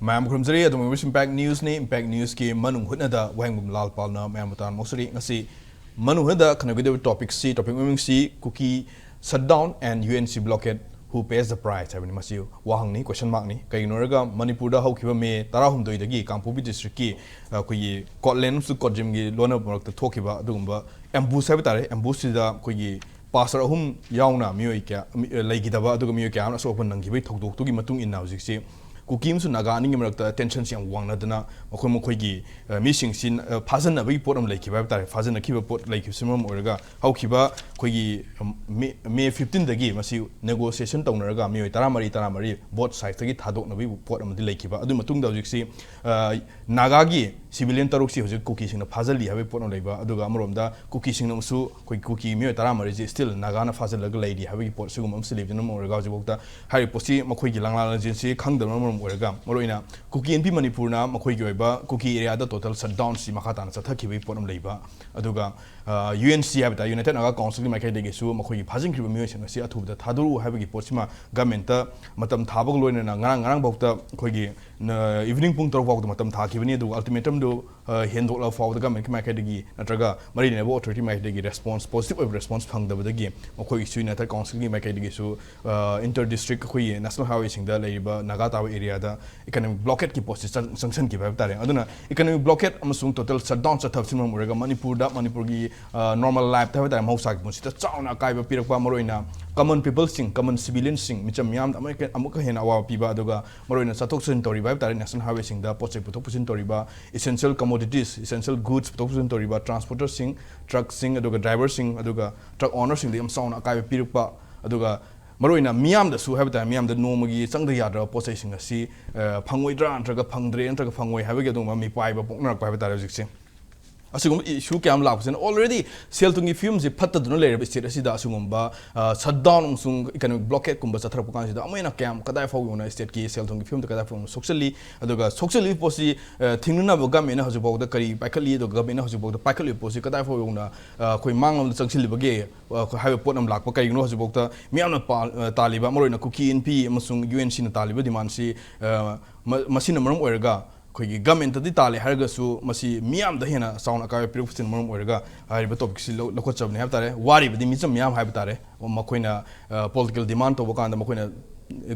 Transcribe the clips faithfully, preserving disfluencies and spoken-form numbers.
ꯃꯌꯥꯝ ꯈꯨꯔꯨꯝꯖꯔꯤ꯫ ꯑꯗꯨꯝ ꯑꯣꯏꯕꯁꯨ Impact Newsꯅꯤ꯫ Impact Newsꯀꯤ ꯃꯅꯨꯡ ꯍꯨꯠꯅꯗ ꯋꯥꯍꯦꯡꯕꯝ ꯂꯥꯜ ꯄꯥꯜꯅ ꯃꯌꯥꯝꯕꯨ ꯇꯔꯥꯝꯅ ꯑꯣꯛꯆꯔꯤ꯫ ꯉꯁꯤ ꯃꯅꯨꯡ ꯍꯨꯠꯅꯗ ꯈꯟꯅꯒꯗꯧꯔꯤꯕ topicꯁꯤ, topic ꯃꯃꯤꯡꯁꯤ Kuki shutdown and UNC blockade, who pays the price ꯍꯥꯏꯕꯅꯤ꯫ ꯃꯁꯤ ꯋꯥꯍꯪꯅꯤ, question markꯅꯤ꯫ ꯀꯩꯒꯤꯅꯣ ꯍꯥꯏꯔꯒ ꯃꯅꯤꯄꯨꯔꯗ ꯍꯧꯈꯤꯕ ꯃꯦ ꯇꯔꯥꯍꯨꯝꯗꯣꯏꯗꯒꯤ ꯀꯥꯡꯄꯣꯛꯄꯤ districtꯀꯤ ꯑꯩꯈꯣꯏꯒꯤ ꯀꯣꯠꯂꯦꯟ ꯑꯃꯁꯨꯡ ꯀꯣꯠꯖꯤꯝꯒꯤ ꯂꯣꯟꯅꯕ ꯃꯔꯛꯇ ꯊꯣꯛꯈꯤꯕ ꯑꯗꯨꯒꯨꯝꯕ ambush ꯍꯥꯏꯕ ꯇꯥꯔꯦ, ambushꯁꯤꯗ ꯑꯩꯈꯣꯏꯒꯤ pastor ꯑꯍꯨꯝ ꯌꯥꯎꯅ ꯃꯤꯑꯣꯏ ꯀꯌꯥ, ꯃꯤ, ꯂꯩꯈꯤꯗꯕ, ꯑꯗꯨꯒ ꯃꯤꯑꯣꯏ ꯀꯌꯥ ꯑꯃꯅ ꯑꯁꯣꯛ ꯑꯄꯟ ꯅꯪꯈꯤꯕꯒꯤ ꯊꯧꯗꯣꯛꯇꯨꯒꯤ ꯃꯇꯨꯡ ꯏꯟꯅ ꯍꯧꯖꯤꯛꯁꯤ ꯀꯨꯀꯤ ꯑꯃꯁꯨꯡ ꯅꯥꯒꯥ ꯑꯅꯤꯒꯤ ꯃꯔꯛꯇ tensionꯁꯤ ꯌꯥꯝ ꯋꯥꯡꯅꯗꯅ ꯃꯈꯣꯏ ꯃꯈꯣꯏꯒꯤ, ꯑ, ꯃꯤꯁꯤꯡꯁꯤ, ꯑ, ꯐꯥꯖꯤꯟꯅꯕꯒꯤ ꯄꯣꯠ ꯑꯃ ꯂꯩꯈꯤꯕ ꯍꯥꯏꯕ ꯇꯥꯔꯦ꯫ ꯐꯥꯖꯤꯟꯅꯈꯤꯕ ꯄꯣꯠ ꯂꯩꯈꯤꯕꯁꯤꯅ ꯃꯔꯝ ꯑꯣꯏꯔꯒ ꯍꯧꯈꯤꯕ ꯑꯩꯈꯣꯏꯒꯤ, ꯎꯝ, ꯃꯦ, ꯃꯦ fifteenꯗꯒꯤ ꯃꯁꯤ negotiation ꯇꯧꯅꯔꯒ ꯃꯤꯑꯣꯏ ꯇꯔꯥꯃꯔꯤ, ꯇꯔꯥꯃꯔꯤ both sideꯇꯒꯤ ꯊꯥꯗꯣꯛꯅꯕꯒꯤ ꯄꯣꯠ ꯑꯃꯗꯤ ꯂꯩꯈꯤꯕ꯫ ꯑꯗꯨꯒꯤ ꯃꯇꯨꯡꯗ ꯍꯧꯖꯤꯛꯁꯤ, ꯑ, ꯅꯥꯒꯥꯒꯤ civilian ꯇꯔꯨꯛꯁꯤ ꯍꯧꯖꯤꯛ ꯀꯨꯀꯤꯁꯤꯡꯅ ꯐꯥꯖꯤꯜꯂꯤ ꯍꯥꯏꯕꯒꯤ ꯄꯣꯠ ꯑꯃ ꯂꯩꯕ, ꯑꯗꯨꯒ ꯑꯃꯔꯣꯝꯗ ꯀꯨꯀꯤꯁꯤꯡꯅ ꯑꯃꯁꯨ ꯑꯩꯈꯣꯏ ꯀꯨꯀꯤ ꯃꯤꯑꯣꯏ ꯇꯔꯥꯃꯔꯤꯁꯤ still ꯅꯥꯒꯥꯅ ꯐꯥꯖꯤꯜꯂꯒ ꯂꯩꯔꯤ ꯍꯥꯏꯕꯒꯤ ꯄꯣꯠ ꯁꯤꯒꯨꯝꯕ ꯑꯃꯁꯨ ꯂꯩꯕꯅ ꯃꯔꯝ ꯑꯣꯏꯔꯒ ꯍꯧꯖꯤꯛꯐꯥꯎꯗ ꯍꯥꯏꯔꯤꯕ ꯄꯣꯠꯁꯤ ꯃꯈꯣꯏꯒꯤ ꯂꯪꯂꯥ ꯂꯪꯖꯦꯟꯁꯤ ꯈꯪꯗꯕꯅ ꯃꯔꯝ ꯑꯣꯏꯔꯒ, ꯃꯔꯨꯑꯣꯏꯅ ꯀꯨꯀꯤ ꯑꯦꯟ ꯄꯤ ꯃꯅꯤꯄꯨꯔꯅ ꯃꯈꯣꯏꯒꯤ ꯑꯣꯏꯕ ꯀꯨꯀꯤ areaꯗ total shutdownꯁꯤ ꯃꯈꯥ ꯇꯥꯅ ꯆꯠꯊꯈꯤꯕꯒꯤ ꯄꯣꯠ ꯑꯃ ꯂꯩꯕ, ꯑꯗꯨꯒ, ꯑ, UNC ꯍꯥꯏꯕ ꯇꯥꯔꯦ, United Naga Councilꯒꯤ ꯃꯥꯏꯀꯩꯗꯒꯤꯁꯨ ꯃꯈꯣꯏꯒꯤ ꯐꯥꯖꯤꯟꯈ꯭ꯔꯤꯕ ꯃꯤꯑꯣꯏꯁꯤꯡ ꯑꯁꯤ ꯑꯊꯨꯕꯗ ꯊꯥꯗꯣꯔꯛꯎ ꯍꯥꯏꯕꯒꯤ ꯄꯣꯠꯁꯤꯃ governmentꯇ ꯃꯇꯝ ꯊꯥꯕꯒ ꯂꯣꯏꯅꯅ ꯉꯔꯥꯡ, ꯉꯔꯥꯡꯐꯥꯎꯗ ꯑꯩꯈꯣꯏꯒꯤ, ꯅ, evening ꯄꯨꯡ ꯇꯔꯨꯛ ꯐꯥꯎꯗ ꯃꯇꯝ ꯊꯥꯈꯤꯕꯅꯤ꯫ ꯑꯗꯨꯒ ultimatumꯗꯨ, ꯑ, ꯍꯦꯟꯗꯣꯛꯂꯕ ꯐꯥꯎꯕꯗ governmentꯀꯤ ꯃꯥꯏꯀꯩꯗꯒꯤ ꯅꯠꯇ꯭ꯔꯒ ꯃꯔꯤ ꯂꯩꯅꯕ authority ꯃꯥꯏꯀꯩꯗꯒꯤ response, positive ꯑꯣꯏꯕ response ꯐꯪꯗꯕꯗꯒꯤ ꯃꯈꯣꯏꯒꯤꯁꯨ United Councilꯒꯤ ꯃꯥꯏꯀꯩꯗꯒꯤꯁꯨ, ꯑ, inter district ꯑꯩꯈꯣꯏꯒꯤ national highwayꯁꯤꯡꯗ ꯂꯩꯔꯤꯕ ꯅꯥꯒꯥ ꯇꯥꯕ areaꯗ economic blockadeꯀꯤ ꯄꯣꯠꯁꯤ ꯆꯪ-, ꯆꯪꯁꯤꯟꯈꯤꯕ ꯍꯥꯏꯕ ꯇꯥꯔꯦ꯫ ꯑꯗꯨꯅ economic blockade ꯑꯃꯁꯨꯡ total shutdown ꯆꯠꯊꯕꯁꯤꯅ ꯃꯔꯝ ꯑꯣꯏꯔꯒ ꯃꯅꯤꯄꯨꯔꯗ, ꯃꯅꯤꯄꯨꯔꯒꯤ, ꯑ, normal lifeꯇ ꯍꯥꯏꯕ ꯇꯥꯔꯦ, ꯃꯍꯧꯁꯥꯒꯤ ꯄꯨꯟꯁꯤꯗ ꯆꯥꯎꯅ ꯑꯀꯥꯏꯕ ꯄꯤꯔꯛꯄ, ꯃꯔꯨꯑꯣꯏꯅ common peopleꯁꯤꯡ, common civilianꯁꯤꯡ, ꯃꯤꯆꯝ ꯃꯤꯌꯥꯝꯗ ꯑꯃꯨꯛꯀ, ꯑꯃꯨꯛꯀ ꯍꯦꯟꯅ ꯑꯋꯥꯕ ꯄꯤꯕ, ꯑꯗꯨꯒ ꯃꯔꯨꯑꯣꯏꯅ ꯆꯠꯊꯣꯛ ꯆꯠꯁꯤꯟ ꯇꯧꯔꯤꯕ ꯍꯥꯏꯕ ꯇꯥꯔꯦ, national highwayꯁꯤꯡꯗ ꯄꯣꯠ ꯆꯩ ꯄꯨꯊꯣꯛ ꯄꯨꯁꯤꯟ ꯇꯧꯔꯤꯕ essential commodities, essential goods ꯄꯨꯊꯣꯛ ꯄꯨꯁꯤꯟ ꯇꯧꯔꯤꯕ transporterꯁꯤꯡ, truckꯁꯤꯡ, ꯑꯗꯨꯒ driverꯁꯤꯡ, ꯑꯗꯨꯒ truck ownerꯁꯤꯡꯗ ꯌꯥꯝ ꯆꯥꯎꯅ ꯑꯀꯥꯏꯕ ꯄꯤꯔꯛꯄ, ꯑꯗꯨꯒ ꯃꯔꯨꯑꯣꯏꯅ ꯃꯤꯌꯥꯝꯗꯁꯨ ꯍꯥꯏꯕ ꯇꯥꯔꯦ, ꯃꯤꯌꯥꯝꯗ ꯅꯣꯡꯃꯒꯤ ꯆꯪꯗ ꯌꯥꯗ꯭ꯔꯕ ꯄꯣꯠ ꯆꯩꯁꯤꯡ ꯑꯁꯤ, ꯑ, ꯐꯪꯉꯣꯏꯗ꯭ꯔꯥ ꯅꯠꯇ꯭ꯔꯒ ꯐꯪꯗ꯭ꯔꯦ ꯅꯠꯇ꯭ꯔꯒ ꯐꯪꯉꯣꯏ ꯍꯥꯏꯕꯒꯤ ꯑꯗꯨꯒꯨꯝꯕ ꯃꯤꯄꯥꯏꯕ ꯄꯣꯛꯅꯔꯛꯄ ꯍꯥꯏꯕ ꯇꯥꯔꯦ ꯍꯧꯖꯤꯛꯁꯦ꯫ ꯑꯁꯤꯒꯨꯝꯕ ꯏꯁꯨ ꯀꯌꯥꯝ ꯂꯥꯛꯄꯁꯤꯅ already ꯁꯦꯜ ꯊꯨꯝꯒꯤ ꯐꯤꯕꯝꯁꯤ ꯐꯠꯇꯗꯨꯅ ꯂꯩꯔꯕ ꯁ꯭ꯇꯦꯠ ꯑꯁꯤꯗ ꯑꯁꯤꯒꯨꯝꯕ ꯁꯠ ꯗꯥꯎꯟ ꯑꯃꯁꯨꯡ ꯏꯀꯣꯅꯣꯃꯤꯛ ꯕ꯭ꯂꯣꯀꯦꯠꯀꯨꯝꯕ ꯆꯠꯊꯔꯛꯄ ꯀꯥꯟꯁꯤꯗ ꯑꯃꯨꯛ ꯍꯦꯟꯅ ꯀꯌꯥꯝ ꯀꯗꯥꯏ ꯐꯥꯎ ꯌꯧꯅ ꯁ꯭ꯇꯦꯠꯀꯤ ꯁꯦꯜ ꯊꯨꯝꯒꯤ ꯐꯤꯕꯝꯗ ꯀꯗꯥꯏ ꯐꯥꯎ ꯌꯧꯅ ꯁꯣꯛꯆꯜꯂꯤ? ꯑꯗꯨꯒ ꯁꯣꯛꯆꯜꯂꯤꯕ ꯄꯣꯠꯁꯤ ꯊꯤꯡꯅꯅꯕ ꯒꯃꯦꯟꯅ ꯍꯧꯖꯤꯛꯐꯥꯎꯗ ꯀꯔꯤ ꯄꯥꯏꯈꯠꯂꯤ? ꯑꯗꯨꯒ ꯒꯃꯦꯟꯅ ꯍꯧꯖꯤꯛꯐꯥꯎꯗ ꯄꯥꯏꯈꯠꯂꯤꯕ ꯄꯣꯠꯁꯤ ꯀꯗꯥꯏ ꯐꯥꯎ ꯌꯧꯅ ꯑꯩꯈꯣꯏ ꯃꯥꯡꯂꯣꯝꯗ ꯆꯪꯁꯤꯜꯂꯤꯕꯒꯦ? ꯑꯩꯈꯣꯏ ꯍꯥꯏꯕ ꯄꯣꯠ ꯑꯃ ꯂꯥꯛꯄ꯫ ꯀꯔꯤꯒꯤꯅꯣ ꯍꯧꯖꯤꯛꯐꯥꯎꯗ ꯃꯤꯌꯥꯝꯅ ꯄꯥ-, ꯑ, ꯇꯥꯜꯂꯤꯕ, ꯃꯔꯨꯑꯣꯏꯅ ꯀꯨꯀꯤ ꯏꯟꯐꯤ ꯑꯃꯁꯨꯡ ꯌꯨ ꯑꯦꯟ ꯁꯤꯅ ꯇꯥꯜꯂꯤꯕ ꯗꯤꯃꯥꯟꯁꯤ, ꯑ, ꯃ-, ꯃꯁꯤꯅ ꯃꯔꯝ ꯑꯣꯏꯔꯒ ꯑꯩꯈꯣꯏꯒꯤ ꯒꯃꯦꯟꯇꯗꯤ ꯇꯥꯜꯂꯦ ꯍꯥꯏꯔꯒꯁꯨ ꯃꯁꯤ ꯃꯤꯌꯥꯝꯗ ꯍꯦꯟꯅ ꯆꯥꯎꯅ ꯑꯀꯥꯏꯕ ꯄꯤꯔꯛꯄꯁꯤꯅ ꯃꯔꯝ ꯑꯣꯏꯔꯒ ꯍꯥꯏꯔꯤꯕ ꯇꯣꯄꯤꯛꯁꯤ ꯂꯧ-, ꯂꯧꯈꯠꯆꯕꯅꯤ ꯍꯥꯏꯕ ꯇꯥꯔꯦ꯫ ꯋꯥꯔꯤꯕꯗꯤ ꯃꯤꯆꯝ ꯃꯤꯌꯥꯝ ꯍꯥꯏꯕ ꯇꯥꯔꯦ꯫ ꯃꯈꯣꯏꯅ, ꯑ, ꯄꯣꯂꯤꯇꯤꯀꯦꯜ ꯗꯤꯃꯥꯟ ꯇꯧꯕ ꯀꯥꯟꯗ ꯃꯈꯣꯏꯅ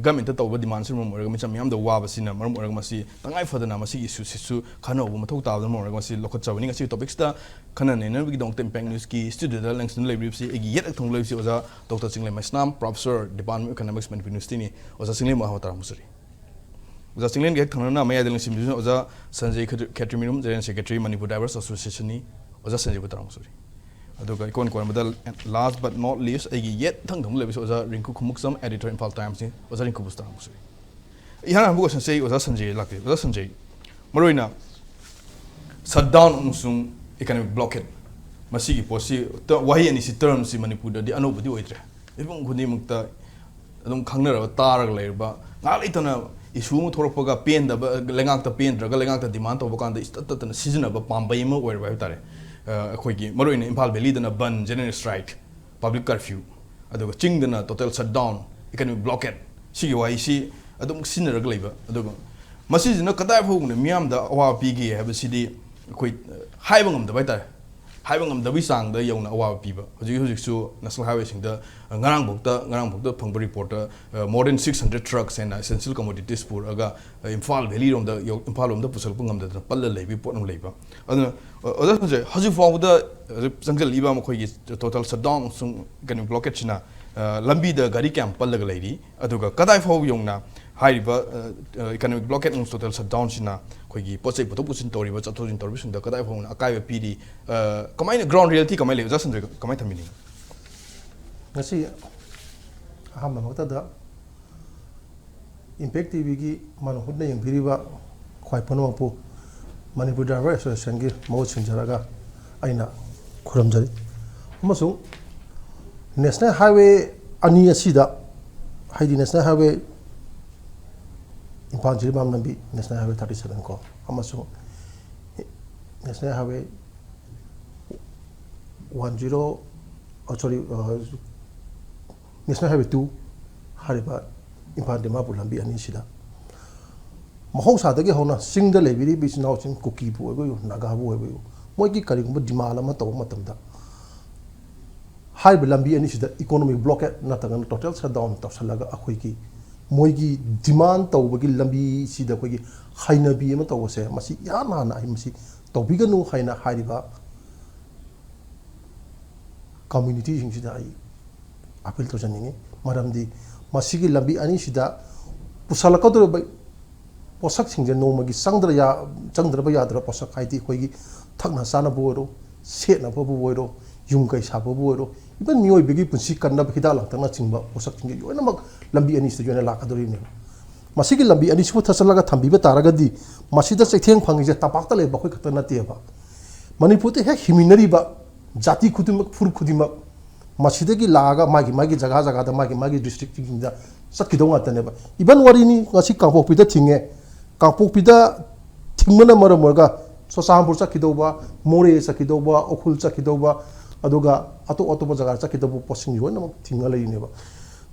ꯒꯃꯦꯟꯇ ꯇꯧꯕ ꯗꯤꯃꯥꯟꯁꯤꯅ ꯃꯔꯝ ꯑꯣꯏꯔꯒ ꯃꯤꯆꯝ ꯃꯤꯌꯥꯝꯗ ꯋꯥꯕꯁꯤꯅ ꯃꯔꯝ ꯑꯣꯏꯔꯒ ꯃꯁꯤ ꯇꯉꯥꯏ ꯐꯗꯅ ꯃꯁꯤꯒꯤ ꯏꯁꯨꯁꯤꯁꯨ ꯈꯟꯅꯍꯧꯕ ꯃꯊꯧ ꯇꯥꯕꯅ ꯃꯔꯝ ꯑꯣꯏꯔꯒ ꯃꯁꯤ ꯂꯧꯈꯠꯆꯕꯅꯤ꯫ ꯉꯁꯤꯒꯤ ꯇꯣꯄꯤꯛꯁꯤꯗ ꯈꯟꯅ ꯅꯩꯅꯅꯕꯒꯤꯗꯃꯛꯇ ꯏꯝꯄꯦꯛ ꯅ꯭ꯌꯨꯁꯀꯤ ꯁ꯭ꯇꯨꯗꯤꯑꯣꯗ ꯂꯦꯡꯁꯤꯟꯗꯨꯅ ꯂꯩꯕꯤꯔꯤꯕꯁꯤ ꯑꯩꯒꯤ ꯌꯦꯠ ꯑꯛ ꯊꯪꯕ ꯂꯩꯕꯁꯤ ꯑꯣꯖꯥ doctor Chinglem Meisnam, professor, department of economics, Manipur ꯌꯨꯅꯤꯚꯔꯁꯤꯇꯤꯅꯤ꯫ ꯑꯣꯖꯥ ꯆꯤꯡꯂꯦꯝꯕꯨ ꯍꯥꯏꯕ ꯇꯔꯥꯃꯨꯛ ꯆꯨꯔꯤ꯫ ꯑꯣꯖꯥ ꯆꯤꯡꯂꯦꯝꯒꯤ ꯍꯦꯛ ꯊꯪꯅꯅ ꯃꯌꯥꯏꯗ ꯂꯦꯡꯁꯤꯟꯕꯤꯗꯨꯅ ꯑꯣꯖꯥ ꯁꯟꯖꯦ ꯈꯦꯇ꯭ꯔꯤ-, ꯈꯦꯇ꯭ꯔꯤꯃꯌꯨꯝ, ꯖꯦꯅꯔꯦꯜ ꯁꯦꯀ꯭ꯔꯦꯇꯔꯤ, ꯃꯅꯤꯄꯨꯔ ꯗ꯭ꯔꯥꯏꯚꯔꯁ ꯑꯦꯁꯣꯁꯤꯌꯦꯁꯟꯅꯤ꯫ ꯑꯣꯖꯥ ꯁꯟꯖꯦꯕꯨ ꯇꯔꯥꯃꯨꯛ ꯆꯨꯔꯤ꯫ ꯑꯗꯨꯒ ꯏꯀꯣꯟ ꯀꯣꯟꯕꯗ, last but not least, ꯑꯩꯒꯤ ꯌꯦꯠ ꯊꯪ ꯊꯪꯕ ꯂꯩꯕꯁꯤ ꯑꯣꯖꯥ ꯔꯤꯡꯀꯨ ꯈꯨꯃꯨꯛꯆꯝ, ꯑꯦꯗꯤꯇꯔ, ꯏꯝꯐꯥꯜ ꯇꯥꯏꯝꯁꯅꯤ꯫ ꯑꯣꯖꯥ ꯔꯤꯡꯀꯨꯕꯨꯁꯨ ꯇꯔꯥꯃꯨꯛ ꯆꯨꯔꯤ꯫ ꯏꯍꯥꯟ ꯍꯥꯟꯕ ꯀꯣꯏꯁꯟꯁꯦ ꯑꯩ ꯑꯣꯖꯥ ꯁꯟꯖꯦ ꯂꯥꯛꯀꯦ꯫ ꯑꯣꯖꯥ ꯁꯟꯖꯦ, ꯃꯔꯨꯑꯣꯏꯅ ꯁꯠ ꯗꯥꯎꯟ ꯑꯃꯁꯨꯡ ꯏꯀꯣꯅꯣꯃꯤꯛ ꯕ꯭ꯂꯣꯀꯦꯠ, ꯃꯁꯤꯒꯤ ꯄꯣꯠꯁꯤ, ꯇ-, ꯋꯥꯍꯩ ꯑꯅꯤꯁꯤ, ꯇꯔꯝꯁꯤ ꯃꯅꯤꯄꯨꯔꯗꯗꯤ ꯑꯅꯧꯕꯗꯤ ꯑꯣꯏꯗ꯭ꯔꯦ꯫ ꯃꯤꯄꯨꯝ ꯈꯨꯗꯤꯡꯃꯛꯇ ꯑꯗꯨꯝ ꯈꯪꯅꯔꯕ, ꯇꯥꯔꯒ ꯂꯩꯔꯕ, ꯉꯥꯏꯍꯥꯛ ꯂꯩꯇꯅ ꯏꯁꯨ ꯑꯃ ꯊꯣꯛꯂꯛꯄꯒ ꯄꯦꯟꯗꯕ, ꯂꯩꯉꯥꯛꯇ ꯄꯦꯟꯗ꯭ꯔꯒ ꯂꯩꯉꯥꯛꯇ ꯗꯤꯃꯥꯟ ꯇꯧꯕ ꯀꯥꯟꯗ ꯏꯁꯇꯠ ꯇꯠꯇꯅ ꯁꯤꯖꯤꯟꯅꯕ ꯄꯥꯝꯕꯩ ꯑꯃ ꯑꯣꯏꯔꯕ ꯍꯥꯏꯕ ꯇꯥꯔꯦ꯫ ꯑ, ꯑꯩꯈꯣꯏꯒꯤ ꯃꯔꯨꯑꯣꯏꯅ ꯏꯝꯐꯥꯜ ꯚꯦꯂꯤꯗꯅ ꯕꯟ, ꯖꯦꯅꯔꯦꯜ ꯁ꯭ꯇ꯭ꯔꯥꯏꯛ, ꯄꯕ꯭ꯂꯤꯛ ꯀꯔꯐ꯭ꯌꯨ, ꯑꯗꯨꯒ ꯆꯤꯡꯗꯅ ꯇꯣꯇꯦꯜ ꯁꯠ ꯗꯥꯎꯟ, ꯏꯀꯣꯅꯣꯃꯤꯛ ꯕ꯭ꯂꯣꯀꯦꯠ, ꯁꯤꯒꯤ ꯋꯥꯍꯩꯁꯤ ꯑꯗꯨꯝ ꯁꯤꯖꯤꯟꯅꯔꯒ ꯂꯩꯕ꯫ ꯑꯗꯨꯒ ꯃꯁꯤꯁꯤꯅ ꯀꯗꯥꯏ ꯐꯥꯎꯕꯅ ꯃꯤꯌꯥꯝꯗ ꯑꯋꯥꯕ ꯄꯤꯒꯦ ꯍꯥꯏꯕꯁꯤꯗꯤ ꯑꯩꯈꯣꯏ, ꯑ, ꯍꯥꯏꯕ ꯉꯝꯗꯕ ꯍꯥꯏ ꯇꯥꯔꯦ꯫ ꯍꯥꯏꯕ ꯉꯝꯗꯕꯒꯤ ꯆꯥꯡꯗ ꯌꯧꯅ ꯑꯋꯥꯕ ꯄꯤꯕ꯫ ꯍꯧꯖꯤꯛ ꯍꯧꯖꯤꯛꯁꯨ ꯅꯦꯁꯅꯦꯜ ꯍꯥꯏꯋꯦꯁꯤꯡꯗ, ꯑ, ꯉꯔꯥꯡꯐꯥꯎꯗ, ꯉꯔꯥꯡꯐꯥꯎꯗ ꯐꯪꯕ ꯔꯤꯄꯣꯔꯠꯇ, ꯑ, more than six hundred trucks ꯍꯦꯟꯅ essential commodities ꯄꯨꯔꯛꯑꯒ, ꯑ, ꯏꯝꯐꯥꯜ ꯚꯦꯂꯤꯔꯣꯝꯗ ꯌꯧ-, ꯏꯝꯐꯥꯜ ꯂꯣꯝꯗ ꯄꯨꯁꯜꯂꯛꯄ ꯉꯝꯗꯗꯅ ꯄꯜꯂ ꯂꯩꯕꯒꯤ ꯄꯣꯠ ꯑꯃ ꯂꯩꯕ꯫ ꯑꯗꯨꯅ, ꯑ, ꯑꯣꯖꯥ ꯁꯟꯖꯌ, ꯍꯧꯖꯤꯛ ꯐꯥꯎꯕꯗ, ꯑ, ꯆꯪꯁꯤꯜꯂꯛꯏꯕ ꯃꯈꯣꯏꯒꯤ ꯇꯣꯇꯦꯜ ꯁꯠ ꯗꯥꯎꯟ ꯑꯃꯁꯨꯡ ꯏꯀꯣꯅꯣꯃꯤꯛ ꯕ꯭ꯂꯣꯀꯦꯠꯁꯤꯅ, ꯑ, ꯂꯝꯕꯤꯗ ꯒꯥꯔꯤ ꯀꯌꯥꯝ ꯄꯜꯂꯒ ꯂꯩꯔꯤ? ꯑꯗꯨꯒ ꯀꯗꯥꯏ ꯐꯥꯎ ꯌꯧꯅ ꯍꯥꯏꯔꯤꯕ, ꯑ, ꯑ, ꯏꯀꯣꯅꯣꯃꯤꯛ ꯕ꯭ꯂꯣꯀꯦꯠ ꯑꯃꯁꯨꯡ ꯇꯣꯇꯦꯜ ꯁꯠ ꯗꯥꯎꯟꯁꯤꯅ ꯑꯩꯈꯣꯏꯒꯤ ꯄꯣꯠ ꯆꯩ ꯄꯨꯊꯣꯛ ꯄꯨꯁꯤꯟ ꯇꯧꯔꯤꯕ, ꯆꯠꯊꯣꯛ ꯆꯠꯁꯤꯟ ꯇꯧꯔꯤꯕꯁꯤꯡꯗ ꯀꯗꯥꯏ ꯐꯥꯎꯅ ꯑꯀꯥꯏꯕ ꯄꯤꯔꯤ? ꯑ, ꯀꯃꯥꯏꯅ, ꯒ꯭ꯔꯥꯎꯟ ꯔꯤꯌꯦꯂꯤꯇꯤ ꯀꯃꯥꯏꯅ ꯂꯩ? ꯑꯣꯖꯥ ꯁꯟꯖꯌ, ꯀꯃꯥꯏꯅ ꯊꯝꯕꯤꯅꯤꯡꯉꯤ? ꯉꯁꯤ ꯑꯍꯥꯟꯕꯃꯛꯇꯗ ꯏꯝꯄꯦꯛ ꯇꯤ ꯚꯤꯒꯤ ꯃꯥꯅ ꯍꯨꯠꯅ ꯌꯦꯡꯕꯤꯔꯤꯕ ꯈ꯭ꯋꯥꯏ ꯄꯨꯝꯅꯃꯛꯄꯨ ꯃꯅꯤꯄꯨꯔ ꯗ꯭ꯔꯥꯏꯚꯔ ꯑꯦꯁꯣꯁꯤꯌꯦꯁꯟꯒꯤ ꯃꯍꯨꯠ ꯁꯤꯟꯖꯔꯒ ꯑꯩꯅ ꯈꯨꯔꯨꯝꯖꯔꯤ꯫ ꯑꯃꯁꯨꯡ ꯅꯦꯁꯅꯦꯜ ꯍꯥꯏꯋꯦ ꯑꯅꯤ ꯑꯁꯤꯗ, ꯍꯥꯏꯗꯤ ꯅꯦꯁꯅꯦꯜ ꯍꯥꯏꯋꯦ ꯏꯝꯐꯥꯜ ꯖꯤꯔꯤꯕꯥꯝ ꯂꯝꯕꯤ, ꯅꯦꯁꯅꯦꯜ ꯍꯥꯏꯋꯦ thirty seven ꯀꯣ, ꯑꯃꯁꯨꯡ national highway one zero, sorry, national highway two ꯍꯥꯏꯔꯤꯕ ꯏꯝꯐꯥꯜ ꯗꯤꯃꯥꯄꯨꯔ ꯂꯝꯕꯤ ꯑꯅꯤꯁꯤꯗ ꯃꯍꯧꯁꯥꯗꯒꯤ ꯍꯧꯅ ꯆꯤꯡꯗ ꯂꯩꯕꯤꯔꯤꯕ ꯏꯆꯤꯟ ꯏꯅꯥꯎꯁꯤꯡ, ꯀꯨꯀꯤꯕꯨ ꯑꯣꯏꯕ ꯑꯣꯏꯌꯨ, ꯅꯥꯒꯥꯕꯨ ꯑꯣꯏꯕ ꯑꯣꯏꯌꯨ, ꯃꯣꯏꯒꯤ ꯀꯔꯤꯒꯨꯝꯕ ꯗꯤꯃꯥꯟ ꯑꯃ ꯇꯧꯕ ꯃꯇꯝꯗ, ꯍꯥꯏꯔꯤꯕ ꯂꯝꯕꯤ ꯑꯅꯤꯁꯤꯗ ꯏꯀꯣꯅꯣꯃꯤꯛ ꯕ꯭ꯂꯣꯀꯦꯠ ꯅꯠꯇ꯭ꯔꯒꯅ ꯇꯣꯇꯦꯜ ꯁꯠ ꯗꯥꯎꯟ ꯇꯧꯁꯜꯂꯒ, ꯑꯩꯈꯣꯏꯒꯤ ꯃꯣꯏꯒꯤ ꯗꯤꯃꯥꯟ ꯇꯧꯕꯒꯤ ꯂꯝꯕꯤꯁꯤꯗ ꯑꯩꯈꯣꯏꯒꯤ ꯍꯩꯅꯕꯤ ꯑꯃ ꯇꯧꯕꯁꯦ, ꯃꯁꯤ ꯏꯍꯥꯟ ꯍꯥꯟꯅ ꯑꯩ ꯃꯁꯤ ꯇꯧꯕꯤꯒꯅꯨ ꯍꯥꯏꯅ ꯍꯥꯏꯔꯤꯕ ꯀꯝꯃ꯭ꯌꯨꯅꯤꯇꯤꯁꯤꯡꯁꯤꯗ ꯑꯩ ꯑꯄꯤꯜ ꯇꯧꯖꯅꯤꯡꯉꯤ꯫ ꯃꯔꯝꯗꯤ ꯃꯁꯤꯒꯤ ꯂꯝꯕꯤ ꯑꯅꯤꯁꯤꯗ ꯄꯨꯁꯜꯂꯛꯀꯗꯧꯔꯤꯕ ꯄꯣꯠꯁꯛꯁꯤꯡꯁꯦ, ꯅꯣꯡꯃꯒꯤ ꯆꯪꯗ꯭ꯔ ꯌꯥ-, ꯆꯪꯗ꯭ꯔꯕ ꯌꯥꯗ꯭ꯔꯕ ꯄꯣꯠꯁꯛ ꯍꯥꯏꯗꯤ ꯑꯩꯈꯣꯏꯒꯤ ꯊꯛꯅ ꯆꯥꯅꯕ ꯑꯣꯏꯔꯣ, ꯁꯦꯠꯅꯕꯕꯨ ꯑꯣꯏꯔꯣ, ꯌꯨꯝ ꯀꯩ ꯁꯥꯕꯕꯨ ꯑꯣꯏꯔꯣ, ꯏꯚꯟ ꯃꯤꯑꯣꯏꯕꯒꯤ ꯄꯨꯟꯁꯤ ꯀꯟꯅꯕ ꯍꯤꯗꯥꯛ ꯂꯥꯡꯊꯛꯅꯆꯤꯡꯕ ꯄꯣꯠꯁꯛꯁꯤꯡꯁꯦ ꯂꯣꯏꯅꯃꯛ ꯂꯝꯕꯤ ꯑꯅꯤꯁꯤꯗ ꯂꯣꯏꯅ ꯂꯥꯛꯀꯗꯧꯔꯤꯕꯅꯦꯕ꯫ ꯃꯁꯤꯒꯤ ꯂꯝꯕꯤ ꯑꯅꯤꯁꯤꯕꯨ ꯊꯠꯆꯜꯂꯒ ꯊꯝꯕꯤꯕ ꯇꯥꯔꯒꯗꯤ, ꯃꯁꯤꯗ ꯆꯩꯊꯦꯡ ꯐꯪꯉꯤꯁꯦ ꯇꯝꯄꯥꯛꯇ ꯂꯩꯕ ꯑꯩꯈꯣꯏ ꯈꯛꯇ ꯅꯠꯇꯦꯕ꯫ ꯃꯅꯤꯄꯨꯔꯗ ꯍꯦꯛ ꯍꯤꯡꯃꯤꯟꯅꯔꯤꯕ ꯖꯥꯇꯤ ꯈꯨꯗꯤꯡꯃꯛ, ꯐꯨꯔꯨꯞ ꯈꯨꯗꯤꯡꯃꯛ ꯃꯁꯤꯗꯒꯤ ꯂꯥꯛꯑꯒ ꯃꯥꯒꯤ ꯃꯥꯒꯤ ꯖꯒꯥ ꯖꯒꯥꯗ, ꯃꯥꯒꯤ ꯃꯥꯒꯤ ꯗꯤꯁꯇ꯭ꯔꯤꯛꯁꯤꯡꯁꯤꯡꯗ ꯆꯠꯈꯤꯗꯧ ꯉꯥꯛꯇꯅꯦꯕ꯫ ꯏꯚꯟ ꯋꯥꯔꯤꯅꯤ, ꯉꯁꯤ ꯀꯥꯡꯄꯣꯛꯄꯤꯗ ꯊꯤꯡꯉꯦ, ꯀꯥꯡꯄꯣꯛꯄꯤꯗ ꯊꯤꯡꯕꯅ ꯃꯔꯝ ꯑꯣꯏꯔꯒ ꯆꯨꯔꯆꯥꯟꯄꯨꯔ ꯆꯠꯈꯤꯗꯧꯕ, ꯃꯣꯔꯦ ꯆꯠꯈꯤꯗꯧꯕ, ꯎꯈ꯭ꯔꯨꯜ ꯆꯠꯈꯤꯗꯧꯕ, ꯑꯗꯨꯒ ꯑꯇꯣꯞ ꯑꯇꯣꯞꯄ ꯖꯒꯥ ꯆꯠꯈꯤꯗꯧꯕ ꯄꯣꯠꯁꯤꯡ ꯂꯣꯏꯅꯃꯛ ꯊꯤꯡꯉ ꯂꯩꯔꯤꯅꯦꯕ꯫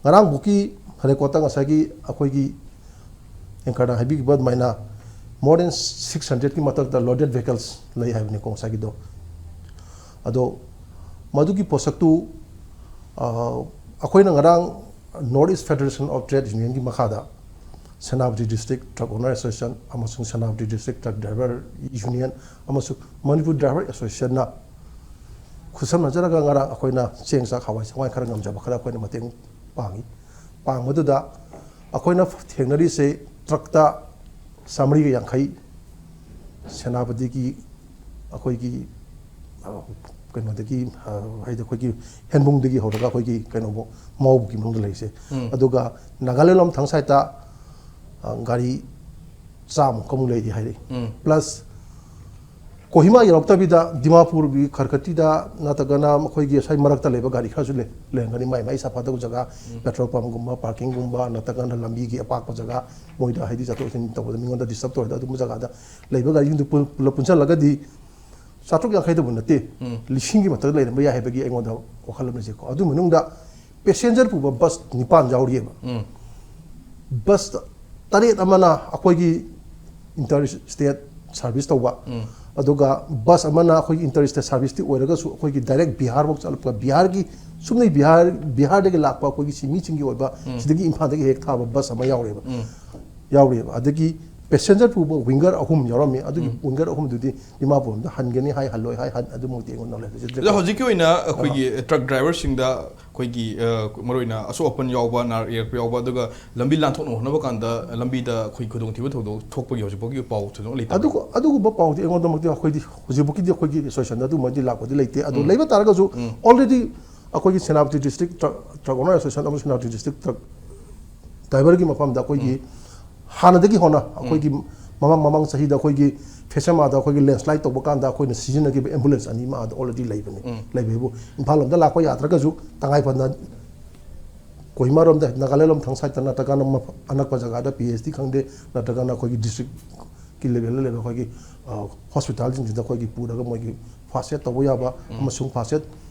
ꯉꯔꯥꯡꯕꯨꯛꯀꯤ ꯔꯦꯀꯣꯔꯠꯇ ꯉꯁꯥꯏꯒꯤ ꯑꯩꯈꯣꯏꯒꯤ ꯑꯦꯡꯀꯔꯅ ꯍꯥꯏꯕꯤꯈꯤꯕ ꯑꯗꯨꯃꯥꯏꯅ more than six hundredꯀꯤ ꯃꯊꯛꯇ loaded vehicles ꯂꯩ ꯍꯥꯏꯕꯅꯤꯀꯣ ꯉꯁꯥꯏꯒꯤꯗꯣ꯫ ꯑꯗꯣ ꯃꯗꯨꯒꯤ ꯄꯣꯠꯁꯛꯇꯨ, ꯑ, ꯑꯩꯈꯣꯏꯅ ꯉꯔꯥꯡ North East Federation of Trade Unionꯒꯤ ꯃꯈꯥꯗ Senapati District Truck Owner Association ꯑꯃꯁꯨꯡ Senapati District Truck Driver Union ꯑꯃꯁꯨꯡ ꯃꯅꯤꯄꯨꯔ Driver Associationꯅ ꯈꯨꯠꯁꯝꯅꯖꯔꯒ ꯉꯔꯥꯡ ꯑꯩꯈꯣꯏꯅ ꯆꯦꯡ, ꯆꯥꯛ, ꯍꯋꯥꯏ, ꯆꯦꯡꯋꯥꯏ ꯈꯔ ꯉꯝꯖꯕ ꯈꯔ ꯑꯩꯈꯣꯏꯅ ꯃꯇꯦꯡ ꯄꯥꯡꯉꯤ꯫ ꯄꯥꯡꯕꯗꯨꯗ ꯑꯩꯈꯣꯏꯅ ꯊꯦꯡꯅꯔꯤꯁꯦ ꯇ꯭ꯔꯛꯇ ꯆꯥꯃꯔꯤꯒ ꯌꯥꯡꯈꯩ, ꯁꯦꯅꯥꯄꯇꯤꯒꯤ ꯑꯩꯈꯣꯏꯒꯤ, ꯑ, ꯀꯩꯅꯣꯗꯒꯤ, ꯑ, ꯍꯥꯏꯗꯤ ꯑꯩꯈꯣꯏꯒꯤ ꯍꯦꯟꯕꯨꯡꯗꯒꯤ ꯍꯧꯔꯒ ꯑꯩꯈꯣꯏꯒꯤ ꯀꯩꯅꯣꯕꯨꯛ, ꯃꯥꯎꯕꯨꯛꯀꯤ ꯃꯅꯨꯡꯗ ꯂꯩꯔꯤꯁꯦ꯫ ꯎꯝ꯫ ꯑꯗꯨꯒ ꯅꯥꯒꯥꯂꯦꯟ ꯂꯣꯝ ꯊꯪ ꯁꯥꯏꯠꯇ, ꯑ, ꯒꯥꯔꯤ ꯆꯥꯝꯃꯨꯛ ꯑꯃꯨꯛ ꯂꯩꯔꯤ ꯍꯥꯏꯔꯤ꯫ ꯎꯝ꯫ Plus ꯀꯣꯍꯤꯃꯥ ꯌꯧꯔꯛꯇꯕꯤꯗ ꯗꯤꯃꯥꯄꯨꯔꯒꯤ ꯈꯔꯈꯇꯤꯗ ꯅꯠꯇ꯭ꯔꯒꯅ ꯃꯈꯣꯏꯒꯤ ꯉꯁꯥꯏ ꯃꯔꯛꯇ ꯂꯩꯕ ꯒꯥꯔꯤ ꯈꯔꯁꯨ ꯂꯩ, ꯂꯩꯔꯝꯒꯅꯤ, ꯃꯥꯏ ꯃꯥꯏ ꯁꯥꯐꯗꯧꯕ ꯖꯒꯥ, ꯄꯦꯇ꯭ꯔꯣꯜ ꯄꯝꯒꯨꯝꯕ, ꯄꯥꯔꯀꯤꯡꯒꯨꯝꯕ, ꯅꯠꯇ꯭ꯔꯒꯅ ꯂꯝꯕꯤꯒꯤ ꯑꯄꯥꯛꯄ ꯖꯒꯥ, ꯃꯣꯏꯗ ꯍꯥꯏꯗꯤ ꯆꯠꯊꯣꯛ ꯆꯠꯁꯤꯟ ꯇꯧꯕꯗ ꯃꯤꯉꯣꯟꯗ ꯗꯤꯁꯇꯔꯕ ꯇꯧꯔꯣꯏꯗ ꯑꯗꯨꯒꯨꯝꯕ ꯖꯒꯥꯗ ꯂꯩꯕ ꯒꯥꯔꯤꯁꯤꯡꯗꯨ ꯄꯨ-, ꯄꯨꯂꯞ ꯄꯨꯟꯁꯤꯜꯂꯒꯗꯤ ꯆꯥꯇ꯭ꯔꯨꯛ ꯌꯥꯡꯈꯩꯗꯕꯨ ꯅꯠꯇꯦ, ꯎꯝ꯫ ꯂꯤꯁꯤꯡꯒꯤ ꯃꯊꯛꯇ ꯂꯩꯔꯝꯕ ꯌꯥꯏ ꯍꯥꯏꯕꯒꯤ ꯑꯩꯉꯣꯟꯗ ꯋꯥꯈꯜ ꯑꯃ ꯂꯩꯖꯩꯀꯣ꯫ ꯑꯗꯨ ꯃꯅꯨꯡꯗ ꯄꯦꯁꯦꯟꯖꯔ ꯄꯨꯕ ꯕꯁ ꯅꯤꯄꯥꯟ ꯌꯥꯎꯔꯤꯑꯕ꯫ ꯎꯝ꯫ ꯕꯁ ꯇꯔꯦꯠ ꯑꯃꯅ ꯑꯩꯈꯣꯏꯒꯤ ꯏꯟꯇꯔ ꯁ꯭ꯇꯦꯠ ꯁꯥꯔꯚꯤꯁ ꯇꯧꯕ, ꯎꯝ꯫ ꯑꯗꯨꯒ ꯕꯁ ꯑꯃꯅ ꯑꯩꯈꯣꯏꯒꯤ ꯏꯟꯇꯔ ꯁ꯭ꯇꯦꯠ ꯁꯥꯔꯚꯤꯁꯇꯤ ꯑꯣꯏꯔꯒꯁꯨ ꯑꯩꯈꯣꯏꯒꯤ ꯗꯥꯏꯔꯦꯛ ꯕꯤꯍꯥꯔꯐꯥꯎ ꯆꯠꯂꯛꯄ, ꯕꯤꯍꯥꯔꯒꯤ, ꯁꯨꯞꯅꯩ ꯕꯤꯍꯥꯔ, ꯕꯤꯍꯥꯔꯗꯒꯤ ꯂꯥꯛꯄ ꯑꯩꯈꯣꯏꯒꯤ ꯁꯤ ꯃꯤꯁꯤꯡꯒꯤ ꯑꯣꯏꯕ, ꯎꯝ꯫ ꯁꯤꯗꯒꯤ ꯏꯝꯐꯥꯜꯗꯒꯤ ꯍꯦꯛ ꯊꯥꯕ ꯕꯁ ꯑꯃ ꯌꯥꯎꯔꯦꯕ꯫ ꯎꯝ꯫ ꯌꯥꯎꯔꯤꯑꯕ꯫ ꯑꯗꯒꯤ ꯄꯦꯁꯦꯟꯖꯔ ꯄꯨꯕ ꯋꯤꯡꯒꯔ ꯑꯍꯨꯝ ꯌꯥꯎꯔꯝꯃꯤ꯫ ꯑꯗꯨꯒꯤ ꯎꯝ꯫ ꯋꯤꯡꯒꯔ ꯑꯍꯨꯝꯗꯨꯗꯤ ꯗꯤꯃꯥꯄꯨꯔ ꯂꯣꯝꯗ ꯍꯟꯒꯅꯤ ꯍꯥꯏ, ꯍꯜꯂꯣꯏ ꯍꯥꯏ, ꯍꯟ-, ꯑꯗꯨꯃꯛꯇꯤ ꯑꯩꯉꯣꯟꯗ ꯅꯣꯂꯦꯖ ꯂꯩꯖꯗ꯭ꯔꯦ꯫ ꯑꯗꯣ ꯍꯧꯖꯤꯛꯀꯤ ꯑꯣꯏꯅ ꯑꯩꯈꯣꯏꯒꯤ ꯑꯥ꯫ ꯇ꯭ꯔꯛ ꯗ꯭ꯔꯥꯏꯚꯔꯁꯤꯡꯗ ꯑꯩꯈꯣꯏꯒꯤ, ꯑ, ꯃꯔꯨꯑꯣꯏꯅ ꯑꯁꯣꯛ ꯑꯄꯟ ꯌꯥꯎꯕ, ꯅꯥꯔꯛ ꯌꯦꯛꯂꯛꯄ ꯌꯥꯎꯕ, ꯑꯗꯨꯒ ꯂꯝꯕꯤ ꯂꯥꯟꯊꯣꯛꯅ ꯍꯣꯠꯅꯕ ꯀꯥꯟꯗ ꯂꯝꯕꯤꯗ ꯑꯩꯈꯣꯏ ꯈꯨꯗꯣꯡꯊꯤꯕ ꯊꯧꯗꯣꯛ ꯊꯣꯛꯄꯒꯤ ꯍꯧꯖꯤꯛ ꯐꯥꯎꯒꯤ ꯄꯥꯎ ꯊꯣꯏꯗꯣꯛꯅ ꯂꯩꯇꯕ꯭ꯔꯥ? ꯑꯗꯨꯒ-, ꯑꯗꯨꯒꯨꯝꯕ ꯄꯥꯎꯗꯤ ꯑꯩꯉꯣꯟꯗꯃꯛꯇꯤ ꯑꯩꯈꯣꯏꯗꯤ ꯍꯧꯖꯤꯛꯐꯥꯎꯒꯤꯗꯤ ꯑꯩꯈꯣꯏꯒꯤ ꯑꯦꯁꯣꯁꯤꯌꯦꯁꯟꯗ ꯑꯗꯨꯃꯗꯤ ꯂꯥꯛꯄꯗꯤ ꯂꯩꯇꯦ꯫ ꯑꯗꯣ ꯎꯝ꯫ ꯂꯩꯕ ꯇꯥꯔꯒꯁꯨ ꯎꯝ꯫ ꯑꯣꯜꯔꯦꯗꯤ ꯑꯩꯈꯣꯏꯒꯤ Senapati district truck, truck honour association ꯑꯃꯁꯨꯡ ꯁꯦꯅꯥꯄꯇꯤ ꯗꯤꯁꯇ꯭ꯔꯤꯛ ꯇ꯭ꯔꯛ ꯗ꯭ꯔꯥꯏꯚꯔꯒꯤ ꯃꯐꯝꯗ ꯑꯩꯈꯣꯏꯒꯤ ꯎꯝ꯫ ꯍꯥꯟꯅꯗꯒꯤ ꯍꯧꯅ ꯎꯝ꯫ ꯑꯩꯈꯣꯏꯒꯤ ꯃꯃꯥꯡ, ꯃꯃꯥꯡ ꯆꯍꯤꯗ ꯑꯩꯈꯣꯏꯒꯤ ꯐꯦꯁꯃꯥꯗ ꯑꯩꯈꯣꯏꯒꯤ ꯂꯦꯟꯁꯂꯥꯏꯠ ꯇꯧꯕ ꯀꯥꯟꯗ ꯑꯩꯈꯣꯏꯅ ꯁꯤꯖꯤꯟꯅꯈꯤꯕ ꯑꯦꯝꯕꯨꯂꯦꯟꯁ ꯑꯅꯤ ꯑꯃ ꯑꯥꯗ ꯑꯣꯜꯔꯦꯗꯤ ꯂꯩꯕꯅꯤ꯫ ꯎꯝ꯫ ꯂꯩꯕ ꯍꯥꯏꯕꯨ ꯏꯝꯐꯥꯜ ꯂꯣꯝꯗ ꯂꯥꯛꯄ ꯌꯥꯗ꯭ꯔꯒꯁꯨ ꯇꯉꯥꯏ ꯐꯗꯅ ꯀꯣꯍꯤꯃꯥꯔꯣꯝꯗ, ꯅꯥꯒꯥꯂꯦꯟ ꯂꯣꯝ ꯊꯪ ꯁꯥꯏꯠꯇ ꯅꯠꯇ꯭ꯔꯒꯅ ꯃꯐ-, ꯑꯅꯛꯄ ꯖꯒꯥꯗ ꯄꯤ ꯑꯩꯆ ꯗꯤ ꯈꯪꯗꯦ, ꯅꯠꯇ꯭ꯔꯒꯅ ꯑꯩꯈꯣꯏꯒꯤ ꯗꯤꯁꯇ꯭ꯔꯤꯛꯀꯤ ꯂꯦꯚꯦꯜꯗ ꯂꯩꯕ ꯑꯩꯈꯣꯏꯒꯤ, ꯑ, ꯍꯣꯁꯄꯤꯇꯥꯜꯁꯤꯡꯁꯤꯗ ꯑꯩꯈꯣꯏꯒꯤ ꯄꯨꯔꯒ ꯃꯣꯏꯒꯤ ꯐꯥꯁ ꯑꯦꯗ ꯇꯧꯕ ꯌꯥꯕ ꯎꯝ꯫ ꯑꯃꯁꯨꯡ ꯐꯥꯁ ꯑꯦꯗ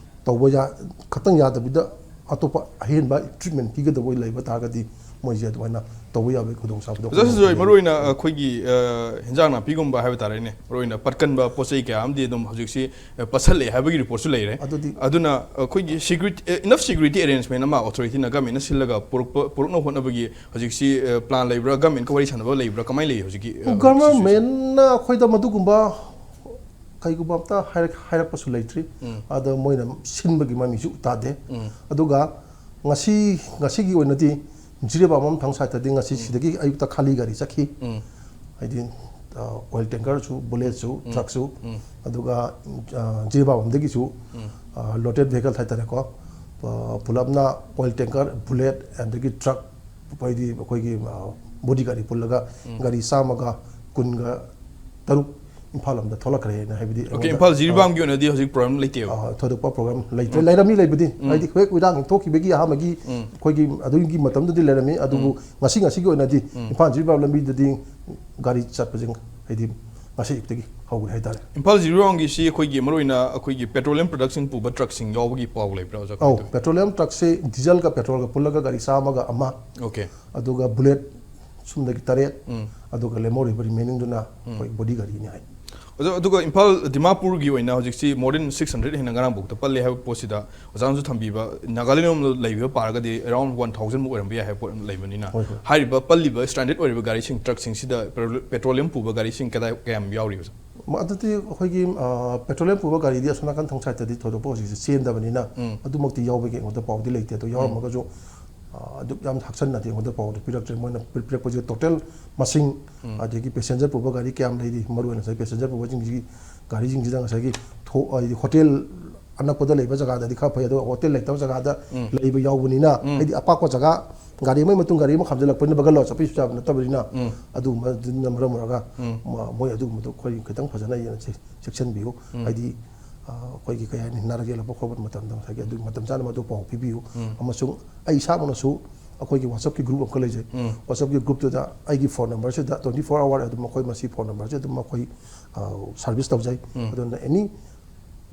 ꯇꯧꯕ ꯌꯥ-, ꯈꯛꯇꯪ ꯌꯥꯗꯕꯤꯗ ꯑꯇꯣꯞꯄ ꯑꯍꯦꯟꯕ ꯇ꯭ꯔꯤꯠꯃꯦꯟ ꯄꯤꯒꯗꯕ ꯂꯩꯕ ꯇꯥꯔꯒꯗꯤ ꯃꯣꯏꯁꯦ ꯑꯗꯨꯃꯥꯏꯅ ꯇꯧꯕ ꯌꯥꯕꯒꯤ ꯈꯨꯗꯣꯡꯆꯥꯕꯗꯣ ꯑꯣꯖꯥ ꯑꯩꯈꯣꯏꯅ ꯁꯟꯖꯣꯏ, ꯂꯧꯖꯒꯦ꯫ ꯃꯔꯨꯑꯣꯏꯅ ꯑꯩꯈꯣꯏꯒꯤ, ꯑ, ꯍꯤꯟꯖꯥꯡ ꯅꯥꯄꯤꯒꯨꯝꯕ ꯍꯥꯏꯕ ꯇꯥꯔꯦꯅꯦ, ꯃꯔꯨꯑꯣꯏꯅ ꯄꯠꯀꯟꯕ ꯄꯣꯠ ꯆꯩ ꯀꯌꯥ ꯑꯃꯗꯤ ꯑꯗꯨꯝ ꯍꯧꯖꯤꯛꯁꯤ, ꯑ, ꯄꯠꯁꯜꯂꯛꯑꯦ ꯍꯥꯏꯕꯒꯤ ꯔꯤꯄꯣꯔꯠꯁꯨ ꯂꯩꯔꯦ꯫ ꯑꯗꯨꯗꯤ ꯑꯗꯨꯅ ꯑꯩꯈꯣꯏꯒꯤ ꯁꯦꯀ꯭ꯌꯨꯔꯤꯇꯤ, ꯑ, ꯏꯅꯐ ꯁꯦꯀ꯭ꯌꯨꯔꯤꯇꯤ ꯑꯦꯔꯦꯟꯖꯃꯦꯟ ꯑꯃ ꯑꯣꯊꯣꯔꯤꯇꯤꯅ, ꯒꯃꯦꯟꯅ ꯁꯤꯜꯂꯒ ꯄꯨꯔꯛꯄ, ꯄꯨꯔꯛꯅꯕ ꯍꯣꯠꯅꯕꯒꯤ ꯍꯧꯖꯤꯛꯁꯤ, ꯑ, ꯄ꯭ꯂꯥꯟ ꯂꯩꯕ꯭ꯔꯥ, ꯒꯃꯦꯟꯒ ꯋꯥꯔꯤ ꯁꯥꯟꯅꯕ ꯂꯩꯕ꯭ꯔꯥ, ꯀꯃꯥꯏꯅ ꯂꯩ ꯍꯧꯖꯤꯛꯀꯤ, ꯑ, ꯍꯧꯖꯤꯛ ꯁꯤꯆꯨꯋꯦꯁꯟ? ꯒꯚꯔꯟꯃꯦꯟꯅ ꯑꯩꯈꯣꯏꯗ ꯃꯗꯨꯒꯨꯝꯕ ꯀꯩꯒꯨꯝꯕ ꯑꯝꯇ ꯍꯥꯏꯔꯛ-, ꯍꯥꯏꯔꯛꯄꯁꯨ ꯂꯩꯇ꯭ꯔꯤ꯫ ꯎꯝ꯫ ꯑꯗ ꯃꯣꯏꯅ ꯁꯤꯟꯕꯒꯤ ꯃꯃꯤꯁꯨ ꯇꯥꯗꯦ꯫ ꯎꯝ꯫ ꯑꯗꯨꯒ ꯉꯁꯤ, ꯉꯁꯤꯒꯤ ꯑꯣꯏꯅꯗꯤ ꯖꯤꯔꯤꯕꯥꯝ ꯊꯪ ꯁꯥꯏꯠꯇꯗꯤ ꯉꯁꯤ ꯎꯝ꯫ ꯁꯤꯗꯒꯤ ꯑꯌꯨꯛꯇ ꯈꯥꯂꯤ ꯒꯥꯔꯤ ꯆꯠꯈꯤ꯫ ꯎꯝ꯫ ꯍꯥꯏꯗꯤ, ꯑ, ꯑꯣꯏꯜ ꯇꯦꯡꯀꯔꯁꯨ, ꯕꯨꯂꯦꯠꯁꯨ, ꯎꯝ꯫ ꯇ꯭ꯔꯛꯁꯨ, ꯎꯝ꯫ ꯑꯗꯨꯒ, ꯑ, ꯖꯤꯔꯤꯕꯥꯝꯗꯒꯤꯁꯨ, ꯎꯝ꯫ ꯑ, ꯂꯣꯗꯦꯗ ꯚꯦꯍꯤꯀꯜ ꯍꯥꯏꯇꯥꯔꯦꯀꯣ, ꯑ, ꯄꯨꯂꯞꯅ ꯑꯣꯏꯜ ꯇꯦꯡꯀꯔ, ꯕꯨꯂꯦꯠ, ꯑꯗꯒꯤ ꯇ꯭ꯔꯛ, ꯍꯥꯏꯗꯤ ꯑꯩꯈꯣꯏꯒꯤ, ꯑ, ꯕꯣꯗꯤ ꯒꯥꯔꯤ ꯄꯨꯜꯂꯒ ꯎꯝ꯫ ꯒꯥꯔꯤ ꯆꯥꯝꯃꯒ ꯀꯨꯟꯒ ꯇꯔꯨꯛ ꯏꯝꯐꯥꯜ ꯂꯣꯝꯗ ꯊꯣꯛꯂꯛꯈ꯭ꯔꯦꯅ, ꯍꯥꯏꯕꯗꯤ ꯑꯣꯀꯦ, ꯑꯩꯉꯣꯟꯗ, ꯏꯝꯐꯥꯜ ꯑ, ꯖꯤꯔꯤꯕꯥꯝꯒꯤ ꯑꯣꯏꯅꯗꯤ ꯍꯧꯖꯤꯛ ꯄ꯭ꯔꯣꯕ꯭ꯂꯦꯝ ꯂꯩꯇꯦꯕ? ꯑ, ꯊꯣꯏꯗꯣꯛꯄ ꯄ꯭ꯔꯣꯕ꯭ꯂꯦꯝ ꯂꯩꯇ꯭ꯔꯦ꯫ ꯂꯩꯔꯝꯃꯤ, ꯂꯩꯕꯗꯤ, ꯍꯥꯏꯗꯤ ꯍꯦꯛ ꯏꯔꯥꯡ ꯊꯣꯛꯈꯤꯕꯒꯤ ꯑꯍꯥꯟꯕꯒꯤ ꯑꯩꯈꯣꯏꯒꯤ ꯑꯗꯨꯒꯤ ꯃꯇꯝꯗꯨꯗꯤ ꯂꯩꯔꯝꯃꯤ, ꯑꯗꯨꯕꯨ ꯉꯁꯤ ꯉꯁꯤꯒꯤ ꯑꯣꯏꯅꯗꯤ ꯏꯝꯐꯥꯜ ꯖꯤꯔꯤꯕꯥꯝ ꯂꯝꯕꯤꯗꯗꯤ ꯒꯥꯔꯤ ꯆꯠꯄꯁꯤꯡ ꯍꯥꯏꯗꯤ ꯉꯁꯤ ꯑꯌꯨꯛꯇꯒꯤ ꯍꯧꯈ꯭ꯔꯦ ꯍꯥꯏꯇꯥꯔꯦ꯫ ꯏꯝꯐꯥꯜ ꯖꯤꯔꯤꯕꯥꯝꯒꯤꯁꯤ ꯑꯩꯈꯣꯏꯒꯤ ꯃꯔꯨꯑꯣꯏꯅ ꯑꯩꯈꯣꯏꯒꯤ ꯄꯦꯇ꯭ꯔꯣꯂꯤꯌꯝ ꯄ꯭ꯔꯗꯛꯁꯤꯡ ꯄꯨꯕ ꯇ꯭ꯔꯛꯁꯤꯡ ꯌꯥꯎꯕꯒꯤ ꯄꯥꯎ ꯂꯩꯕ꯭ꯔꯥ, ꯑꯣꯖꯥ? ꯑꯧ, ꯀꯃꯥꯏꯅ ꯇꯧꯋꯤ? ꯄꯦꯇ꯭ꯔꯣꯂꯤꯌꯝ ꯇ꯭ꯔꯛꯁꯦ ꯗꯤꯖꯜꯒ ꯄꯦꯇ꯭ꯔꯣꯜꯒ ꯄꯨꯜꯂꯒ ꯒꯥꯔꯤ ꯆꯥꯝꯃꯒ ꯑꯃ, ꯑꯣꯀꯦ꯫ ꯑꯗꯨꯒ ꯕꯨꯂꯦꯠ ꯁꯨꯝꯗꯒꯤ ꯇꯔꯦꯠ, ꯎꯝ꯫ ꯑꯗꯨꯒ ꯂꯦꯝꯍꯧꯔꯤꯕ ꯔꯤꯃꯦꯅꯤꯡꯗꯨꯅ ꯑꯩꯈꯣꯏ ꯕꯣꯗꯤ ꯒꯥꯔꯤꯅꯤ ꯍꯥꯏ꯫ ꯑꯗꯣ, ꯑꯗꯨꯒ ꯏꯝꯐꯥꯜ ꯗꯤꯃꯥꯄꯨꯔꯒꯤ ꯑꯣꯏꯅ ꯍꯧꯖꯤꯛꯁꯤ more than six hundred ꯍꯦꯟꯅ ꯉꯔꯥꯡꯐꯥꯎꯗ ꯄꯜꯂꯦ ꯍꯥꯏꯕ ꯄꯣꯠꯁꯤꯗ, ꯑꯣꯖꯥꯅꯁꯨ ꯊꯝꯕꯤꯕ, ꯅꯥꯒꯥꯂꯦꯟ ꯂꯣꯝꯗ ꯂꯩꯕ ꯄꯥꯔꯒꯗꯤ around one thousand ꯃꯨꯛ ꯑꯣꯏꯔꯝꯕ ꯌꯥꯏ ꯍꯥꯏꯕ ꯄꯣꯠ ꯑꯃ ꯂꯩꯕꯅꯤꯅ, ꯍꯣꯏ, ꯍꯣꯏ꯫ ꯍꯥꯏꯔꯤꯕ ꯄꯜꯂꯤꯕ stranded ꯑꯣꯏꯔꯤꯕ ꯒꯥꯔꯤꯁꯤꯡ, ꯇ꯭ꯔꯛꯁꯤꯡꯁꯤꯗ ꯄꯦꯇ꯭ꯔꯣ-, ꯄꯦꯇ꯭ꯔꯣꯂꯤꯌꯝ ꯄꯨꯕ ꯒꯥꯔꯤꯁꯤꯡ ꯀꯗꯥꯏ, ꯀꯌꯥꯝ ꯌꯥꯎꯔꯤꯕ? ꯃ-, ꯑꯗꯨꯗꯤ ꯑꯩꯈꯣꯏꯒꯤ, ꯑ, ꯄꯦꯇ꯭ꯔꯣꯂꯤꯌꯝ ꯄꯨꯕ ꯒꯥꯔꯤꯗꯤ ꯑꯁꯣꯝ ꯅꯥꯀꯟ ꯊꯣꯡ ꯁꯥꯏꯠꯇꯗꯤ ꯊꯣꯏꯗꯣꯛꯄ ꯍꯧꯖꯤꯛꯁꯦ ꯆꯦꯟꯗꯕꯅꯤꯅ, ꯎꯝ꯫ ꯑꯗꯨꯃꯛꯇꯤ ꯌꯥꯎꯕꯒꯤ ꯑꯩꯉꯣꯟꯗ ꯄꯥꯎꯗꯤ ꯂꯩꯇꯦ꯫ ꯑꯗꯣ ꯌꯥꯎꯔꯝꯃꯒꯁꯨ, ꯑ, ꯑꯗꯨꯛ ꯌꯥꯝ ꯍꯥꯛꯆꯟꯅꯗꯤ ꯑꯩꯉꯣꯟꯗ ꯄꯥꯎꯗꯤ ꯄꯤꯔꯛꯇ꯭ꯔꯦ꯫ ꯃꯣꯏꯅ ꯄꯤ-, ꯄꯤꯔꯛꯄꯁꯦ ꯇꯣꯇꯦꯜ ꯃꯁꯤꯡ, ꯎꯝ꯫ ꯑꯗꯒꯤ ꯄꯦꯁꯦꯟꯖꯔ ꯄꯨꯕ ꯒꯥꯔꯤ ꯀꯌꯥꯝ ꯂꯩꯔꯤ, ꯃꯔꯨ ꯑꯣꯏꯅ ꯉꯁꯥꯏ ꯄꯦꯁꯦꯟꯖꯔ ꯄꯨꯕꯁꯤꯡꯁꯤ, ꯒꯥꯔꯤꯁꯤꯡꯁꯤꯗ ꯉꯁꯥꯏꯒꯤ ꯊꯣ-, ꯍꯥꯏꯗꯤ ꯍꯣꯇꯦꯜ ꯑꯅꯛꯄꯗ ꯂꯩꯕ ꯖꯒꯥꯗꯗꯤ ꯈꯔ ꯐꯩ, ꯑꯗꯣ ꯍꯣꯇꯦꯜ ꯂꯩꯇꯕ ꯖꯒꯥꯗ ꯎꯝ꯫ ꯂꯩꯕ ꯌꯥꯎꯕꯅꯤꯅ, ꯎꯝ꯫ ꯍꯥꯏꯗꯤ ꯑꯄꯥꯛꯄ ꯖꯒꯥ, ꯒꯥꯔꯤ ꯑꯃꯒꯤ ꯃꯇꯨꯡ ꯒꯥꯔꯤ ꯑꯃ ꯈꯥꯝꯖꯤꯜꯂꯛꯄꯅꯤꯅ ꯕꯒꯜ ꯂꯧꯔ ꯆꯠꯄꯁꯨ ꯌꯥꯕ ꯅꯠꯇꯕꯅꯤꯅ, ꯎꯝ꯫ ꯑꯗꯨꯒꯨꯝꯕꯗꯨꯅ ꯃꯔꯝ ꯑꯣꯏꯔꯒ, ꯎꯝ꯫ ꯃ-, ꯃꯣꯏ ꯑꯗꯨꯒꯨꯝꯕꯗꯣ ꯑꯩꯈꯣꯏ ꯈꯤꯇꯪ ꯐꯖꯅ ꯌꯦꯡꯉꯁꯤ, ꯆꯦꯛꯁꯤꯟꯕꯤꯌꯨ꯫ ꯎꯝ꯫ ꯍꯥꯏꯗꯤ, ꯑ, ꯑꯩꯈꯣꯏꯒꯤ ꯀꯩ ꯍꯥꯏꯅꯤ, ꯅꯥꯔꯛ ꯌꯦꯛꯂꯛꯄ ꯈꯣꯠꯄ ꯃꯇꯝꯗ ꯉꯁꯥꯏꯒꯤ ꯑꯗꯨꯒꯤ ꯃꯇꯝ ꯆꯥꯅ ꯃꯗꯨ ꯄꯥꯎ ꯄꯤꯕꯤꯌꯨ꯫ ꯎꯝ꯫ ꯑꯃꯁꯨꯡ ꯑꯩ ꯏꯁꯥꯃꯛꯅꯁꯨ ꯑꯩꯈꯣꯏꯒꯤ WhatsApp-ꯀꯤ group ꯑꯃꯈꯛ ꯂꯩꯖꯩ꯫ ꯎꯝ꯫ WhatsApp-ꯀꯤ group-ꯇꯨꯗ ꯑꯩꯒꯤ phone number-ꯁꯤꯗ twenty four hour ꯑꯗꯨꯝ ꯑꯩꯈꯣꯏ ꯃꯁꯤ phone number-ꯁꯦ ꯑꯗꯨꯝ ꯑꯩꯈꯣꯏ, ꯑ, service ꯇꯧꯖꯩ꯫ ꯎꯝ꯫ ꯑꯗꯨꯅ any,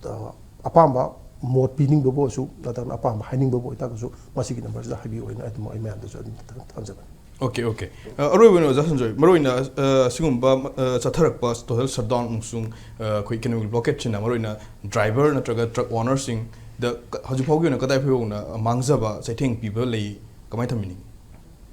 ꯑ, ꯑꯄꯥꯝꯕ ꯃꯣꯠ ꯄꯤꯅꯤꯡꯕꯕꯨ ꯑꯣꯏꯔꯁꯨ, ꯅꯠꯇ꯭ꯔꯒꯅ ꯑꯄꯥꯝꯕ ꯍꯥꯏꯅꯤꯡꯕꯕꯨ ꯑꯣꯏꯇꯥꯔꯒꯁꯨ, ꯃꯁꯤꯒꯤ number-ꯁꯤꯗ ꯍꯥꯏꯕꯤꯌꯨ ꯍꯥꯏꯅ ꯑꯗꯨꯝ ꯑꯩ ꯃꯌꯥꯝꯗꯁꯨ ꯑꯗꯨꯝ ꯊꯝꯖꯕꯅꯤ꯫ Okay, okay. ꯑ, ꯑꯔꯣꯏꯕ ꯑꯣꯏꯅ ꯑꯣꯖꯥ ꯁꯟꯖꯣꯏ, ꯃꯔꯨꯑꯣꯏꯅ, ꯑ, ꯁꯤꯒꯨꯝꯕ, ꯑ, ꯆꯠꯊꯔꯛꯄ total shutdown ꯑꯃꯁꯨꯡ, ꯑ, ꯑꯩꯈꯣꯏ economic blockade-ꯁꯤꯅ ꯃꯔꯨꯑꯣꯏꯅ driver ꯅꯠꯇ꯭ꯔꯒ truck owner-ꯁꯤꯡꯗ ꯀ-, ꯍꯧꯖꯤꯛ ꯐꯥꯎꯒꯤ ꯑꯣꯏꯅ ꯀꯗꯥꯏ ꯐꯥꯎꯕ ꯌꯧꯅ ꯃꯥꯡꯖꯕ ꯆꯩꯊꯦꯡ ꯄꯤꯕ ꯂꯩ, ꯀꯃꯥꯏꯅ ꯊꯝꯕꯤꯅꯤꯡꯉꯤ?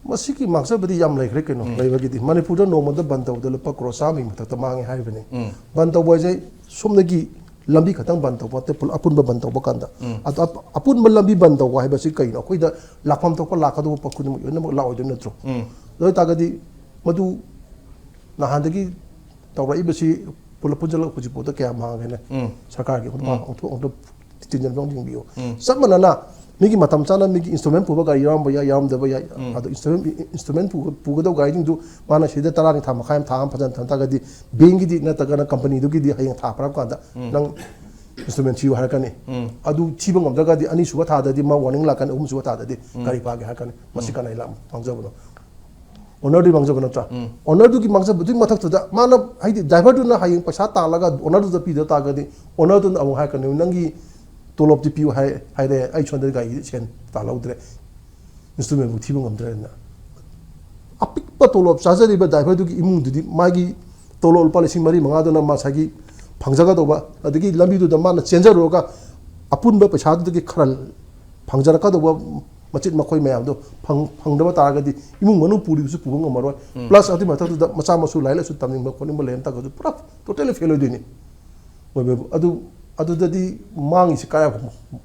ꯃꯁꯤꯒꯤ ꯃꯥꯡꯖꯕꯗꯤ ꯌꯥꯝ ꯂꯩꯈ꯭ꯔꯦ ꯀꯩꯅꯣ꯫ ꯎꯝ꯫ ꯂꯩꯕꯒꯤꯗꯤ ꯃꯅꯤꯄꯨꯔꯗ ꯅꯣꯡꯃꯗ ꯕꯟ ꯇꯧꯕꯗ ꯂꯨꯄꯥ ꯀ꯭ꯔꯣꯔ ꯆꯥꯝꯃꯒꯤ ꯃꯊꯛꯇ ꯃꯥꯡꯉꯦ ꯍꯥꯏꯔꯤꯕꯅꯤ꯫ ꯎꯝ꯫ ꯕꯟ ꯇꯧꯕ ꯍꯥꯏꯁꯦ ꯁꯣꯝꯗꯒꯤ ꯂꯝꯕꯤ ꯈꯛꯇꯪ ꯕꯟ ꯇꯧꯕ ꯅꯠꯇꯦ, ꯄꯨꯂꯞ ꯑꯄꯨꯟꯕ ꯕꯟ ꯇꯧꯕ ꯀꯥꯟꯗ꯫ ꯎꯝ꯫ ꯑꯗꯣ ꯑꯞ-, ꯑꯄꯨꯟꯕ ꯂꯝꯕꯤ ꯕꯟ ꯇꯧꯕ ꯍꯥꯏꯕꯁꯤ ꯀꯩꯅꯣ? ꯑꯩꯈꯣꯏꯗ ꯂꯥꯛꯐꯝ ꯊꯣꯛꯄ ꯂꯥꯛꯀꯗꯧꯕ ꯄꯣꯠ ꯈꯨꯗꯤꯡꯃꯛ ꯂꯣꯏꯅꯃꯛ ꯂꯥꯛꯑꯣꯏꯗꯣꯏ ꯅꯠꯇ꯭ꯔꯣ? ꯎꯝ꯫ ꯑꯗꯨ ꯑꯣꯏꯇꯥꯔꯒꯗꯤ ꯃꯗꯨ ꯅꯍꯥꯟꯗꯒꯤ ꯇꯧꯔꯛꯏꯕꯁꯤ ꯄꯨꯂꯞ ꯄꯨꯟꯁꯤꯜꯂꯒ ꯍꯧꯖꯤꯛꯐꯥꯎꯗ ꯀꯌꯥ ꯃꯥꯡꯒꯦꯅꯦ? ꯎꯝ꯫ ꯁꯔꯀꯥꯔꯒꯤ ꯑꯃꯨꯛꯇ ꯎꯝ꯫ ꯑꯃꯨꯛꯇ, ꯑꯃꯨꯛꯇ ꯇꯤꯟꯖꯟꯕ ꯑꯃ ꯌꯦꯡꯕꯤꯌꯨ꯫ ꯎꯝ꯫ ꯆꯞ ꯃꯥꯟꯅꯅ ꯃꯤꯒꯤ ꯃꯇꯝ ꯆꯥꯅ ꯃꯤꯒꯤ instrument ꯄꯨꯕ ꯒꯥꯔꯤ ꯌꯥꯎꯔꯝꯕ ꯌꯥꯏ, ꯌꯥꯎꯔꯝꯗꯕ ꯌꯥꯏ꯫ ꯑꯗꯣ instrument, instrument ꯄꯨꯒ-, ꯄꯨꯒꯗꯧꯕ ꯒꯥꯔꯤꯁꯤꯡꯗꯨ ꯃꯥꯅ ꯁꯤꯗ ꯇꯔꯥꯅꯤ, ꯊꯥ ꯃꯈꯥꯏ ꯑꯃ, ꯊꯥ ꯑꯃ ꯐꯖꯅ ꯊꯝ ꯇꯥꯔꯒꯗꯤ, bankꯀꯤꯗꯤ ꯅꯠꯇ꯭ꯔꯒꯅ companyꯗꯨꯒꯤꯗꯤ ꯍꯌꯦꯡ ꯊꯥ ꯐꯥꯔꯛꯄ ꯀꯥꯟꯗ ꯅꯪ instrument ꯊꯤꯌꯨ ꯍꯥꯏꯔꯛꯀꯅꯤ꯫ ꯑꯗꯨ ꯊꯤꯕ ꯉꯝꯗ꯭ꯔꯒꯗꯤ ꯑꯅꯤꯁꯨꯕ ꯊꯥꯗꯗꯤ ꯃꯥ warning ꯂꯥꯛꯀꯅꯤ, ꯑꯍꯨꯝꯁꯨꯕ ꯊꯥꯗꯗꯤ ꯒꯥꯔꯤ ꯐꯥꯒꯦ ꯍꯥꯏꯔꯛꯀꯅꯤ꯫ ꯃꯁꯤ ꯀꯅꯥꯏ ꯂꯥ-, ꯃꯥꯡꯖꯕꯅꯣ? Ownerꯗꯨꯒꯤ ꯃꯥꯡꯖꯕ ꯅꯠꯇ꯭ꯔꯥ? Ownerꯗꯨꯒꯤ ꯃꯥꯡꯖꯕꯗꯨꯒꯤ ꯃꯊꯛꯇꯨꯗ ꯃꯥꯅ, ꯍꯥꯏꯗꯤ driverꯗꯨꯅ ꯍꯌꯦꯡ ꯄꯩꯁꯥ ꯇꯥꯜꯂꯒ ownerꯗꯨꯗ ꯄꯤꯗ ꯇꯥꯔꯒꯗꯤ, ownerꯗꯨꯅ ꯑꯃꯨꯛ ꯍꯥꯏꯔꯛꯀꯅꯤ, "ꯅꯪꯒꯤ ꯇꯣꯂꯣꯞꯇꯤ ꯄꯤꯌꯨ ꯍꯥꯏ-, ꯍꯥꯏꯔꯦ, ꯑꯩ ꯁꯣꯝꯗ ꯒꯥꯔꯤꯒꯤ ꯁꯦꯟ ꯇꯥꯜꯍꯧꯗ꯭ꯔꯦ, instrumentꯕꯨ ꯊꯤꯕ ꯉꯝꯗ꯭ꯔꯦꯅ"꯫ ꯑꯄꯤꯛꯄ ꯇꯣꯂꯣꯞ ꯆꯥꯖꯔꯤꯕ driverꯗꯨꯒꯤ ꯏꯃꯨꯡꯗꯨꯗꯤ ꯃꯥꯒꯤ ꯇꯣꯂꯣꯞ ꯂꯨꯄꯥ ꯂꯤꯁꯤꯡ ꯃꯔꯤ ꯃꯉꯥꯗꯨꯅ ꯉꯁꯥꯏꯒꯤ ꯐꯪꯖꯒꯗꯧꯕ, ꯑꯗꯒꯤ ꯂꯝꯕꯤꯗꯨꯗ ꯃꯥꯅ ꯆꯦꯟꯖꯔꯨꯔꯒ ꯑꯄꯨꯟꯕ ꯄꯩꯁꯥꯗꯨꯗꯒꯤ ꯈꯔ ꯐꯪꯖꯔꯛꯀꯗꯧꯕ ꯃꯆꯤꯠ ꯃꯈꯣꯏ ꯃꯌꯥꯝꯗꯣ ꯐꯪ-, ꯐꯪꯗꯕ ꯇꯥꯔꯒꯗꯤ ꯏꯃꯨꯡ ꯃꯅꯨꯡ ꯄꯨꯔꯤꯕꯁꯨ ꯄꯨꯕ ꯉꯝꯃꯔꯣꯏ꯫ Plus ꯑꯗꯨꯒꯤ ꯃꯊꯛꯇꯨꯗ ꯃꯆꯥ ꯃꯁꯨ ꯂꯥꯏꯔꯤꯛ ꯂꯥꯏꯁꯨ ꯇꯝꯅꯤꯡꯕ ꯈꯣꯠꯅꯤꯡꯕ ꯂꯩꯔꯝ ꯇꯥꯔꯒꯁꯨ ꯄꯨꯔꯥ totally fail ꯑꯣꯏꯗꯣꯏꯅꯤ꯫ ꯑꯣꯏꯕ ꯑꯗꯨ, ꯑꯗꯨꯗꯗꯤ ꯃꯥꯡꯉꯤꯁꯤ ꯀꯥꯏ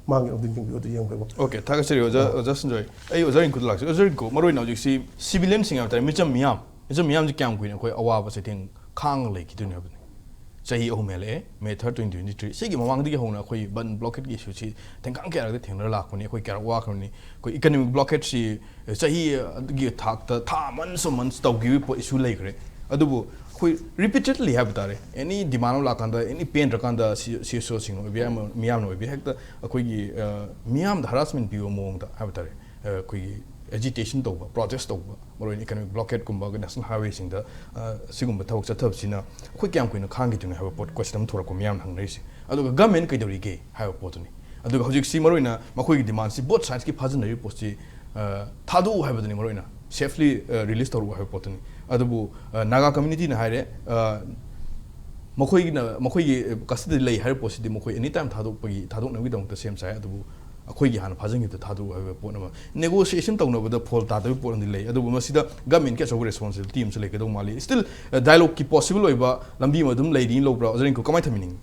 ꯃꯥꯡꯉꯤ? ꯑꯗꯨ ꯌꯦꯡꯕꯤꯌꯨ, ꯑꯗꯨ ꯌꯦꯡꯕꯤꯌꯨ꯫ OK, ꯊꯥꯒꯠꯆꯔꯤ ꯑꯣꯖꯥ, ꯑꯣꯖꯥ ꯁꯟꯖꯣꯏ꯫ ꯑꯩ ꯑꯣꯖꯥ ꯔꯤꯡꯀꯨꯗ ꯂꯥꯛꯆꯒꯦ꯫ ꯑꯣꯖꯥ ꯔꯤꯡꯀꯨ, ꯃꯔꯨꯑꯣꯏꯅ ꯍꯧꯖꯤꯛꯁꯤ civilianꯁꯤꯡ ꯍꯥꯏꯕ ꯇꯥꯔꯦ, ꯃꯤꯆꯝ ꯃꯤꯌꯥꯝ, ꯃꯤꯆꯝ ꯃꯤꯌꯥꯝꯁꯤ ꯀꯌꯥꯝ ꯀꯨꯏꯅ ꯑꯩꯈꯣꯏ ꯑꯋꯥꯕ ꯆꯩꯊꯦꯡ ꯈꯥꯡꯉ ꯂꯩꯈꯤꯗꯣꯏꯅꯣ ꯍꯥꯏꯕꯅꯤ? ꯆꯍꯤ ꯑꯍꯨꯝ ꯍꯦꯜꯂꯛꯑꯦ, May third, twenty twenty-three꯫ ꯁꯤꯒꯤ ꯃꯃꯥꯡꯗꯒꯤ ꯍꯧꯅ ꯑꯩꯈꯣꯏ ꯕꯟ blockade ꯀꯤ issue ꯁꯤ ꯊꯦꯡꯒꯥꯡ ꯀꯌꯥꯔꯛꯇ ꯊꯦꯡꯅꯔ ꯂꯥꯛꯄꯅꯤ꯫ ꯑꯩꯈꯣꯏ ꯀꯌꯥꯔꯛ ꯋꯥꯈ꯭ꯔꯕꯅꯤ꯫ ꯑꯩꯈꯣꯏ economic blockade ꯁꯤ ꯆꯍꯤ ꯑꯗꯨꯒꯤ ꯊꯥꯛꯇ ꯊꯥ, months on months ꯇꯧꯈꯤꯕ ꯄꯣꯠ issue ꯂꯩꯈ꯭ꯔꯦ꯫ ꯑꯗꯨꯕꯨ ꯑꯩꯈꯣꯏ repeatedly ꯍꯥꯏꯕ ꯇꯥꯔꯦ, any demand ꯑꯃ ꯂꯥꯛꯀꯥꯟꯗ, any ꯄꯦꯟꯗ꯭ꯔꯀꯥꯟꯗ ꯁꯤ, CSOꯁꯤꯡ ꯑꯣꯏꯕ ꯌꯥꯏ, ꯑꯃ, ꯃꯤꯌꯥꯝꯅ ꯑꯣꯏꯕ ꯌꯥꯏ, ꯍꯦꯛꯇ ꯑꯩꯈꯣꯏꯒꯤ, ꯑ, ꯃꯤꯌꯥꯝꯗ harassment ꯄꯤꯕ ꯃꯑꯣꯡꯗ ꯍꯥꯏꯕ ꯇꯥꯔꯦ, ꯑ, ꯑꯩꯈꯣꯏꯒꯤ agitation ꯇꯧꯕ, protest ꯇꯧꯕ, ꯃꯔꯨꯑꯣꯏꯅ economic blockade ꯀꯨꯝꯕ, national highwayꯁꯤꯡꯗ, ꯑ, ꯁꯤꯒꯨꯝꯕ ꯊꯕꯛ ꯆꯠꯊꯕꯁꯤꯅ ꯑꯩꯈꯣꯏ ꯀꯌꯥꯝ ꯀꯨꯏꯅ ꯈꯥꯡꯈꯤꯗꯣꯏꯅꯣ ꯍꯥꯏꯕ ꯄꯣꯠ question ꯑꯃ ꯊꯣꯛꯂꯛꯄ, ꯃꯤꯌꯥꯝꯅ ꯍꯪꯅꯔꯤꯁꯦ꯫ ꯑꯗꯨꯒ government ꯀꯩꯗꯧꯔꯤꯒꯦ ꯍꯥꯏꯕ ꯄꯣꯠꯇꯨꯅꯤ꯫ ꯑꯗꯨꯒ ꯍꯧꯖꯤꯛꯁꯤ ꯃꯔꯨꯑꯣꯏꯅ ꯃꯈꯣꯏꯒꯤ demandꯁꯤ both sidesꯀꯤ ꯐꯥꯖꯤꯟꯅꯔꯤꯕ ꯄꯣꯠꯁꯤ, ꯑ, ꯊꯥꯗꯣꯛꯎ ꯍꯥꯏꯕꯗꯨꯅꯤ, ꯃꯔꯨꯑꯣꯏꯅ safely, ꯑ, release ꯇꯧꯔꯛꯎ ꯍꯥꯏꯕ ꯄꯣꯠꯇꯨꯅꯤ꯫ ꯑꯗꯨꯕꯨ, ꯑ, Naga communityꯅ ꯍꯥꯏꯔꯦ, ꯑ, ꯃꯈꯣꯏꯒꯤꯅ, ꯃꯈꯣꯏꯒꯤ custody ꯂꯩ ꯍꯥꯏꯔꯤꯕ ꯄꯣꯠꯁꯤꯗꯤ ꯃꯈꯣꯏ anytime ꯊꯥꯗꯣꯛꯄꯒꯤ, ꯊꯥꯗꯣꯛꯅꯕꯒꯤꯗꯃꯛꯇ ꯁꯦꯝ ꯁꯥꯏ꯫ ꯑꯗꯨꯕꯨ ꯑꯩꯈꯣꯏꯒꯤ ꯍꯥꯟꯅ ꯐꯥꯖꯤꯟꯈꯤꯕꯗ ꯊꯥꯗꯣꯛꯎ ꯍꯥꯏꯕ ꯄꯣꯠ ꯑꯃ, negotiation ꯇꯧꯅꯕꯗ ꯐꯣꯜ ꯇꯥꯗꯕꯒꯤ ꯄꯣꯠ ꯑꯃꯗꯤ ꯂꯩ꯫ ꯑꯗꯨꯕꯨ ꯃꯁꯤꯗ governmentꯀꯤ ꯑꯆꯧꯕ responsibility ꯑꯃꯁꯨ ꯂꯩꯒꯗꯧ ꯃꯥꯜꯂꯤ꯫ Still, ꯑ, dialogueꯀꯤ possible ꯑꯣꯏꯕ ꯂꯝꯕꯤ ꯑꯃ ꯑꯗꯨꯝ ꯂꯩꯔꯤ ꯂꯧꯕ꯭ꯔꯥ? ꯑꯣꯖꯥ ꯔꯤꯡꯀꯨ, ꯀꯃꯥꯏꯅ ꯊꯝꯕꯤꯅꯤꯡꯉꯤ?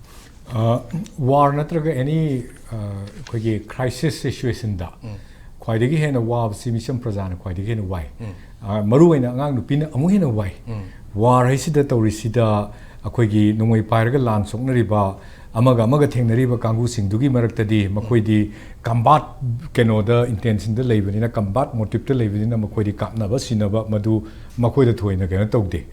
ꯑ, war ꯅꯠꯇ꯭ꯔꯒ any, ꯑ, ꯑꯩꯈꯣꯏꯒꯤ crisis situationꯗ ꯈ꯭ꯋꯥꯏꯗꯒꯤ ꯍꯦꯟꯅ ꯋꯥꯕꯁꯤ ꯃꯤꯆꯝ ꯄ꯭ꯔꯖꯥꯅ ꯈ꯭ꯋꯥꯏꯗꯒꯤ ꯍꯦꯟꯅ ꯋꯥꯏ꯫ ꯑ, ꯃꯔꯨꯑꯣꯏꯅ ꯑꯉꯥꯡ ꯅꯨꯄꯤꯅ ꯑꯃꯨꯛ ꯍꯦꯟꯅ ꯋꯥꯏ꯫ War ꯍꯥꯏꯁꯤꯗ ꯇꯧꯔꯤꯁꯤꯗ ꯑꯩꯈꯣꯏꯒꯤ ꯅꯣꯡꯃꯩ ꯄꯥꯏꯔꯒ ꯂꯥꯟ ꯁꯣꯛꯅꯔꯤꯕ, ꯑꯃꯒ ꯑꯃꯒ ꯊꯦꯡꯅꯔꯤꯕ ꯀꯥꯡꯕꯨꯁꯤꯡꯗꯨꯒꯤ ꯃꯔꯛꯇꯗꯤ ꯃꯈꯣꯏꯗꯤ ꯀꯝꯕꯥꯠ ꯀꯩꯅꯣꯗ ꯏꯟꯇꯦꯟꯁꯟꯗ ꯂꯩꯕꯅꯤꯅ, ꯀꯝꯕꯥꯠ ꯃꯣꯇꯤꯞꯇ ꯂꯩꯕꯅꯤꯅ ꯃꯈꯣꯏꯗꯤ ꯀꯥꯞꯅꯕ ꯁꯤꯅꯕ ꯃꯗꯨ ꯃꯈꯣꯏꯗ ꯊꯣꯏꯅ ꯀꯩꯅꯣ ꯇꯧꯗꯦ꯫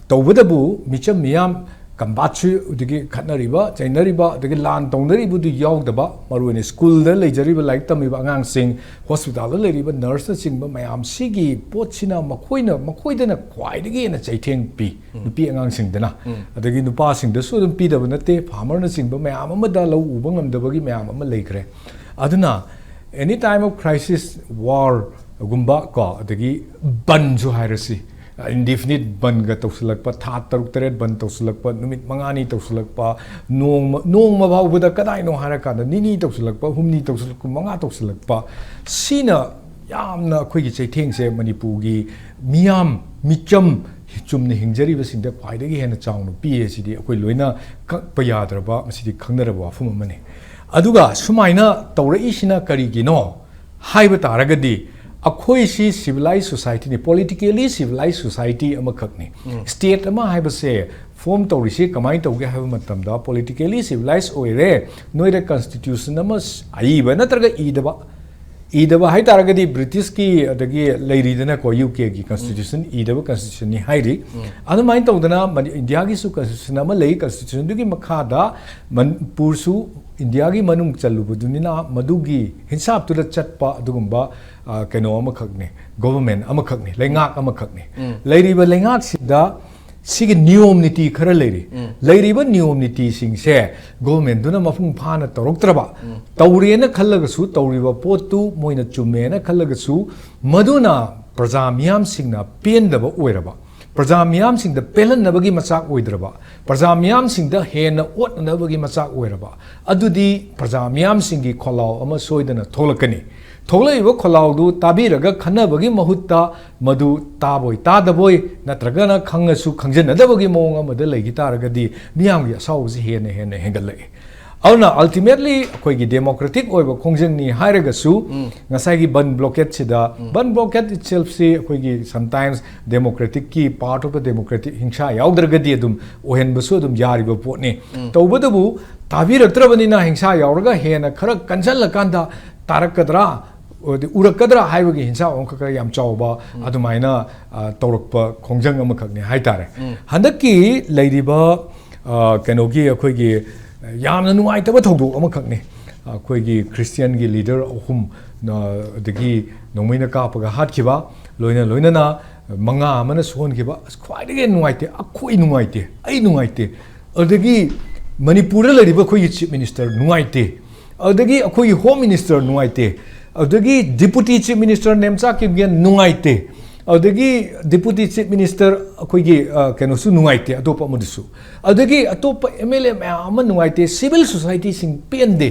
ꯇꯧꯕꯇꯕꯨ ꯃꯤꯆꯝ ꯃꯤꯌꯥꯝ ꯀꯝꯕꯥꯠꯁꯨ ꯑꯗꯒꯤ ꯈꯠꯅꯔꯤꯕ ꯆꯩꯅꯔꯤꯕ ꯑꯗꯒꯤ ꯂꯥꯟ ꯇꯧꯅꯔꯤꯕꯗꯨ ꯌꯥꯎꯗꯕ, ꯃꯔꯨꯑꯣꯏꯅ ꯁ꯭ꯀꯨꯜꯗ ꯂꯩꯖꯔꯤꯕ ꯂꯥꯏꯔꯤꯛ ꯇꯝꯃꯤꯕ ꯑꯉꯥꯡꯁꯤꯡ, ꯍꯣꯁꯄꯤꯇꯥꯜꯗ ꯂꯩꯔꯤꯕ ꯅꯔꯁꯅꯆꯤꯡꯕ ꯃꯌꯥꯝꯁꯤꯒꯤ ꯄꯣꯠꯁꯤꯅ ꯃꯈꯣꯏꯅ ꯃꯈꯣꯏꯗꯅ ꯈ꯭ꯋꯥꯏꯗꯒꯤ ꯍꯦꯟꯅ ꯆꯩꯊꯦꯡ ꯄꯤ꯫ ꯅꯨꯄꯤ ꯑꯉꯥꯡꯁꯤꯡꯗꯅ, ꯑꯗꯒꯤ ꯅꯨꯄꯥꯁꯤꯡꯗꯁꯨ ꯑꯗꯨꯝ ꯄꯤꯗꯕ ꯅꯠꯇꯦ, ꯐꯥꯔꯃꯔꯅꯆꯤꯡꯕ ꯃꯌꯥꯝ ꯑꯃꯗ ꯂꯧ ꯎꯕ ꯉꯝꯗꯕꯒꯤ ꯃꯌꯥꯝ ꯑꯃ ꯂꯩꯈ꯭ꯔꯦ꯫ ꯑꯗꯨꯅ any time of crisis, war ꯒꯨꯝꯕ ꯀꯣ, ꯑꯗꯒꯤ ꯕꯟꯁꯨ ꯍꯥꯏꯔꯁꯤ, ꯏꯟꯗꯤꯐꯤꯅꯤꯠ ꯕꯟꯒ ꯇꯧꯁꯤꯜꯂꯛꯄ, ꯊꯥ ꯇꯔꯨꯛ ꯇꯔꯦꯠ ꯕꯟ ꯇꯧꯁꯤꯜꯂꯛꯄ, ꯅꯨꯃꯤꯠ ꯃꯉꯥꯅꯤ ꯇꯧꯁꯤꯜꯂꯛꯄ, ꯅꯣꯡꯃ ꯅꯣꯡꯃ ꯐꯥꯎꯕꯗ ꯀꯗꯥꯏꯅꯣ ꯍꯥꯏꯔꯀꯥꯟꯗ ꯅꯤꯅꯤ ꯇꯧꯁꯤꯜꯂꯛꯄ, ꯍꯨꯝꯅꯤ ꯇꯧꯁꯤꯜꯂꯛꯄ, ꯃꯉꯥ ꯇꯧꯁꯤꯜꯂꯛꯄ, ꯁꯤꯅ ꯌꯥꯝꯅ ꯑꯩꯈꯣꯏꯒꯤ ꯆꯩꯊꯦꯡꯁꯦ ꯃꯅꯤꯄꯨꯔꯒꯤ ꯃꯤꯌꯥꯝ, ꯃꯤꯆꯝ, ꯆꯨꯝꯅ ꯍꯤꯡꯖꯔꯤꯕꯁꯤꯡꯗ ꯈ꯭ꯋꯥꯏꯗꯒꯤ ꯍꯦꯟꯅ ꯆꯥꯎꯅ ꯄꯤꯌꯦ꯫ ꯁꯤꯗꯤ ꯑꯩꯈꯣꯏ ꯂꯣꯏꯅ ꯀꯛꯄ ꯌꯥꯗ꯭ꯔꯕ, ꯃꯁꯤꯗꯤ ꯈꯪꯅꯔꯕ ꯋꯥꯐꯝ ꯑꯃꯅꯤ꯫ ꯑꯗꯨꯒ ꯁꯨꯃꯥꯏꯅ ꯇꯧꯔꯛꯏꯁꯤꯅ ꯀꯔꯤꯒꯤꯅꯣ ꯍꯥꯏꯕ ꯇꯥꯔꯒꯗꯤ, ꯑꯩꯈꯣꯏꯁꯤ ꯁꯤꯚꯤꯂꯥꯏꯁ ꯁꯣꯁꯥꯏꯇꯤꯅꯤ, ꯄꯣꯂꯤꯇꯤꯀꯦꯂꯤ ꯁꯤꯚꯤꯂꯥꯏꯁ ꯁꯣꯁꯥꯏꯇꯤ ꯑꯃꯈꯛꯅꯤ꯫ ꯁ꯭ꯇꯦꯠ ꯑꯃ ꯍꯥꯏꯕꯁꯦ ꯐꯣꯔꯝ ꯇꯧꯔꯤꯁꯤ ꯀꯃꯥꯏꯅ ꯇꯧꯒꯦ ꯍꯥꯏꯕ ꯃꯇꯝꯗ, ꯄꯣꯂꯤꯇꯤꯀꯦꯂꯤ ꯁꯤꯚꯤꯂꯥꯏꯁ ꯑꯣꯏꯔꯦ, ꯅꯣꯏꯗ ꯀꯟꯁꯇꯤꯇ꯭ꯌꯨꯁꯟ ꯑꯃ ꯑꯏꯕ ꯅꯠꯇ꯭ꯔꯒ ꯏꯗꯕ, ꯏꯗꯕ ꯍꯥꯏ ꯇꯥꯔꯒꯗꯤ ꯕ꯭ꯔꯤꯇꯤꯁꯀꯤ, ꯑꯗꯒꯤ ꯂꯩꯔꯤꯗꯅꯀꯣ, ꯌꯨ ꯀꯦꯒꯤ ꯀꯟꯁꯇꯤꯇ꯭ꯌꯨꯁꯟ, ꯏꯗꯕ ꯀꯟꯁꯇꯤꯇ꯭ꯌꯨꯁꯟꯅꯤ ꯍꯥꯏꯔꯤ꯫ ꯑꯗꯨꯃꯥꯏꯅ ꯇꯧꯗꯅ ꯃꯅꯤ-, ꯏꯟꯗꯤꯌꯥꯒꯤꯁꯨ ꯀꯟꯁꯇꯤꯇ꯭ꯌꯨꯁꯟ ꯑꯃ ꯂꯩ, ꯀꯟꯁꯇꯤꯇ꯭ꯌꯨꯁꯟꯗꯨꯒꯤ ꯃꯈꯥꯗ ꯃꯅꯤꯄꯨꯔꯁꯨ ꯏꯟꯗꯤꯌꯥꯒꯤ ꯃꯅꯨꯡ ꯆꯜꯂꯨꯕꯗꯨꯅꯤꯅ ꯃꯗꯨꯒꯤ ꯍꯤꯟꯁꯥꯞꯇꯨꯗ ꯆꯠꯄ ꯑꯗꯨꯒꯨꯝꯕ, ꯑ, ꯀꯩꯅꯣ ꯑꯃꯈꯛꯅꯤ, ꯒꯣꯚꯔꯟꯃꯦꯟ ꯑꯃꯈꯛꯅꯤ, ꯂꯩꯉꯥꯛ ꯑꯃꯈꯛꯅꯤ꯫ ꯂꯩꯔꯤꯕ ꯂꯩꯉꯥꯛꯁꯤꯗ ꯁꯤꯒꯤ ꯅꯤꯌꯣꯝ ꯅꯤꯇꯤ ꯈꯔ ꯂꯩꯔꯤ꯫ ꯂꯩꯔꯤꯕ ꯅꯤꯌꯣꯝ ꯅꯤꯇꯤꯁꯤꯡꯁꯦ ꯒꯣꯚꯔꯟꯃꯦꯟꯗꯨꯅ ꯃꯄꯨꯡ ꯐꯥꯅ ꯇꯧꯔꯛꯇ꯭ꯔꯕ, ꯇꯧꯔꯦꯅ ꯈꯜꯂꯒꯁꯨ, ꯇꯧꯔꯤꯕ ꯄꯣꯠꯇꯨ ꯃꯣꯏꯅ ꯆꯨꯝꯃꯦꯅ ꯈꯜꯂꯒꯁꯨ, ꯃꯗꯨꯅ ꯄ꯭ꯔꯖꯥ ꯃꯤꯌꯥꯝꯁꯤꯡꯅ ꯄꯦꯟꯗꯕ ꯑꯣꯏꯔꯕ, ꯄ꯭ꯔꯖꯥ ꯃꯤꯌꯥꯝꯁꯤꯡꯗ ꯄꯦꯜꯍꯟꯅꯕꯒꯤ ꯃꯆꯥꯛ ꯑꯣꯏꯗ꯭ꯔꯕ, ꯄ꯭ꯔꯖꯥ ꯃꯤꯌꯥꯝꯁꯤꯡꯗ ꯍꯦꯟꯅ ꯑꯣꯠꯅꯅꯕꯒꯤ ꯃꯆꯥꯛ ꯑꯣꯏꯔꯕ, ꯑꯗꯨꯗꯤ ꯄ꯭ꯔꯖꯥ ꯃꯤꯌꯥꯝꯁꯤꯡꯒꯤ ꯈꯣꯜꯂꯥꯎ ꯑꯃ ꯁꯣꯏꯗꯅ ꯊꯣꯛꯂꯛꯀꯅꯤ꯫ ꯊꯣꯛꯂꯛꯏꯕ ꯈꯣꯜꯂꯥꯎꯗꯨ ꯇꯥꯕꯤꯔꯒ ꯈꯟꯅꯕꯒꯤ ꯃꯍꯨꯠꯇ, ꯃꯗꯨ ꯇꯥꯕꯣꯏ ꯇꯥꯗꯕꯣꯏ ꯅꯠꯇ꯭ꯔꯒꯅ ꯈꯪꯉꯁꯨ ꯈꯪꯖꯟꯅꯗꯕꯒꯤ ꯃꯑꯣꯡ ꯑꯃꯗ ꯂꯩꯈꯤ ꯇꯥꯔꯒꯗꯤ, ꯃꯤꯌꯥꯝꯒꯤ ꯑꯁꯥꯎꯕꯁꯤ ꯍꯦꯟꯅ ꯍꯦꯟꯅ ꯍꯦꯟꯒꯠꯂꯛꯏ꯫ ꯑꯗꯨꯅ ultimately ꯑꯩꯈꯣꯏꯒꯤ ꯗꯦꯃꯣꯀ꯭ꯔꯦꯇꯤꯛ ꯑꯣꯏꯕ ꯈꯣꯡꯖꯪꯅꯤ ꯍꯥꯏꯔꯒꯁꯨ, ꯉꯁꯥꯏꯒꯤ ꯕꯟ ꯕ꯭ꯂꯣꯀꯦꯠꯁꯤꯗ, ꯕꯟ ꯕ꯭ꯂꯣꯀꯦꯠ ꯏꯠꯁꯦꯜꯐꯁꯤ ꯑꯩꯈꯣꯏꯒꯤ sometimes democraticꯀꯤ, part of the democratic, ꯍꯤꯡꯁꯥ ꯌꯥꯎꯗ꯭ꯔꯒꯗꯤ ꯑꯗꯨꯝ ꯑꯣꯏꯍꯟꯕꯁꯨ ꯑꯗꯨꯝ ꯌꯥꯔꯤꯕ ꯄꯣꯠꯅꯤ꯫ ꯇꯧꯕꯇꯕꯨ ꯇꯥꯕꯤꯔꯛꯇ꯭ꯔꯕꯅꯤꯅ ꯍꯤꯡꯁꯥ ꯌꯥꯎꯔꯒ ꯍꯦꯟꯅ ꯈꯔ ꯀꯟꯁꯤꯜꯂꯀꯥꯟꯗ ꯇꯥꯔꯛꯀꯗ꯭ꯔꯥ, ꯑꯗꯤ ꯎꯔꯛꯀꯗ꯭ꯔꯥ ꯍꯥꯏꯕꯒꯤ ꯍꯤꯡꯁꯥ ꯑꯃꯈꯛ ꯈꯔ ꯌꯥꯝ ꯆꯥꯎꯕ ꯑꯗꯨꯃꯥꯏꯅ, ꯑ, ꯇꯧꯔꯛꯄ ꯈꯣꯡꯖꯪ ꯑꯃꯈꯛꯅꯤ ꯍꯥꯏꯇꯥꯔꯦ꯫ ꯍꯟꯗꯛꯀꯤ ꯂꯩꯔꯤꯕ, ꯑ, ꯀꯩꯅꯣꯒꯤ ꯑꯩꯈꯣꯏꯒꯤ ꯌꯥꯝꯅ ꯅꯨꯡꯉꯥꯏꯇꯕ ꯊꯧꯗꯣꯛ ꯑꯃꯈꯛꯅꯤ꯫ ꯑꯩꯈꯣꯏꯒꯤ ꯈ꯭ꯔꯤꯁꯇꯤꯌꯥꯟꯒꯤ ꯂꯤꯗꯔ ꯑꯍꯨꯝ, ꯑ, ꯑꯗꯒꯤ ꯅꯣꯡꯃꯩꯅ ꯀꯥꯞꯄꯒ ꯍꯥꯠꯈꯤꯕ, ꯂꯣꯏꯅ ꯂꯣꯏꯅꯅ ꯃꯉꯥ ꯑꯃꯅ ꯁꯣꯟꯈꯤꯕ꯫ ꯑꯁ, ꯈ꯭ꯋꯥꯏꯗꯒꯤ ꯅꯨꯡꯉꯥꯏꯇꯦ, ꯑꯩꯈꯣꯏ ꯅꯨꯡꯉꯥꯏꯇꯦ, ꯑꯩ ꯅꯨꯡꯉꯥꯏꯇꯦ꯫ ꯑꯗꯒꯤ ꯃꯅꯤꯄꯨꯔꯗ ꯂꯩꯔꯤꯕ ꯑꯩꯈꯣꯏꯒꯤ ꯆꯤꯐ ꯃꯤꯅꯤꯁꯇꯔ ꯅꯨꯡꯉꯥꯏꯇꯦ, ꯑꯗꯒꯤ ꯑꯩꯈꯣꯏꯒꯤ ꯍꯣꯝ ꯃꯤꯅꯤꯁꯇꯔ ꯅꯨꯡꯉꯥꯏꯇꯦ, ꯑꯗꯒꯤ ꯗꯤꯄꯨꯇꯤ ꯆꯤꯐ ꯃꯤꯅꯤꯁꯇꯔ ꯅꯦꯝꯆꯥ ꯀꯤꯝꯒꯦꯟ ꯅꯨꯡꯉꯥꯏꯇꯦ, ꯑꯗꯒꯤ ꯗꯤꯄꯨꯇꯤ ꯆꯤꯐ ꯃꯤꯅꯤꯁꯇꯔ ꯑꯩꯈꯣꯏꯒꯤ, ꯑ, ꯀꯩꯅꯣꯁꯨ ꯅꯨꯡꯉꯥꯏꯇꯦ, ꯑꯇꯣꯞꯄ ꯑꯃꯗꯨꯁꯨ, ꯑꯗꯒꯤ ꯑꯇꯣꯞꯄ ꯑꯦꯝ ꯑꯦꯜ ꯑꯦ ꯃꯌꯥꯝ ꯑꯃ ꯅꯨꯡꯉꯥꯏꯇꯦ, ꯁꯤꯚꯤꯜ ꯁꯣꯁꯥꯏꯇꯤꯁꯤꯡ ꯄꯦꯟꯗꯦ,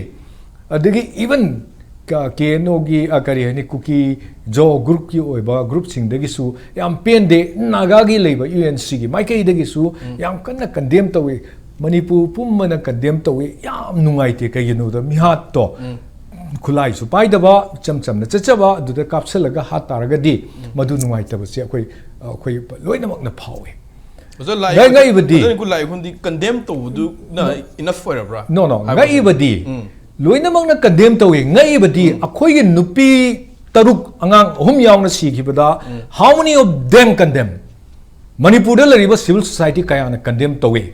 ꯑꯗꯒꯤ ꯏꯚꯟ ꯀꯦ ꯑꯦꯟ ꯑꯣꯒꯤ, ꯑ, ꯀꯔꯤ ꯍꯥꯏꯅꯤ, ꯀꯨꯀꯤ ꯖꯣ ꯒ꯭ꯔꯨꯞꯀꯤ ꯑꯣꯏꯕ ꯒ꯭ꯔꯨꯞꯁꯤꯡꯗꯒꯤꯁꯨ ꯌꯥꯝ ꯄꯦꯟꯗꯦ, ꯅꯥꯒꯥꯒꯤ ꯂꯩꯕ ꯌꯨ ꯑꯦꯟ ꯁꯤꯒꯤ ꯃꯥꯏꯀꯩꯗꯒꯤꯁꯨ ꯌꯥꯝ ꯀꯟꯅ ꯀꯟꯗꯦꯝ ꯇꯧꯏ, ꯃꯅꯤꯄꯨꯔ ꯄꯨꯝꯕꯅ ꯀꯟꯗꯦꯝ ꯇꯧꯏ꯫ ꯌꯥꯝ ꯅꯨꯡꯉꯥꯏꯇꯦ꯫ ꯀꯩꯒꯤꯅꯣꯗ ꯃꯤꯍꯥꯠꯇꯣ ꯈꯨꯠꯂꯥꯏꯁꯨ ꯄꯥꯏꯗꯕ, ꯏꯆꯝ ꯆꯝꯅ ꯆꯠꯆꯕ, ꯑꯗꯨꯗ ꯀꯥꯞꯁꯤꯜꯂꯒ ꯍꯥꯠ ꯇꯥꯔꯒꯗꯤ ꯃꯗꯨ ꯅꯨꯡꯉꯥꯏꯇꯕꯁꯦ ꯑꯩꯈꯣꯏ, ꯑꯩꯈꯣꯏ ꯂꯣꯏꯅꯃꯛꯅ ꯐꯥꯎꯏ꯫ ꯑꯣꯖꯥ, ꯂꯥꯏ ꯉꯛ-, ꯉꯛꯏꯕꯗꯤ ꯑꯣꯖꯥ, ꯑꯩꯈꯣꯏ ꯂꯥꯏ ꯑꯩꯈꯣꯏꯗꯤ ꯀꯟꯗꯦꯝ ꯇꯧꯕꯗꯨꯅ ꯏꯅꯐ ꯑꯣꯏꯔꯕ꯭ꯔꯥ? No, no, ꯍꯥꯏꯕꯁꯦ? ꯉꯛꯏꯕꯗꯤ ꯎꯝ꯫ ꯂꯣꯏꯅꯃꯛꯅ ꯀꯟꯗꯦꯝ ꯇꯧꯏ꯫ ꯉꯛꯏꯕꯗꯤ ꯑꯩꯈꯣꯏꯒꯤ ꯅꯨꯄꯤ ꯇꯔꯨꯛ, ꯑꯉꯥꯡ ꯑꯍꯨꯝ ꯌꯥꯎꯅ ꯁꯤꯈꯤꯕꯗ, how many of them condemn? ꯃꯅꯤꯄꯨꯔꯗ ꯂꯩꯔꯤꯕ ꯁꯤꯚꯤꯜ ꯁꯣꯁꯥꯏꯇꯤ ꯀꯌꯥꯅ ꯀꯟꯗꯦꯝ ꯇꯧꯏ?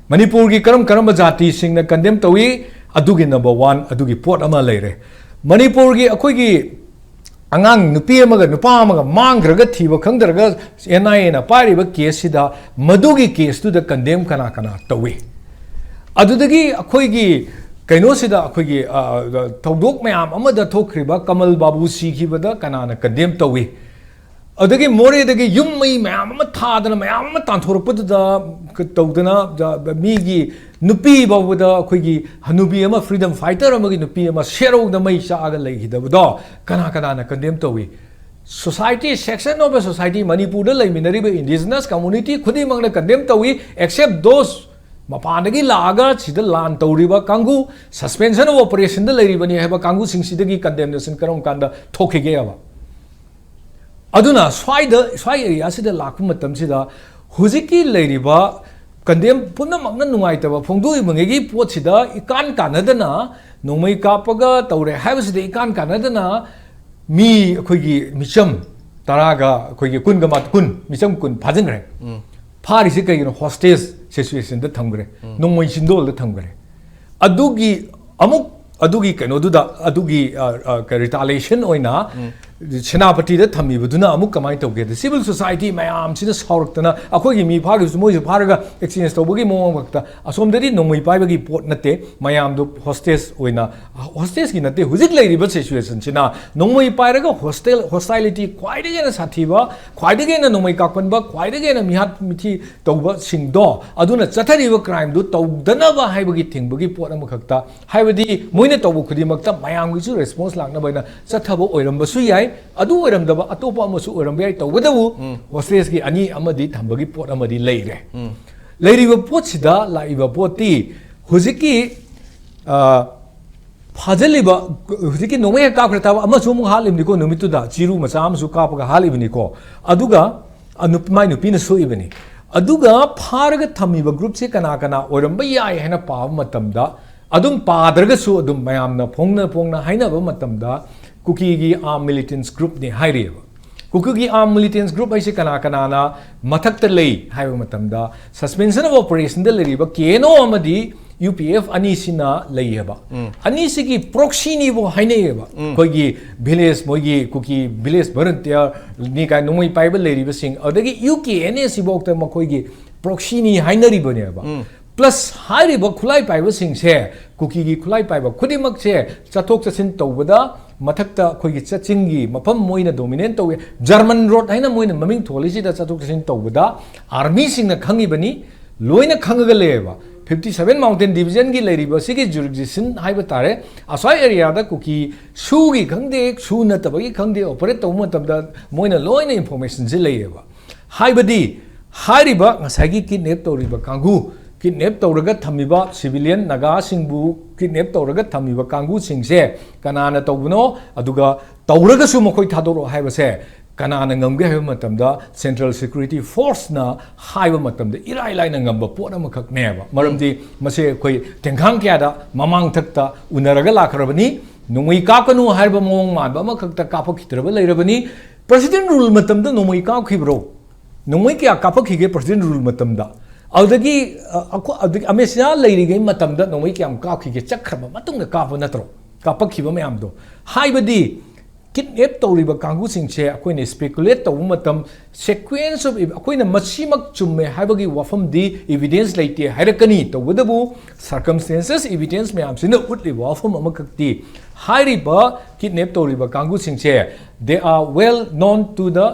ꯃꯅꯤꯄꯨꯔꯒꯤ ꯀꯔꯝ ꯀꯔꯝꯕ ꯖꯥꯇꯤꯁꯤꯡꯅ ꯀꯟꯗꯦꯝ ꯇꯧꯏ? ꯑꯗꯨꯒꯤ number one, ꯑꯗꯨꯒꯤ ꯄꯣꯠ ꯑꯃ ꯂꯩꯔꯦ꯫ ꯃꯅꯤꯄꯨꯔꯒꯤ ꯑꯩꯈꯣꯏꯒꯤ ꯑꯉꯥꯡ ꯅꯨꯄꯤ ꯑꯃꯒ ꯅꯨꯄꯥ ꯑꯃꯒ ꯃꯥꯡꯈ꯭ꯔꯒ ꯊꯤꯕ ꯈꯪꯗ꯭ꯔꯒ ꯑꯦꯟ ꯑꯥꯏ ꯑꯦꯅ ꯄꯥꯏꯔꯤꯕ ꯀꯦꯁꯁꯤꯗ, ꯃꯗꯨꯒꯤ ꯀꯦꯁꯇꯨꯗ ꯀꯟꯗꯦꯝ ꯀꯅꯥ ꯀꯅꯥ ꯇꯧꯏ? ꯑꯗꯨꯗꯒꯤ ꯑꯩꯈꯣꯏꯒꯤ ꯀꯩꯅꯣꯁꯤꯗ, ꯑꯩꯈꯣꯏꯒꯤ, ꯑ, ꯊꯧꯗꯣꯛ ꯃꯌꯥꯝ ꯑꯃꯗ ꯊꯣꯛꯈ꯭ꯔꯤꯕ ꯀꯃꯜ ꯕꯥꯕꯨ ꯁꯤꯈꯤꯕꯗ ꯀꯅꯥꯅ ꯀꯟꯗꯦꯝ ꯇꯧꯏ? ꯑꯗꯒꯤ ꯃꯣꯔꯦꯗꯒꯤ ꯌꯨꯝ ꯃꯩ ꯃꯌꯥꯝ ꯑꯃ ꯊꯥꯗꯅ, ꯃꯌꯥꯝ ꯑꯃ ꯇꯥꯟꯊꯣꯔꯛꯄꯗꯨꯗ ꯀ-, ꯇꯧꯗꯅ, ꯖ-, ꯃꯤꯒꯤ ꯅꯨꯄꯤ ꯐꯥꯎꯕꯗ, ꯑꯩꯈꯣꯏꯒꯤ ꯍꯅꯨꯕꯤ ꯑꯃ, freedom fighter ꯑꯃꯒꯤ ꯅꯨꯄꯤ ꯑꯃ ꯁꯦꯔꯧꯗ ꯃꯩ ꯆꯥꯛꯑꯒ ꯂꯩꯈꯤꯗꯕꯗꯣ ꯀꯅꯥ ꯀꯅꯥꯅ ꯀꯟꯗꯦꯝ ꯇꯧꯏ? Society, section of a society, ꯃꯅꯤꯄꯨꯔꯗ ꯂꯩꯃꯤꯟꯅꯔꯤꯕ indigenous community ꯈꯨꯗꯤꯡꯃꯛꯅ ꯀꯟꯗꯦꯝ ꯇꯧꯏ, except those ꯃꯄꯥꯟꯗꯒꯤ ꯂꯥꯛꯑꯒ ꯁꯤꯗ ꯂꯥꯟ ꯇꯧꯔꯤꯕ ꯀꯥꯡꯕꯨ, suspension of operationꯗ ꯂꯩꯔꯤꯕꯅꯤ ꯍꯥꯏꯕ ꯀꯥꯡꯕꯨꯁꯤꯡꯁꯤꯗꯒꯤ condemnation ꯀꯔꯝ ꯀꯥꯟꯗ ꯊꯣꯛꯈꯤꯒꯦꯕ? ꯑꯗꯨꯅ ꯁ꯭ꯋꯥꯏꯗ, ꯁ꯭ꯋꯥꯏ ꯑꯦꯔꯤꯌꯥꯁꯤꯗ ꯂꯥꯛꯄ ꯃꯇꯝꯁꯤꯗ ꯍꯧꯖꯤꯛꯀꯤ ꯂꯩꯔꯤꯕ ꯀꯟꯗꯦꯝ ꯄꯨꯝꯅꯃꯛꯅ ꯅꯨꯡꯉꯥꯏꯇꯕ ꯐꯣꯡꯗꯣꯛꯏꯕꯉꯩꯒꯤ ꯄꯣꯠꯁꯤꯗ ꯏꯀꯥꯟ ꯀꯥꯟꯅꯗꯅ ꯅꯣꯡꯃꯩ ꯀꯥꯞꯄꯒ ꯇꯧꯔꯦ ꯍꯥꯏꯕꯁꯤꯗ ꯏꯀꯥꯟ ꯀꯥꯟꯅꯗꯅ ꯃꯤ ꯑꯩꯈꯣꯏꯒꯤ ꯃꯤꯆꯝ ꯇꯔꯥꯒ ꯑꯩꯈꯣꯏꯒꯤ ꯀꯨꯟꯒ ꯃꯥ-, ꯀꯨꯟ, ꯃꯤꯆꯝ ꯀꯨꯟ ꯐꯥꯖꯤꯟꯈ꯭ꯔꯦ꯫ ꯐꯥꯔꯤꯁꯦ ꯀꯩꯒꯤꯅꯣ? ꯍꯣꯁꯇꯦꯖ ꯁꯤꯆꯨꯋꯦꯁꯟꯗ ꯊꯝꯈ꯭ꯔꯦ, ꯅꯣꯡꯃꯩ ꯆꯤꯟꯗꯣꯜꯗ ꯊꯝꯈ꯭ꯔꯦ꯫ ꯑꯗꯨꯒꯤ ꯑꯃꯨꯛ ꯑꯗꯨꯒꯤ ꯀꯩꯅꯣꯗꯨꯗ ꯑꯗꯨꯒꯤ ꯔꯤꯇꯥꯂꯤꯌꯦꯁꯟ ꯑꯣꯏꯅ ꯁꯦꯅꯥꯄꯇꯤꯗ ꯊꯝꯃꯤꯕꯗꯨꯅ ꯑꯃꯨꯛ ꯀꯃꯥꯏꯅ ꯇꯧꯒꯦꯗ, ꯁꯤꯚꯤꯜ ꯁꯣꯁꯥꯏꯇꯤ ꯃꯌꯥꯝꯁꯤꯅ ꯁꯥꯎꯔꯛꯇꯅ ꯑꯩꯈꯣꯏꯒꯤ ꯃꯤ ꯐꯥꯈꯤꯕꯁꯨ ꯃꯣꯏꯁꯨ ꯐꯥꯔꯒ ꯑꯦꯛꯁꯆꯦꯟꯖ ꯇꯧꯕꯒꯤ ꯃꯑꯣꯡ ꯈꯛꯇ, ꯑꯁꯣꯝꯗꯗꯤ ꯅꯣꯡꯃꯩ ꯄꯥꯏꯕꯒꯤ ꯄꯣꯠ ꯅꯠꯇꯦ, ꯃꯌꯥꯝꯗꯣ ꯍꯣꯁꯇꯦꯖ ꯑꯣꯏꯅ, ꯍꯣꯁꯇꯦꯖꯀꯤ ꯅꯠꯇꯦ, ꯍꯧꯖꯤꯛ ꯂꯩꯔꯤꯕ ꯁꯤꯆꯨꯋꯦꯁꯟꯁꯤꯅ ꯅꯣꯡꯃꯩ ꯄꯥꯏꯔꯒ ꯍꯣꯁꯇꯦꯜ ꯍꯣꯁꯇꯥꯏꯂꯤꯇꯤ ꯈ꯭ꯋꯥꯏꯗꯒꯤ ꯍꯦꯟꯅ ꯁꯥꯊꯤꯕ, ꯈ꯭ꯋꯥꯏꯗꯒꯤ ꯍꯦꯟꯅ ꯅꯣꯡꯃꯩ ꯀꯥꯞꯀꯟꯕ, ꯈ꯭ꯋꯥꯏꯗꯒꯤ ꯍꯦꯟꯅ ꯃꯤꯍꯥꯠ ꯃꯤꯊꯤ ꯇꯧꯕꯁꯤꯡꯗꯣ, ꯑꯗꯨꯅ ꯆꯠꯊꯔꯤꯕ ꯀ꯭ꯔꯥꯏꯝꯗꯨ ꯇꯧꯗꯅꯕ ꯍꯥꯏꯕꯒꯤ ꯊꯤꯡꯕꯒꯤ ꯄꯣꯠ ꯑꯃꯈꯛꯇ, ꯍꯥꯏꯕꯗꯤ ꯃꯣꯏꯅ ꯇꯧꯕ ꯈꯨꯗꯤꯡꯃꯛꯇ ꯃꯌꯥꯝꯒꯤꯁꯨ ꯔꯦꯁꯄꯣꯟꯁ ꯂꯥꯛꯅꯕ ꯍꯥꯏꯅ ꯆꯠꯊꯕ ꯑꯣꯏꯔꯝꯕꯁꯨ ꯌꯥꯏ, ꯑꯗꯨ ꯑꯣꯏꯔꯝꯗꯕ ꯑꯇꯣꯞꯄ ꯑꯃꯁꯨ ꯑꯣꯏꯔꯝꯕ ꯌꯥꯏ꯫ ꯇꯧꯕꯇꯕꯨ ꯍꯣꯁꯇꯦꯖꯀꯤ ꯑꯅꯤ ꯑꯃꯗꯤ ꯊꯝꯕꯒꯤ ꯄꯣꯠ ꯑꯃꯗꯤ ꯂꯩꯔꯦ꯫ ꯂꯩꯔꯤꯕ ꯄꯣꯠꯁꯤꯗ ꯂꯥꯛꯏꯕ ꯄꯣꯠꯇꯤ ꯍꯧꯖꯤꯛꯀꯤ, ꯑ, ꯐꯥꯖꯤꯜꯂꯤꯕ, ꯍꯧꯖꯤꯛꯀꯤ ꯅꯣꯡꯃꯩ ꯍꯦꯛ ꯀꯥꯞꯈ꯭ꯔꯦ ꯇꯥꯕ, ꯑꯃꯁꯨ ꯑꯃꯨꯛ ꯍꯥꯠꯂꯤꯕꯅꯤꯀꯣ, ꯅꯨꯃꯤꯠꯇꯨꯗ ꯆꯤꯔꯨ ꯃꯆꯥ ꯑꯃꯁꯨ ꯀꯥꯞꯄꯒ ꯍꯥꯠꯂꯤꯕꯅꯤꯀꯣ꯫ ꯑꯗꯨꯒ ꯑ, ꯅꯨꯞ-, ꯃꯥꯏ ꯅꯨꯄꯤꯅ ꯁꯣꯛꯏꯕꯅꯤ꯫ ꯑꯗꯨꯒ ꯐꯥꯔꯒ ꯊꯝꯃꯤꯕ ꯒ꯭ꯔꯨꯞꯁꯦ ꯀꯅꯥ ꯀꯅꯥ ꯑꯣꯏꯔꯝꯕ ꯌꯥꯏ ꯍꯥꯏꯅ ꯄꯥꯕ ꯃꯇꯝꯗ, ꯑꯗꯨꯝ ꯄꯥꯗ꯭ꯔꯒꯁꯨ ꯑꯗꯨꯝ ꯃꯌꯥꯝꯅ ꯐꯣꯡꯅ ꯐꯣꯡꯅ ꯍꯥꯏꯅꯕ ꯃꯇꯝꯗ, ꯀꯨꯀꯤꯒꯤ ꯑꯥꯔꯝ ꯃꯤꯂꯤꯇꯦꯟꯁ ꯒ꯭ꯔꯨꯞꯅꯤ ꯍꯥꯏꯔꯤꯑꯕ꯫ ꯀꯨꯀꯤꯒꯤ ꯑꯥꯔꯝ ꯃꯤꯂꯤꯇꯦꯟꯁ ꯒ꯭ꯔꯨꯞ ꯍꯥꯏꯁꯦ ꯀꯅꯥ ꯀꯅꯥꯅ ꯃꯊꯛꯇ ꯂꯩ ꯍꯥꯏꯕ ꯃꯇꯝꯗ, ꯁꯁꯄꯦꯟꯁꯟ ꯑꯣꯐ ꯑꯣꯄꯔꯦꯁꯟꯗ ꯂꯩꯔꯤꯕ ꯀꯦ ꯑꯦꯟ ꯑꯣ ꯑꯃꯗꯤ ꯌꯨ ꯄꯤ ꯑꯦꯐ ꯑꯅꯤꯁꯤꯅ ꯂꯩꯌꯦꯕ꯫ ꯑꯅꯤꯁꯤꯒꯤ ꯄ꯭ꯔꯣꯛꯁꯤꯅꯤꯕꯨ ꯍꯥꯏꯅꯩꯌꯦꯕ꯫ ꯑꯩꯈꯣꯏꯒꯤ ꯚꯤꯂꯦꯖ, ꯃꯣꯏꯒꯤ ꯀꯨꯀꯤ ꯚꯤꯂꯦꯖ ꯚꯣꯂꯨꯟꯇꯤꯌꯔꯅꯤ ꯀꯥꯏꯅ ꯅꯣꯡꯃꯩ ꯄꯥꯏꯕ ꯂꯩꯔꯤꯕꯁꯤꯡ, ꯑꯗꯒꯤ ꯌꯨ ꯀꯦ ꯑꯦꯟ ꯑꯦ ꯁꯤꯐꯥꯎꯗ ꯃꯈꯣꯏꯒꯤ ꯄ꯭ꯔꯣꯛꯁꯤꯅꯤ ꯍꯥꯏꯅꯔꯤꯕꯅꯦꯕ꯫ ꯄ꯭ꯂꯁ ꯍꯥꯏꯔꯤꯕ ꯈꯨꯠꯂꯥꯏ ꯄꯥꯏꯕꯁꯤꯡꯁꯦ, ꯀꯨꯀꯤꯒꯤ ꯈꯨꯠꯂꯥꯏ ꯄꯥꯏꯕ ꯈꯨꯗꯤꯡꯃꯛꯁꯦ ꯆꯠꯊꯣꯛ ꯆꯠꯁꯤꯟ ꯇꯧꯕꯗ ꯃꯊꯛꯇ ꯑꯩꯈꯣꯏꯒꯤ ꯆꯥꯆꯤꯡꯒꯤ ꯃꯐꯝ ꯃꯣꯏꯅ ꯗꯣꯃꯤꯅꯦꯠ ꯇꯧꯏ, ꯖꯔꯃꯟ ꯔꯣꯗ ꯍꯥꯏꯅ ꯃꯣꯏꯅ ꯃꯃꯤꯡ ꯊꯣꯜꯂꯤꯁꯤꯗ ꯆꯠꯊꯣꯛ ꯆꯠꯁꯤꯟ ꯇꯧꯕꯗ ꯑꯥꯔꯃꯤꯁꯤꯡꯅ ꯈꯪꯉꯤꯕꯅꯤ, ꯂꯣꯏꯅ ꯈꯪꯉꯒ ꯂꯩꯌꯦꯕ꯫ ꯐꯤꯐꯇꯤ ꯁꯚꯦꯟ ꯃꯥꯎꯟꯇꯦꯟ ꯗꯤꯕꯤꯖꯟꯒꯤ ꯂꯩꯔꯤꯕ ꯁꯤꯒꯤ ꯖꯨꯔꯤꯁꯗꯤꯛꯁꯟ ꯍꯥꯏꯕ ꯇꯥꯔꯦ, ꯑꯁ꯭ꯋꯥꯏ ꯑꯦꯔꯤꯌꯥꯗ ꯀꯨꯀꯤ ꯁꯨꯒꯤ ꯈꯪꯗꯦ, ꯁꯨ ꯅꯠꯇꯕꯒꯤ ꯈꯪꯗꯦ, ꯑꯣꯄꯔꯦꯠ ꯇꯧꯕ ꯃꯇꯝꯗ ꯃꯣꯏꯅ ꯂꯣꯏꯅ ꯏꯟꯐꯣꯔꯃꯦꯁꯟꯁꯦ ꯂꯩꯌꯦꯕ꯫ ꯍꯥꯏꯕꯗꯤ ꯍꯥꯏꯔꯤꯕ ꯉꯁꯥꯏꯒꯤ ꯀꯤꯗꯅꯦꯞ ꯇꯧꯔꯤꯕ ꯀꯥꯡꯕꯨ, ꯀꯤꯗꯅꯦꯞ ꯇꯧꯔꯒ ꯊꯝꯃꯤꯕ ꯁꯤꯚꯤꯂꯤꯌꯟ ꯅꯥꯒꯥꯁꯤꯡꯕꯨ ꯀꯤꯗꯅꯦꯞ ꯇꯧꯔꯒ ꯊꯝꯃꯤꯕ ꯀꯥꯡꯕꯨꯁꯤꯡꯁꯦ ꯀꯅꯥꯅ ꯇꯧꯕꯅꯣ, ꯑꯗꯨꯒ ꯇꯧꯔꯒꯁꯨ ꯃꯈꯣꯏ ꯊꯥꯗꯣꯔꯛꯑꯣ ꯍꯥꯏꯕꯁꯦ ꯀꯅꯥꯅ ꯉꯝꯒꯦ ꯍꯥꯏꯕ ꯃꯇꯝꯗ, ꯁꯦꯟꯇ꯭ꯔꯦꯜ ꯁꯦꯀ꯭ꯌꯨꯔꯤꯇꯤ ꯐꯣꯔꯁꯅ ꯍꯥꯏꯕ ꯃꯇꯝꯗ ꯏꯔꯥꯏ ꯂꯥꯏꯅ ꯉꯝꯕ ꯄꯣꯠ ꯑꯃꯈꯛꯅꯦꯕ꯫ ꯃꯔꯝꯗꯤ ꯃꯁꯦ ꯑꯩꯈꯣꯏ ꯇꯦꯡꯈꯥꯡ ꯀꯌꯥꯗ ꯃꯃꯥꯡꯊꯛꯇ ꯎꯅꯔꯒ ꯂꯥꯛꯈ꯭ꯔꯕꯅꯤ꯫ ꯅꯣꯡꯃꯩ ꯀꯥꯞꯀꯅꯨ ꯍꯥꯏꯔꯕ ꯃꯑꯣꯡ ꯃꯥꯟꯕ ꯑꯃꯈꯛꯇ ꯀꯥꯞꯄꯛꯈꯤꯗ꯭ꯔꯕ ꯂꯩꯔꯕꯅꯤ꯫ ꯄ꯭ꯔꯁꯤꯗꯦꯟ ꯔꯨꯜ ꯃꯇꯝꯗ ꯅꯣꯡꯃꯩ ꯀꯥꯞꯈꯤꯕ꯭ꯔꯣ? ꯅꯣꯡꯃꯩ ꯀꯌꯥ ꯀꯥꯞꯄꯛꯈꯤꯒꯦ ꯄ꯭ꯔꯁꯤꯗꯦꯟ ꯔꯨꯜ ꯃꯇꯝꯗ? ꯑꯗꯨꯗꯒꯤ, ꯑ, ꯑꯩꯈꯣ-, ꯑꯗꯨꯗꯒꯤ ꯑꯃꯦꯁꯤꯌꯥ ꯂꯩꯔꯤꯉꯩ ꯃꯇꯝꯗ ꯅꯣꯡꯃꯩ ꯀꯌꯥꯝ ꯀꯥꯞꯈꯤꯒꯦ? ꯆꯠꯈ꯭ꯔꯕ ꯃꯇꯨꯡꯗ ꯀꯥꯞꯄ ꯅꯠꯇ꯭ꯔꯣ ꯀꯥꯞꯄꯛꯈꯤꯕ ꯃꯌꯥꯝꯗꯣ? ꯍꯥꯏꯕꯗꯤ, ꯀꯤꯗꯅꯦꯞ ꯇꯧꯔꯤꯕ ꯀꯥꯡꯕꯨꯁꯤꯡꯁꯦ ꯑꯩꯈꯣꯏꯅ ꯁ꯭ꯄꯦꯀꯨꯂꯦꯠ ꯇꯧꯕ ꯃꯇꯝ, ꯁꯦꯀ꯭ꯋꯦꯟꯁ ꯑꯣꯐ, ꯑꯩꯈꯣꯏꯅ ꯃꯁꯤꯃꯛ ꯆꯨꯝꯃꯦ ꯍꯥꯏꯕꯒꯤ ꯋꯥꯐꯝꯗꯤ ꯏꯕꯤꯗꯦꯟꯁ ꯂꯩꯇꯦ ꯍꯥꯏꯔꯛꯀꯅꯤ꯫ ꯇꯧꯕꯇꯕꯨ, ꯁꯔꯀꯝꯁ꯭ꯇꯦꯟꯁꯦꯁ, ꯏꯕꯤꯗꯦꯟꯁ ꯃꯌꯥꯝꯁꯤꯅ ꯎꯠꯂꯤꯕ ꯋꯥꯐꯝ ꯑꯃꯈꯛꯇꯤ, ꯍꯥꯏꯔꯤꯕ ꯀꯤꯗꯅꯦꯞ ꯇꯧꯔꯤꯕ ꯀꯥꯡꯕꯨꯁꯤꯡꯁꯦ, they are well known to the,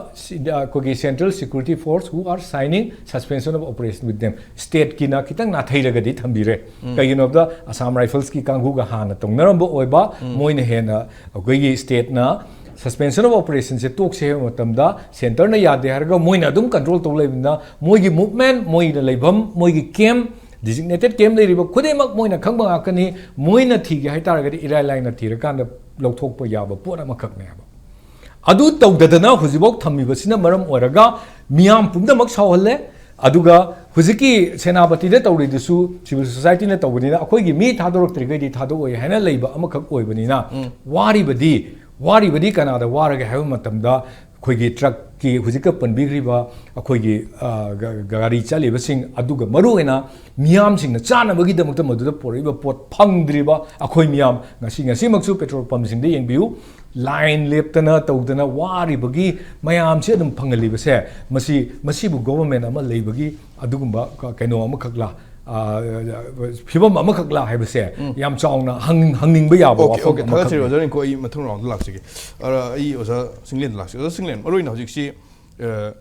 ꯑꯩꯈꯣꯏꯒꯤ central security force who are signing suspension of operation with them꯫ ꯁ꯭ꯇꯦꯠꯀꯤꯅ ꯈꯤꯇꯪ ꯅꯥꯊꯩꯔꯒꯗꯤ ꯊꯝꯕꯤꯔꯦ꯫ ꯀꯩꯒꯤꯅꯣ ꯍꯥꯏꯕꯗ, ꯑꯁꯥꯝ ꯔꯥꯏꯐꯜꯁꯀꯤ ꯀꯥꯡꯕꯨꯒ ꯍꯥꯟꯅ ꯇꯧꯅꯔꯝꯕ ꯑꯣꯏꯕ, ꯃꯣꯏꯅ ꯍꯦꯟꯅ ꯑꯩꯈꯣꯏꯒꯤ ꯁ꯭ꯇꯦꯠꯅ ꯁꯁꯄꯦꯟꯁꯟ ꯑꯣꯐ ꯑꯣꯄꯔꯦꯁꯟꯁꯦ ꯇꯣꯛꯁꯦ ꯍꯥꯏꯕ ꯃꯇꯝꯗ, ꯁꯦꯟꯇꯔꯅ ꯌꯥꯗꯦ ꯍꯥꯏꯔꯒ ꯃꯣꯏꯅ ꯑꯗꯨꯝ ꯀꯟꯇ꯭ꯔꯣꯜ ꯇꯧ ꯂꯩꯕꯅꯤꯅ, ꯃꯣꯏꯒꯤ ꯃꯨꯚꯃꯦꯟ, ꯃꯣꯏꯅ ꯂꯩꯐꯝ, ꯃꯣꯏꯒꯤ ꯀꯦꯝꯞ, ꯗꯤꯖꯤꯒꯅꯦꯇꯦꯠ ꯀꯦꯝꯞ ꯂꯩꯔꯤꯕ ꯈꯨꯗꯤꯡꯃꯛ ꯃꯣꯏꯅ ꯈꯪꯕ ꯉꯥꯛꯇꯅꯤ꯫ ꯃꯣꯏꯅ ꯊꯤꯒꯦ ꯍꯥꯏ ꯇꯥꯔꯒꯗꯤ, ꯏꯔꯥꯏ ꯂꯥꯏꯅ ꯊꯤꯔꯀꯥꯟꯗ ꯂꯧꯊꯣꯛꯄ ꯌꯥꯕ ꯄꯣꯠ ꯑꯃꯈꯛꯅꯦꯕ꯫ ꯑꯗꯨ ꯇꯧꯗꯗꯅ ꯍꯧꯖꯤꯛꯐꯥꯎ ꯊꯝꯃꯤꯕꯁꯤꯅ ꯃꯔꯝ ꯑꯣꯏꯔꯒ ꯃꯤꯌꯥꯝ ꯄꯨꯝꯅꯃꯛ ꯁꯥꯎꯍꯜꯂꯦ꯫ ꯑꯗꯨꯒ ꯍꯧꯖꯤꯛꯀꯤ ꯁꯦꯅꯥꯄꯇꯤꯗ ꯇꯧꯔꯤꯗꯨꯁꯨ ꯁꯤꯚꯤꯜ ꯁꯣꯁꯥꯏꯇꯤꯅ ꯇꯧꯕꯅꯤꯅ, ꯑꯩꯈꯣꯏꯒꯤ ꯃꯤ ꯊꯥꯗꯣꯔꯛꯇ꯭ꯔꯤꯈꯩꯗꯤ ꯊꯥꯗꯣꯛꯑꯣꯏ ꯍꯥꯏꯅ ꯂꯩꯕ ꯑꯃꯈꯛ ꯑꯣꯏꯕꯅꯤꯅ, ꯋꯥꯔꯤꯕꯗꯤ, ꯋꯥꯔꯤꯕꯗꯤ ꯀꯅꯥꯗ ꯋꯥꯔꯒꯦ ꯍꯥꯏꯕ ꯃꯇꯝꯗ, ꯑꯩꯈꯣꯏꯒꯤ ꯇ꯭ꯔꯛꯀꯤ ꯍꯧꯖꯤꯛꯀ ꯄꯟꯕꯤꯈ꯭ꯔꯤꯕ ꯑꯩꯈꯣꯏꯒꯤ, ꯑ, ꯒ-, ꯒꯥꯔꯤ ꯆꯠꯂꯤꯕꯁꯤꯡ, ꯑꯗꯨꯒ ꯃꯔꯨꯑꯣꯏꯅ ꯃꯤꯌꯥꯝꯁꯤꯡꯅ ꯆꯥꯅꯕꯒꯤꯗꯃꯛꯇ ꯃꯗꯨꯗ ꯄꯨꯔꯛꯏꯕ ꯄꯣꯠ ꯐꯪꯗ꯭ꯔꯤꯕ ꯑꯩꯈꯣꯏ ꯃꯤꯌꯥꯝ, ꯉꯁꯤ, ꯉꯁꯤꯃꯛꯁꯨ ꯄꯦꯇ꯭ꯔꯣꯜ ꯄꯝꯁꯤꯡꯗ ꯌꯦꯡꯕꯤꯌꯨ, ꯂꯥꯏꯟ ꯂꯦꯞꯇꯅ ꯇꯧꯗꯅ ꯋꯥꯔꯤꯕꯒꯤ ꯃꯌꯥꯝꯁꯤ ꯑꯗꯨꯝ ꯐꯪꯍꯜꯂꯤꯕꯁꯦ, ꯃꯁꯤ, ꯃꯁꯤꯕꯨ ꯒꯣꯚꯔꯟꯃꯦꯟ ꯑꯃ ꯂꯩꯕꯒꯤ ꯑꯗꯨꯒꯨꯝꯕ ꯀ-, ꯀꯩꯅꯣ ꯑꯃꯈꯛꯂ, ꯑ, ꯐꯤꯕꯝ ꯑꯃꯈꯛꯂ ꯍꯥꯏꯕꯁꯦ ꯌꯥꯝ ꯆꯥꯎꯅ ꯍꯪ-, ꯍꯪꯅꯤꯡꯕ ꯌꯥꯕ ꯑꯣꯀꯦ, ꯋꯥꯐꯝ ꯑꯣꯀꯦ, ꯊꯥꯒꯠꯆꯔꯤ ꯑꯃꯈꯛꯅꯤ꯫ ꯑꯣꯖꯥ ꯔꯤꯡꯀꯣ꯫ ꯑꯩ ꯃꯊꯪ ꯔꯥꯎꯟꯗ ꯂꯥꯛꯆꯒꯦ꯫ ꯑ, ꯑꯩ ꯑꯣꯖꯥ ꯆꯤꯡꯂꯦꯟꯗ ꯂꯥꯛꯆꯒꯦ꯫ ꯑꯣꯖꯥ ꯆꯤꯡꯂꯦꯟ, ꯃꯔꯨꯑꯣꯏꯅ ꯍꯧꯖꯤꯛꯁꯤ, ꯑ,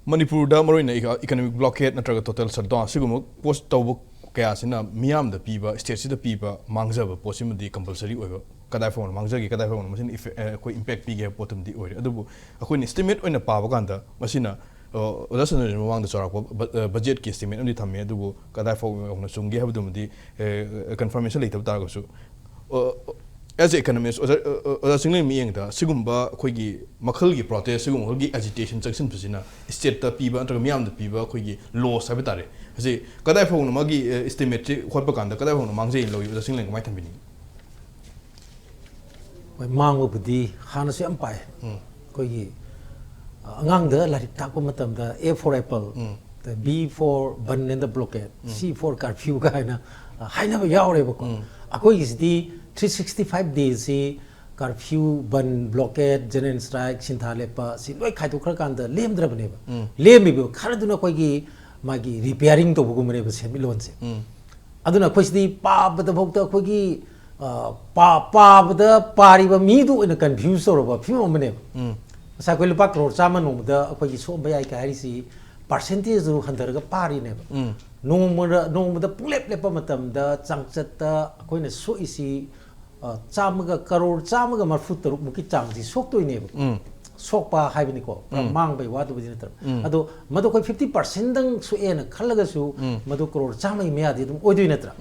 ꯃꯅꯤꯄꯨꯔꯗ ꯃꯔꯨꯑꯣꯏꯅ ꯏꯀ-, ꯏꯀꯣꯅꯣꯃꯤꯛ ꯕ꯭ꯂꯣꯀꯦꯠ ꯅꯠꯇ꯭ꯔꯒ ꯇꯣꯇꯦꯜ ꯁꯠꯗꯥꯎꯟ ꯑꯁꯤꯒꯨꯝꯕ ꯄꯣꯁ ꯇꯧꯕ ꯀꯌꯥꯁꯤꯅ ꯃꯤꯌꯥꯝꯗ ꯄꯤꯕ, ꯁ꯭ꯇꯦꯠꯁꯤꯗ ꯄꯤꯕ ꯃꯥꯡꯖꯕ ꯄꯣꯠꯁꯤꯃꯗꯤ ꯀꯝꯄꯜꯁꯔꯤ ꯑꯣꯏꯕ, ꯀꯗꯥꯏ ꯐꯥꯎꯕꯅ ꯃꯥꯡꯖꯒꯦ, ꯀꯗꯥꯏ ꯐꯥꯎꯕꯅ ꯃꯁꯤꯅ ꯏꯐꯦ-, ꯑ, ꯑꯩꯈꯣꯏ ꯏꯝꯄꯦꯛ ꯄꯤꯒꯦ ꯍꯥꯏꯕ ꯄꯣꯠꯇꯨꯃꯗꯤ ꯑꯣꯏꯔꯦ꯫ ꯑꯗꯨꯕꯨ ꯑꯩꯈꯣꯏꯅ ꯏꯁꯇꯤꯃꯦꯠ ꯑꯣꯏꯅ ꯄꯥꯕ ꯀꯥꯟꯗ ꯃꯁꯤꯅ, ꯑ, ꯑꯣꯖꯥ ꯁꯟꯖꯣꯏꯅ ꯃꯃꯥꯡꯗ ꯆꯥꯎꯔꯥꯛꯄ ꯕ-, ꯑ, ꯕꯖꯦꯠꯀꯤ ꯏꯁꯇꯤꯃꯦꯠ ꯑꯃꯗꯤ ꯊꯝꯃꯦ, ꯑꯗꯨꯕꯨ ꯀꯗꯥꯏ ꯐꯥꯎ ꯌꯧꯅ ꯆꯨꯝꯒꯦ ꯍꯥꯏꯕꯗꯨꯃꯗꯤ, ꯑ, ꯀꯟꯐꯔꯃꯦꯁꯟ ꯂꯩꯇꯕ ꯇꯥꯔꯒꯁꯨ, ꯑ, As a economist, ꯑꯣꯖꯥ, ꯑ, ꯑ, ꯑꯣꯖꯥ ꯆꯤꯡꯂꯦꯟ ꯃꯤꯠꯌꯦꯡꯗ ꯁꯤꯒꯨꯝꯕ ꯑꯩꯈꯣꯏꯒꯤ ꯃꯈꯜꯒꯤ protest, ꯁꯤꯒꯨꯝꯕ ꯃꯈꯜꯒꯤ agitation ꯆꯪꯁꯤꯟꯕꯁꯤꯅ stateꯇ ꯄꯤꯕ ꯅꯠꯇ꯭ꯔꯒ ꯃꯤꯌꯥꯝꯗ ꯄꯤꯕ ꯑꯩꯈꯣꯏꯒꯤ loss ꯍꯥꯏꯕ ꯇꯥꯔꯦ, ꯑꯁꯤ ꯀꯗꯥꯏ ꯐꯥꯎꯅ ꯃꯥꯒꯤ, ꯑ, estimateꯁꯤ ꯍꯣꯠꯄ ꯀꯥꯟꯗ ꯀꯗꯥꯏ ꯐꯥꯎꯅ ꯃꯥꯡꯖꯩꯅ ꯂꯧꯏ? ꯑꯣꯖꯥ ꯆꯤꯡꯂꯦꯟ ꯀꯃꯥꯏꯅ ꯊꯝꯕꯤꯅꯤꯡꯉꯤ? ꯍꯣꯏ, ꯃꯥꯡꯕꯕꯨꯗꯤ ꯍꯥꯟꯅꯁꯨ ꯌꯥꯝ ꯄꯥꯏ꯫ ꯎꯝ꯫ ꯑꯩꯈꯣꯏꯒꯤ, ꯑ, ꯑꯉꯥꯡꯗ ꯂꯥꯏꯔꯤꯛ ꯇꯥꯛꯄ ꯃꯇꯝꯗ A for apple, um. the B for ban and the blockade, C for curfew ꯀꯥꯏꯅ, ꯑ, ꯍꯥꯏꯅꯕ ꯌꯥꯎꯔꯦꯕꯀꯣ꯫ ꯑꯩꯈꯣꯏꯒꯤꯁꯤꯗꯤ three sixty five daysꯁꯤ curfew, ban, blockade, general strike, ꯁꯤꯟꯊꯥ ꯂꯦꯞꯄ, ꯁꯤ ꯂꯣꯏ ꯈꯥꯏꯗꯣꯛꯈ꯭ꯔꯀꯥꯟꯗ ꯂꯦꯝꯗ꯭ꯔꯕꯅꯦꯕ꯫ ꯂꯦꯝꯃꯤꯕ ꯈꯔꯗꯨꯅ ꯑꯩꯈꯣꯏꯒꯤ ꯃꯥꯒꯤ repairing ꯇꯧꯕꯒꯨꯝꯕꯅꯦꯕ ꯁꯦꯟꯃꯤꯠꯂꯣꯟꯁꯦ꯫ ꯑꯗꯨꯅ ꯑꯩꯈꯣꯏꯁꯤꯗꯤ ꯄꯥꯕꯗ ꯐꯥꯎꯗ ꯑꯩꯈꯣꯏꯒꯤ, ꯑ, ꯄꯥ-, ꯄꯥꯕꯗ ꯄꯥꯔꯤꯕ ꯃꯤꯗꯨ ꯑꯣꯏꯅ confuse ꯇꯧꯔꯕ ꯐꯤꯕꯝ ꯑꯃꯅꯦꯕ꯫ ꯉꯁꯥꯏ ꯑꯩꯈꯣꯏ ꯂꯨꯄꯥ ꯀ꯭ꯔꯣꯔ ꯆꯥꯝꯃ ꯅꯣꯡꯃꯗ ꯑꯩꯈꯣꯏꯒꯤ ꯁꯣꯛꯍꯟꯕ ꯌꯥꯏ ꯀꯥꯏ ꯍꯥꯏꯔꯤꯁꯤ percentageꯗꯨ ꯍꯟꯊꯔꯒ ꯄꯥꯔꯤꯅꯦꯕ꯫ ꯅꯣꯡꯃꯗ, ꯅꯣꯡꯃꯗ ꯄꯨꯡꯂꯦꯞ ꯂꯦꯞꯄ ꯃꯇꯝꯗ ꯆꯥꯡꯆꯠꯇ ꯑꯩꯈꯣꯏꯅ ꯁꯣꯛꯏꯁꯤ, ꯑ, ꯆꯥꯝꯃꯒ, ꯀꯔꯣꯔ ꯆꯥꯝꯃꯒ ꯃꯔꯐꯨ ꯇꯔꯨꯛ ꯃꯨꯛꯀꯤ ꯆꯥꯡꯁꯤ ꯁꯣꯛꯇꯣꯏꯅꯦꯕ꯫ ꯁꯣꯛꯄ ꯍꯥꯏꯕꯅꯤꯀꯣ, ꯄꯨꯔꯥ ꯃꯥꯡꯕꯩ ꯋꯥꯗꯨꯕꯨꯗꯤ ꯅꯠꯇ꯭ꯔꯕ꯫ ꯑꯗꯣ ꯃꯗꯨ ꯑꯩꯈꯣꯏ fifty percentꯗꯪ ꯁꯣꯛꯑꯦꯅ ꯈꯜꯂꯒꯁꯨ, ꯃꯗꯨ ꯀ꯭ꯔꯣꯔ ꯆꯥꯝꯃꯒꯤ ꯃꯌꯥꯗꯤ ꯑꯗꯨꯝ ꯑꯣꯏꯗꯣꯏ ꯅꯠꯇ꯭ꯔꯥ?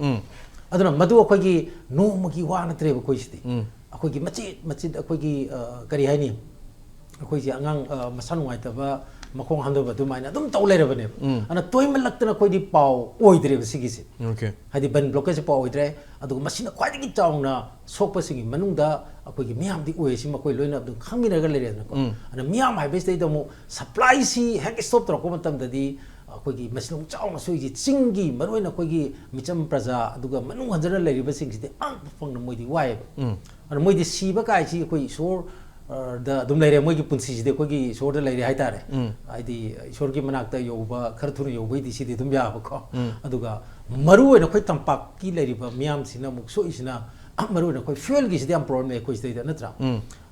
ꯑꯗꯨꯅ ꯃꯗꯨ ꯑꯩꯈꯣꯏꯒꯤ ꯅꯣꯡꯃꯒꯤ ꯋꯥ ꯅꯠꯇ꯭ꯔꯦꯕ ꯑꯩꯈꯣꯏꯁꯤꯗꯤ꯫ ꯑꯩꯈꯣꯏꯒꯤ ꯃꯆꯤꯠ ꯃꯆꯤꯠ ꯑꯩꯈꯣꯏꯒꯤ, ꯑ, ꯀꯔꯤ ꯍꯥꯏꯅꯤ? ꯑꯩꯈꯣꯏꯁꯦ ꯑꯉꯥꯡ, ꯑ, ꯃꯁꯥ ꯅꯨꯡꯉꯥꯏꯇꯕ, ꯃꯈꯣꯡ ꯍꯥꯝꯊꯕ ꯑꯗꯨꯃꯥꯏꯅ ꯑꯗꯨꯝ ꯇꯧ ꯂꯩꯔꯕꯅꯦꯕ꯫ ꯑꯗꯨꯅ ꯇꯣꯏꯃꯜꯂꯛꯇꯅ ꯑꯩꯈꯣꯏꯗꯤ ꯄꯥꯎ ꯑꯣꯏꯗ꯭ꯔꯦꯕ ꯁꯤꯒꯤꯁꯦ꯫ Okay. ꯍꯥꯏꯗꯤ ban blockade ꯁꯦ ꯄꯥꯎ ꯑꯣꯏꯗ꯭ꯔꯦ꯫ ꯑꯗꯨꯒ ꯃꯁꯤꯅ ꯈ꯭ꯋꯥꯏꯗꯒꯤ ꯆꯥꯎꯅ ꯁꯣꯛꯄꯁꯤꯡꯒꯤ ꯃꯅꯨꯡꯗ ꯑꯩꯈꯣꯏꯒꯤ ꯃꯤꯌꯥꯝꯗꯤ ꯑꯣꯏ, ꯁꯤ ꯃꯈꯣꯏ ꯂꯣꯏꯅ ꯑꯗꯨꯝ ꯈꯪꯃꯤꯟꯅꯔꯒ ꯂꯩꯔꯦꯗꯅꯀꯣ꯫ ꯑꯗꯨꯅ ꯃꯤꯌꯥꯝ ꯍꯥꯏꯕꯁꯤꯗꯩꯗ ꯑꯃꯨꯛ supply ꯁꯤ ꯍꯦꯛ stop ꯇꯧꯔꯛꯄ ꯃꯇꯝꯗꯗꯤ ꯑꯩꯈꯣꯏꯒꯤ ꯃꯁꯤꯡ ꯆꯥꯎꯅ ꯁꯣꯛꯏꯁꯤ ꯆꯤꯡꯒꯤ, ꯃꯔꯨꯑꯣꯏꯅ ꯑꯩꯈꯣꯏꯒꯤ ꯃꯤꯆꯝ ꯄ꯭ꯔꯖꯥ, ꯑꯗꯨꯒ ꯃꯅꯨꯡ ꯍꯟꯖꯅ ꯂꯩꯔꯤꯕꯁꯤꯡꯁꯤꯗꯤ ꯑꯃ ꯐꯪꯅ ꯃꯣꯏꯗꯤ ꯋꯥꯏꯑꯦꯕ꯫ ꯑꯗꯨꯅ ꯃꯣꯏꯗꯤ ꯁꯤꯕ ꯀꯥꯏꯁꯤ ꯑꯩꯈꯣꯏ ꯏꯁꯣꯔ, ꯑ, ꯗ ꯑꯗꯨꯝ ꯂꯩꯔꯦ, ꯃꯣꯏꯒꯤ ꯄꯨꯟꯁꯤꯁꯤꯗꯤ ꯑꯩꯈꯣꯏꯒꯤ ꯏꯁꯣꯔꯗ ꯂꯩꯔꯦ ꯍꯥꯏꯇꯥꯔꯦ꯫ ꯍꯥꯏꯗꯤ ꯏꯁꯣꯔꯒꯤ ꯃꯅꯥꯛꯇ ꯌꯧꯕ, ꯈꯔ ꯊꯨꯅ ꯌꯧꯕꯩꯗꯤ ꯁꯤꯗꯤ ꯑꯗꯨꯝ ꯌꯥꯕꯀꯣ꯫ ꯑꯗꯨꯒ ꯃꯔꯨꯑꯣꯏꯅ ꯑꯩꯈꯣꯏ ꯇꯝꯄꯥꯛꯀꯤ ꯂꯩꯔꯤꯕ ꯃꯤꯌꯥꯝꯁꯤꯅ ꯑꯃꯨꯛ ꯁꯣꯛꯏꯁꯤꯅ, ꯑ, ꯃꯔꯨꯑꯣꯏꯅ ꯑꯩꯈꯣꯏ fuel ꯒꯤꯁꯤꯗꯤ ꯌꯥꯝ problem ꯂꯩ ꯑꯩꯈꯣꯏ ꯁꯤꯗꯩꯗ, ꯅꯠꯇ꯭ꯔꯥ?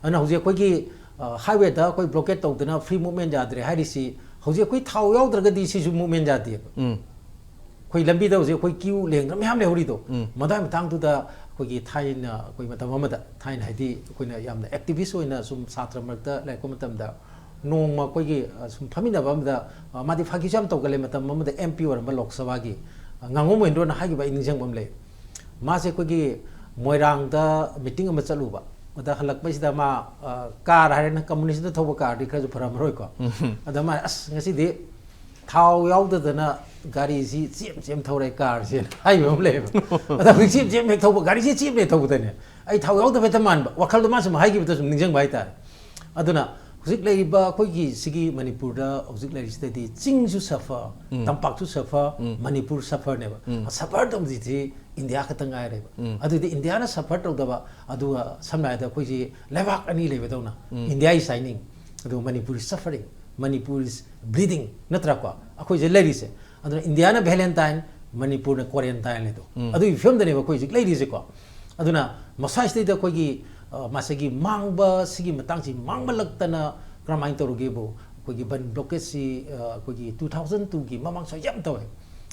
ꯑꯗꯨꯅ ꯍꯧꯖꯤꯛ ꯑꯩꯈꯣꯏꯒꯤ, ꯑ, highway ꯗ ꯑꯩꯈꯣꯏ blockade ꯇꯧꯗꯅ free movement ꯌꯥꯗ꯭ꯔꯦ ꯍꯥꯏꯔꯤꯁꯤ, ꯍꯧꯖꯤꯛ ꯑꯩꯈꯣꯏ ꯊꯥꯎ ꯌꯥꯎꯗ꯭ꯔꯒꯗꯤ ꯁꯤꯁꯨ movement ꯌꯥꯗꯦꯕ꯫ ꯑꯩꯈꯣꯏ ꯂꯝꯕꯤꯗ ꯍꯧꯖꯤꯛ ꯑꯩꯈꯣꯏ queue ꯂꯦꯡꯗꯅ ꯃꯌꯥꯝ ꯂꯩꯍꯧꯔꯤꯗꯣ꯫ ꯃꯗꯨꯒꯤ ꯃꯇꯥꯡꯗꯨꯗ ꯑꯩꯈꯣꯏꯒꯤ ꯊꯥꯏꯅ, ꯑꯩꯈꯣꯏ ꯃꯇꯝ ꯑꯃꯗ, ꯊꯥꯏꯅ ꯍꯥꯏꯗꯤ ꯑꯩꯈꯣꯏꯅ ꯌꯥꯝꯅ activist ꯑꯣꯏꯅ ꯁꯨꯝ ꯁꯥꯇ꯭ꯔ ꯃꯔꯛꯇ ꯂꯩꯔꯛꯄ ꯃꯇꯝꯗ, ꯅꯣꯡꯃ ꯑꯩꯈꯣꯏꯒꯤ, ꯑ, ꯁꯨꯝ ꯐꯝꯃꯤꯟꯅꯕ ꯑꯃꯗ, ꯑ, ꯃꯥꯗꯤ ꯐꯥꯒꯤꯁꯨ ꯌꯥꯝ ꯇꯧꯒꯜꯂꯦ, ꯃꯇꯝ ꯑꯃꯗ M P ꯑꯣꯏꯔꯝꯕ ꯂꯣꯛ ꯁꯚꯥꯒꯤ, ꯑ, ꯉꯥꯉꯣꯝ ꯃꯍꯦꯟꯗ꯭ꯔꯣꯅ ꯍꯥꯏꯈꯤꯕ ꯑꯩ ꯅꯤꯡꯁꯤꯡꯕ ꯑꯃ ꯂꯩ꯫ ꯃꯥꯁꯦ ꯑꯩꯈꯣꯏꯒꯤ ꯃꯣꯏꯔꯥꯡꯗ ꯃꯤꯇꯤꯡ ꯑꯃ ꯆꯠꯂꯨꯕ꯫ ꯑꯗ ꯍꯜꯂꯛꯄꯩꯁꯤꯗ ꯃꯥ, ꯑ, ꯀꯥꯔ ꯍꯥꯏꯔꯦꯅ, ꯀꯝꯃꯨꯅꯤꯁꯇ ꯊꯧꯕ ꯀꯥꯔꯗꯤ ꯈꯔꯁꯨ ꯐꯔꯝꯃꯔꯣꯏꯀꯣ꯫ ꯑꯗ ꯃꯥ, "ꯑꯁ, ꯉꯁꯤꯗꯤ ꯊꯥꯎ ꯌꯥꯎꯗꯗꯅ ꯒꯥꯔꯤꯁꯤ ꯆꯦꯝ ꯆꯦꯝ ꯊꯧꯔꯦ, ꯀꯥꯔꯁꯦꯅ" ꯍꯥꯏꯕ ꯑꯃ ꯂꯩꯌꯦꯕ꯫ ꯑꯗ ꯍꯧꯖꯤꯛ ꯆꯦꯝ ꯆꯦꯝ ꯍꯦꯛ ꯊꯧꯕ, ꯒꯥꯔꯤꯁꯦ ꯆꯦꯝ ꯍꯦꯛ ꯊꯧꯕꯗꯅꯦ, ꯑꯩ ꯊꯥꯎ ꯌꯥꯎꯗꯕ ꯍꯦꯛꯇ ꯃꯥꯟꯕ, ꯋꯥꯈꯜꯗꯣ ꯃꯥ ꯁꯨꯝ ꯍꯥꯏꯈꯤꯕꯗ ꯁꯨꯝ ꯅꯤꯡꯁꯤꯡꯕ ꯍꯥꯏꯇꯥꯔꯦ꯫ ꯑꯗꯨꯅ ꯍꯧꯖꯤꯛ ꯂꯩꯔꯤꯕ ꯑꯩꯈꯣꯏꯒꯤ ꯁꯤꯒꯤ ꯃꯅꯤꯄꯨꯔꯗ ꯍꯧꯖꯤꯛ ꯂꯩꯔꯤꯁꯤꯗꯗꯤ ꯆꯤꯡꯁꯨ suffer, ꯎꯝ꯫ ꯇꯝꯄꯥꯛꯁꯨ suffer, ꯎꯝ꯫ ꯃꯅꯤꯄꯨꯔ sufferꯅꯦꯕ꯫ ꯎꯝ꯫ Suffer ꯇꯧꯕꯁꯤꯗꯤ ꯏꯟꯗꯤꯌꯥ ꯈꯛꯇ ꯉꯥꯏꯔꯦꯕ꯫ ꯎꯝ꯫ ꯑꯗꯨꯗꯤ ꯏꯟꯗꯤꯌꯥꯅ suffer ꯇꯧꯗꯕ, ꯑꯗꯨꯒ ꯁꯝꯅ ꯍꯥꯏꯔꯕꯗ ꯑꯩꯈꯣꯏꯁꯤ ꯂꯩꯕꯥꯛ ꯑꯅꯤ ꯂꯩꯕꯗꯧꯅ, ꯎꯝ꯫ India is shining, ꯑꯗꯨꯒ Manipur is suffering, Manipur is bleeding, ꯅꯠꯇ꯭ꯔꯥꯀꯣ? ꯑꯩꯈꯣꯏꯁꯦ ꯂꯩꯔꯤꯁꯦ꯫ ꯑꯗꯨꯅ ꯏꯟꯗꯤꯌꯥꯅ Valentine, ꯃꯅꯤꯄꯨꯔꯅ Quarantine ꯍꯥꯏꯗꯣ꯫ ꯎꯝ꯫ ꯑꯗꯨꯒꯤ ꯐꯤꯕꯝꯗꯅꯦꯕ ꯑꯩꯈꯣꯏ ꯍꯧꯖꯤꯛ ꯂꯩꯔꯤꯁꯦꯀꯣ꯫ ꯑꯗꯨꯅ ꯃꯁꯥꯁꯤꯗꯩꯗ ꯑꯩꯈꯣꯏꯒꯤ, ꯑ, ꯃꯁꯤꯒꯤ ꯃꯥꯡꯕ, ꯁꯤꯒꯤ ꯃꯇꯥꯡꯁꯤ ꯃꯥꯡꯃꯜꯂꯛꯇꯅ ꯀꯔꯝꯍꯥꯏꯅ ꯇꯧꯔꯒꯦꯕꯨ, ꯑꯩꯈꯣꯏꯒꯤ ꯕꯟ blockade ꯁꯤ, ꯑ, ꯑꯩꯈꯣꯏꯒꯤ two thousand two ꯒꯤ ꯃꯃꯥꯡ ꯁ꯭ꯋꯥꯏ ꯌꯥꯝ ꯇꯧꯋꯦ꯫